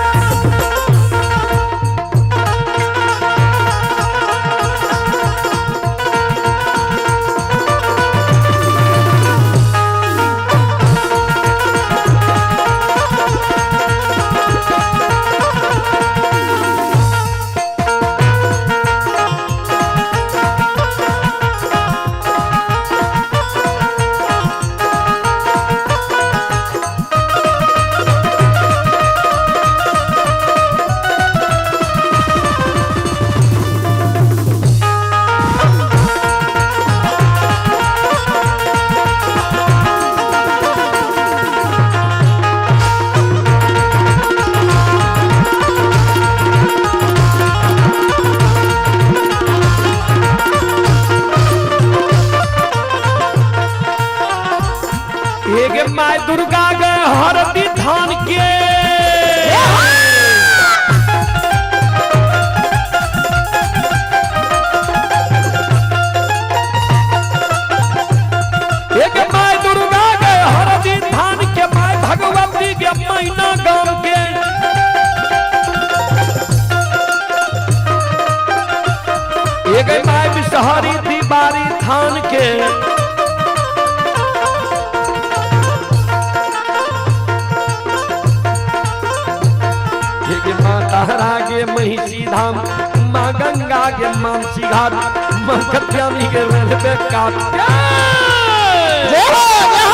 दुर्गा गए हरदी धान के। एक my Durga गए हरदी धान के, my Bhagwati के मैना गांव के। एक my Bishahari दीवारी थान के। एक माँ तारा के महिषी धाम, माँ गंगा के मानसी घाट, माँ कत्यानी के रेलवे काट। जय हो, जय हो।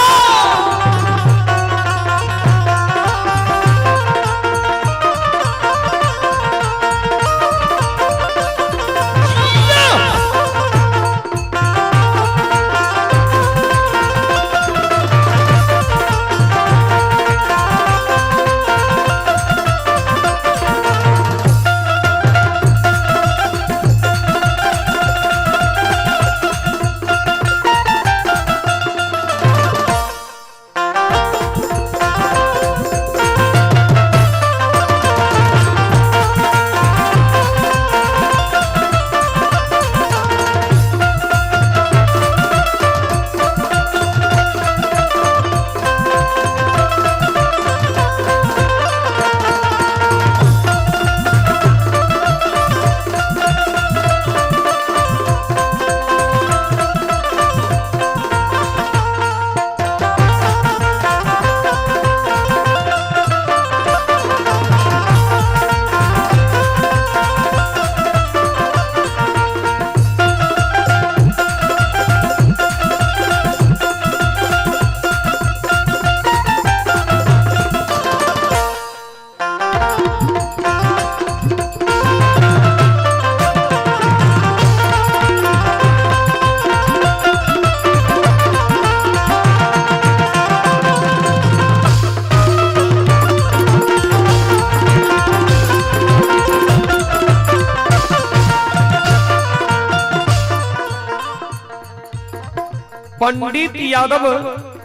पंडित यादव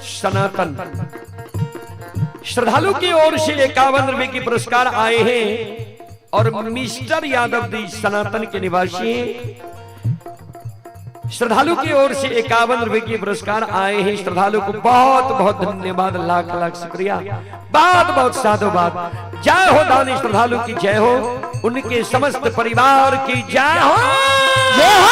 सनातन श्रद्धालु की ओर से 51 रुपए के पुरस्कार आए हैं और मिस्टर यादव जी सनातन के निवासी हैं। श्रद्धालु की ओर से 51 रुपए के पुरस्कार आए हैं। श्रद्धालु को बहुत बहुत धन्यवाद, लाख लाख शुक्रिया, बहुत बहुत साधुवाद। जय हो दानी श्रद्धालु की जय हो, उनके समस्त परिवार की जय हो। जय हो।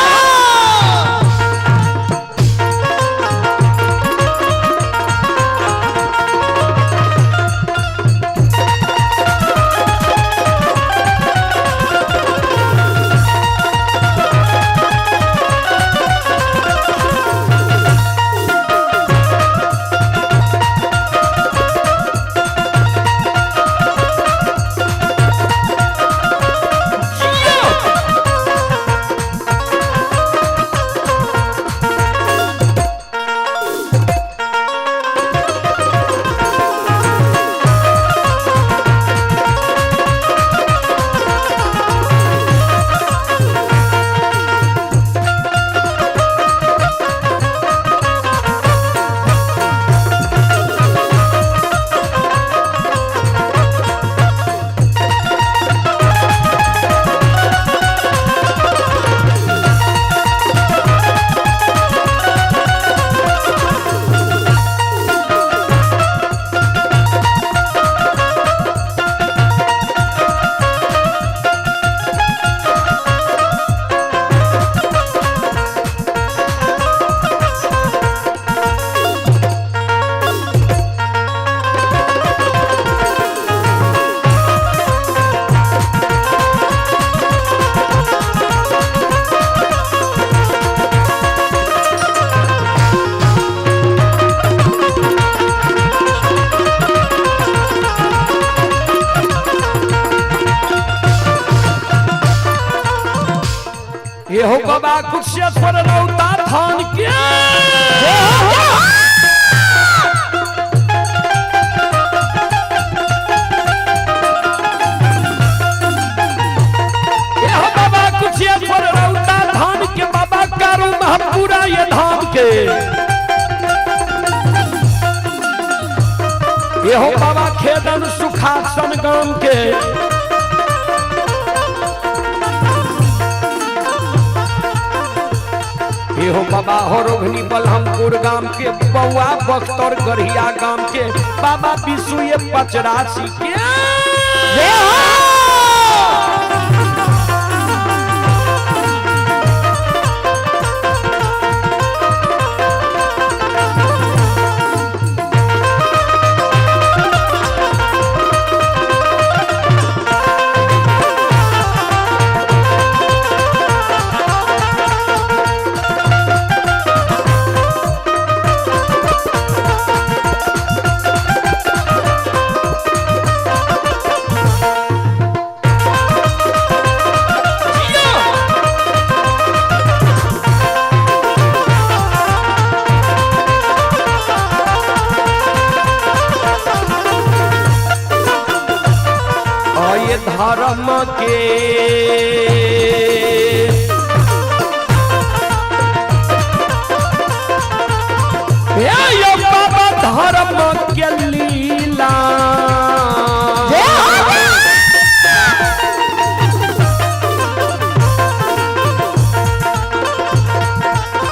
ये हो बाबा कुशेश्वर रौता थान के। ये हो बाबा कुशेश्वर रौता धाम के, बाबा कारू महपूरा ये धाम के। एहो बाबा खेदन सुखासन गाम के। एहो बाबा हो रोघनी बलहमपुर गाम के, बउआ बख्तर गढ़िया गाम के, बाबा विशु ये पचरासी के। ये धर्म के ये बाबा धर्म के लीला।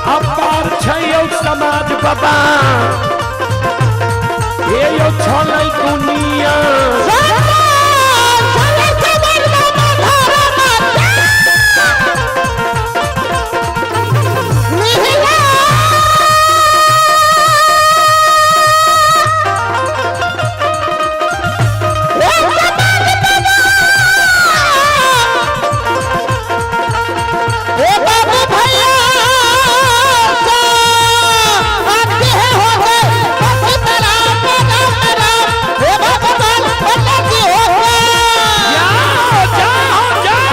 अपार छै यौ समाज बाबा, ये यौ छलै दुनिया। जाओ जाओ जाओ।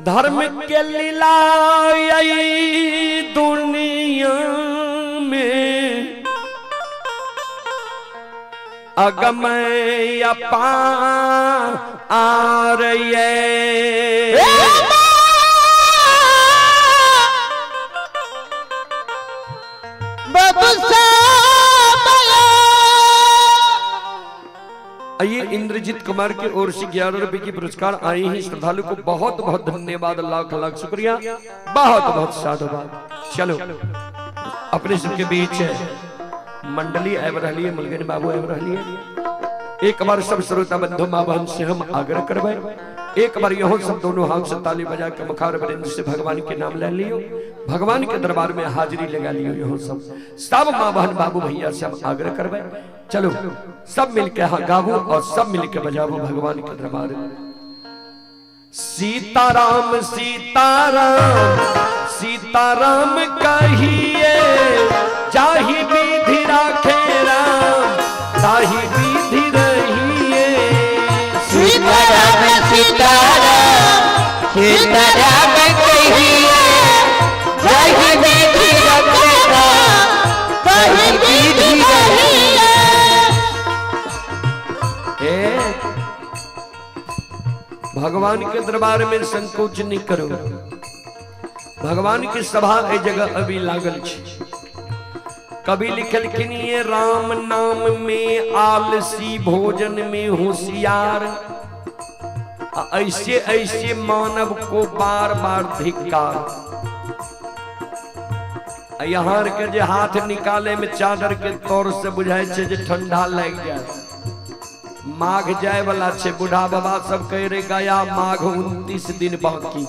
धर्म के लीला यही दुनिया में अगमय अपार ये। आइए इंद्रजीत कुमार की ओर से 11 रुपए की पुरस्कार आई है। श्रद्धालु को बहुत बहुत धन्यवाद, लाख लाख शुक्रिया, बहुत बहुत साधुवाद। चलो अपने सबके बीच मंडली आब रही है, मुलगन बाबू आब रही है। एक बार सब श्रोता बंधु माँ बहन से हम आग्रह करबै, एक बार यहो सब दोनों हाथ से ताली बजा के मुखार वृंद से भगवान के नाम ले लियो, भगवान के दरबार में हाजिरी लगा लियो। यहो सब सब माँ बहन बाबू भैया से हम आग्रह करबै, चलो सब मिलके हाँ गाबो और सब मिलके बजाबो भगवान के दरबार में। सीताराम सीताराम सीताराम कहिए, जाहि विधि राखे राम ताहि विधि रहिए। सीताराम सीताराम सीताराम कहिए, जाहि विधि राखे राम ताहि विधि रहिए। भगवान के दरबार में संकोच नहीं करो, भगवान की सभा ए जगह अभी लागल छे। कभी लिखलखिन ये राम नाम में आलसी भोजन में होशियार, ऐसे ऐसे मानव को बार बार धिक्कार। यहाँ के जे हाथ निकाले में चादर के तौर से बुझाए छे जे ठंडा लग जाए। माघ जाए वाला छे, बूढ़ा बाबा सब कह रहे गया माघ 29 दिन बाकी।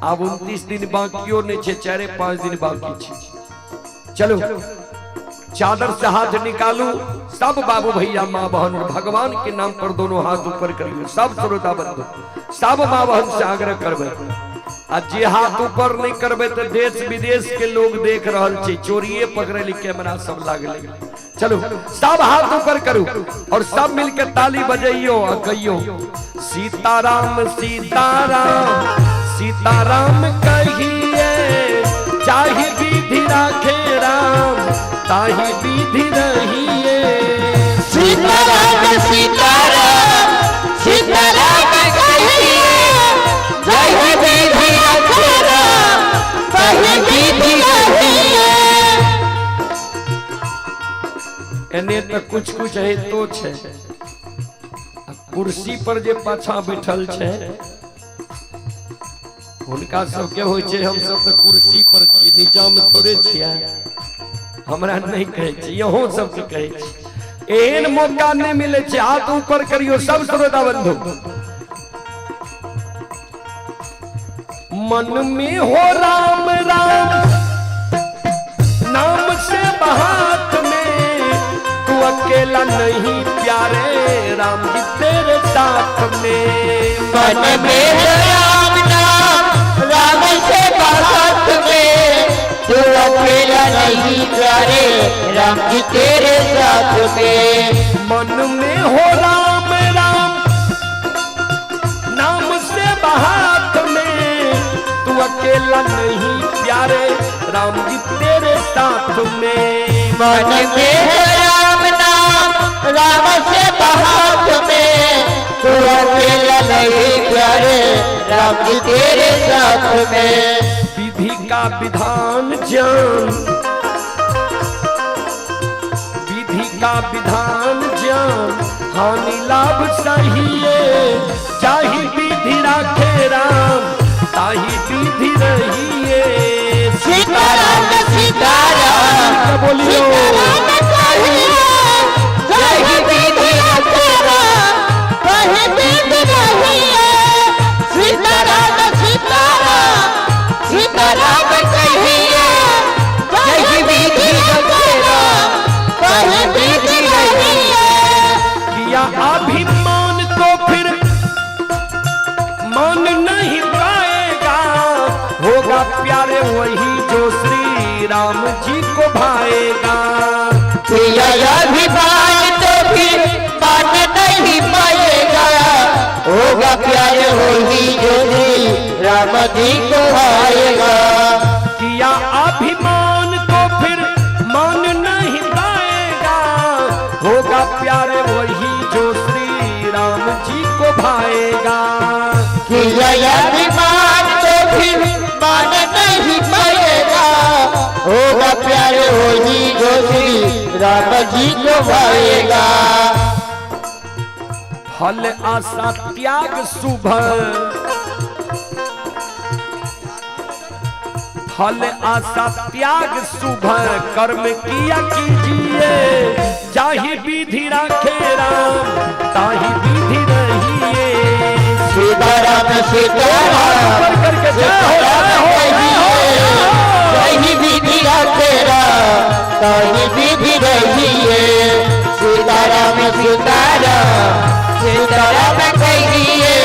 अब 29 दिन बाकियो नहीं छे, 4-5 दिन बाकी छे। चलो चादर से हाथ निकालू। सब बाबू भैया माँ बहन भगवान के नाम पर दोनों हाथ ऊपर करियो। सब श्रोता बंधु सब माँ बहन से आग्रह करबै, आ जे हाथ ऊपर नहीं करबै तो देश विदेश के लोग देख रहल छै, चोरिए पकड़े कैमरा सब लागले। चलो सब हाथ ऊपर करू और सब मिलके ताली बजैयो और कहियो सीताराम सीताराम सीताराम कहिए, चाहे विधि राखे राम ताही विधि रहिए। सीताराम सीताराम सीताराम कहिए, जय विधि राखे राम ताही विधि रहिए। एने तो कुछ कुछ है तो छे, कुर्सी पर जे पाछा बैठल छे हुनका सबके होइ छै, हम सब तो कुर्सी पर छी, नीचा में थोड़े छियै। हमरा नहीं कहै छी, यहो सबके कहै छी, एहन मौका नहीं मिले छै। हाथ ऊपर करियो सब श्रोता बंधु। मन में हो राम राम नाम से हाथ में, तू अकेला नहीं प्यारे राम जी तेरे साथ में। मन में हो राम नाम राम से हाथ में, तू अकेला नहीं प्यारे राम जी तेरे साथ में। मन में हो राम राम नाम से हाथ में, तू अकेला नहीं प्यारे राम जी तेरे साथ में। मन में हो राम नाम राम से हाथ में, तू अकेला नहीं प्यारे राम जी तेरे साथ में। विधि का विधान जान, विधि का विधान जान, हानि लाभ सहिए, चाहे विधि राखे राम ताही विधि रहिए। सीताराम सीताराम बोलियो सीताराम कहिए, जय विधि राखे राम ताही विधि रहिए। सीताराम सीताराम सीताराम कहिए, जय विधि राखे राम ताही विधि रहिए। किया अभिमान तो फिर मान नहीं पाएगा, होगा प्यारे वही जो श्री राम जी को भाएगा। किया अभिमान तो फिर मान नहीं पाएगा, होगा प्यारे वही जो श्री राम जी को भाएगा। किया अभिमान तो फिर मान नहीं पाएगा, होगा प्यारे वही जो श्री राम जी को भाएगा। किया अभिमान तो फिर मान नहीं पाएगा, होगा प्यारे वही जो श्री राम जी को भाएगा। फल आशा त्याग शुभ, फल आशा त्याग शुभ कर्म किया कीजिए, जाहि विधि राखे राम ताहि विधि रहिए। सीताराम सीताराम करके जय हो जय हो जय हो, जय विधि राखे राम ताहि विधि रहिए। सीताराम सीताराम सीताराम कहिए,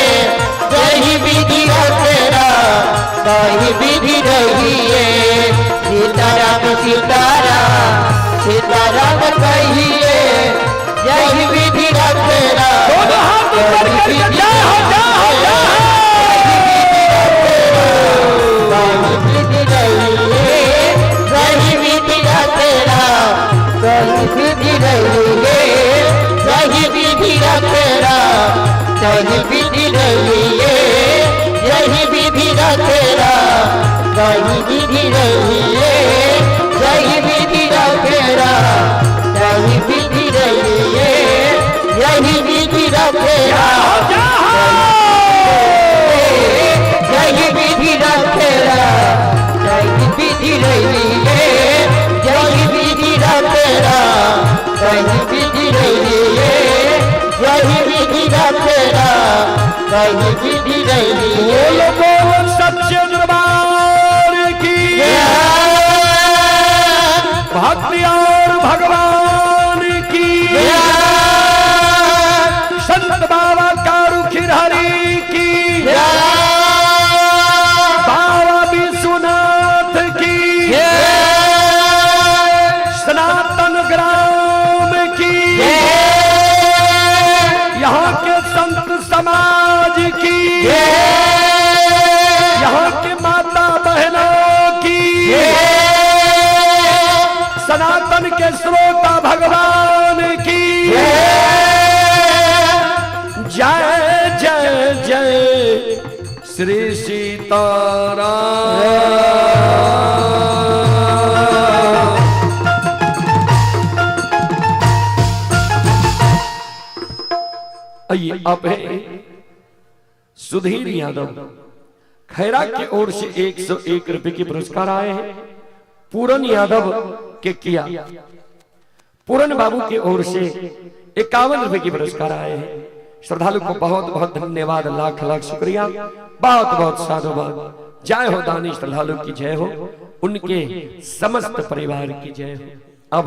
जय विधि राखे राम ताहि विधि रहिए। सीताराम सीताराम सीताराम कहिए, जय विधि राखे राम दोनों हाथ ऊपर करके जय हो जय हो जय हो। ताहि विधि रहिए, जय विधि राखे राम ताहि विधि रहिए। जय विधि राखे राम ताहि विधि रहिए, जय विधि राखे राम ताहि विधि रहिए। जय विधि राखे राम ताहि विधि रहिए, जय विधि राखे राम जय विधि राखे राम जय विधि रहिए, जय विधि राखे राम जय विधि रहिए। जय विधि राखे राम जय विधि रहिए। बोलो बोलो सच्चे दरबार की भक्ति और भगवान। सीताराम। आइए आप है सुधीर यादव खैरा की ओर से 101 रुपए के पुरस्कार आए हैं। पूरन यादव के किया पूरन बाबू की ओर से 51 रुपए के पुरस्कार आए हैं। श्रद्धालु को बहुत बहुत धन्यवाद, लाख लाख शुक्रिया, बहुत बहुत साधुवाद। जय हो दानी श्रद्धालु की जय हो, उनके समस्त परिवार की जय हो। अब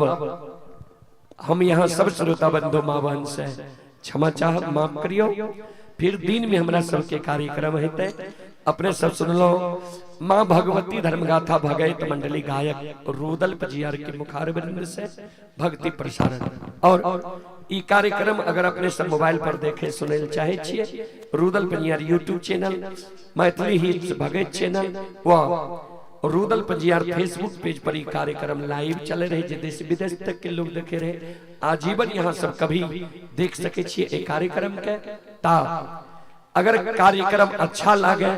हम यहाँ सब श्रोता बंधु माँ बहन से क्षमा चाह माफ करियो। फिर दिन में हमरा सबके कार्यक्रम हेतै, अपने सब सुन लो। माँ भगवती धर्मगाथा भगैत मंडली गायक रुदल पजियार के मुखारबिंद से भक्ति प्रसारण। और ई कार्यक्रम अगर अपने सब मोबाइल पर देखे सुने चाहे छिए, Rudal Pajiyar YouTube channel, Maithili hits Bhagat channel व रुदल पंजियार फेसबुक पेज पर ई कार्यक्रम लाइव चले रहे, जे देश विदेश तक के लोग देखे रहे। आजीवन यहाँ सब कभी देख सके छिए ए कार्यक्रम के। ता अगर कार्यक्रम अच्छा लागे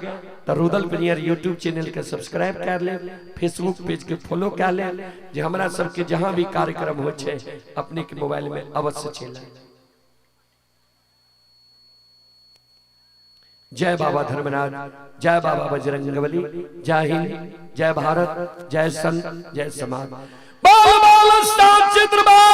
तो रुदल पंजियार यूट्यूब चैनल के सब्सक्राइब कर ले, फेसबुक पेज के फॉलो कर ले, जे हमरा सबके जहां भी कार्यक्रम हो छे अपने के मोबाइल में अवश्य चले। जय बाबा धर्मराज, जय बाबा बजरंगबली, जय हिंद, जय भारत, जय संत, जय समाज। बोल बोल साचे दरबार।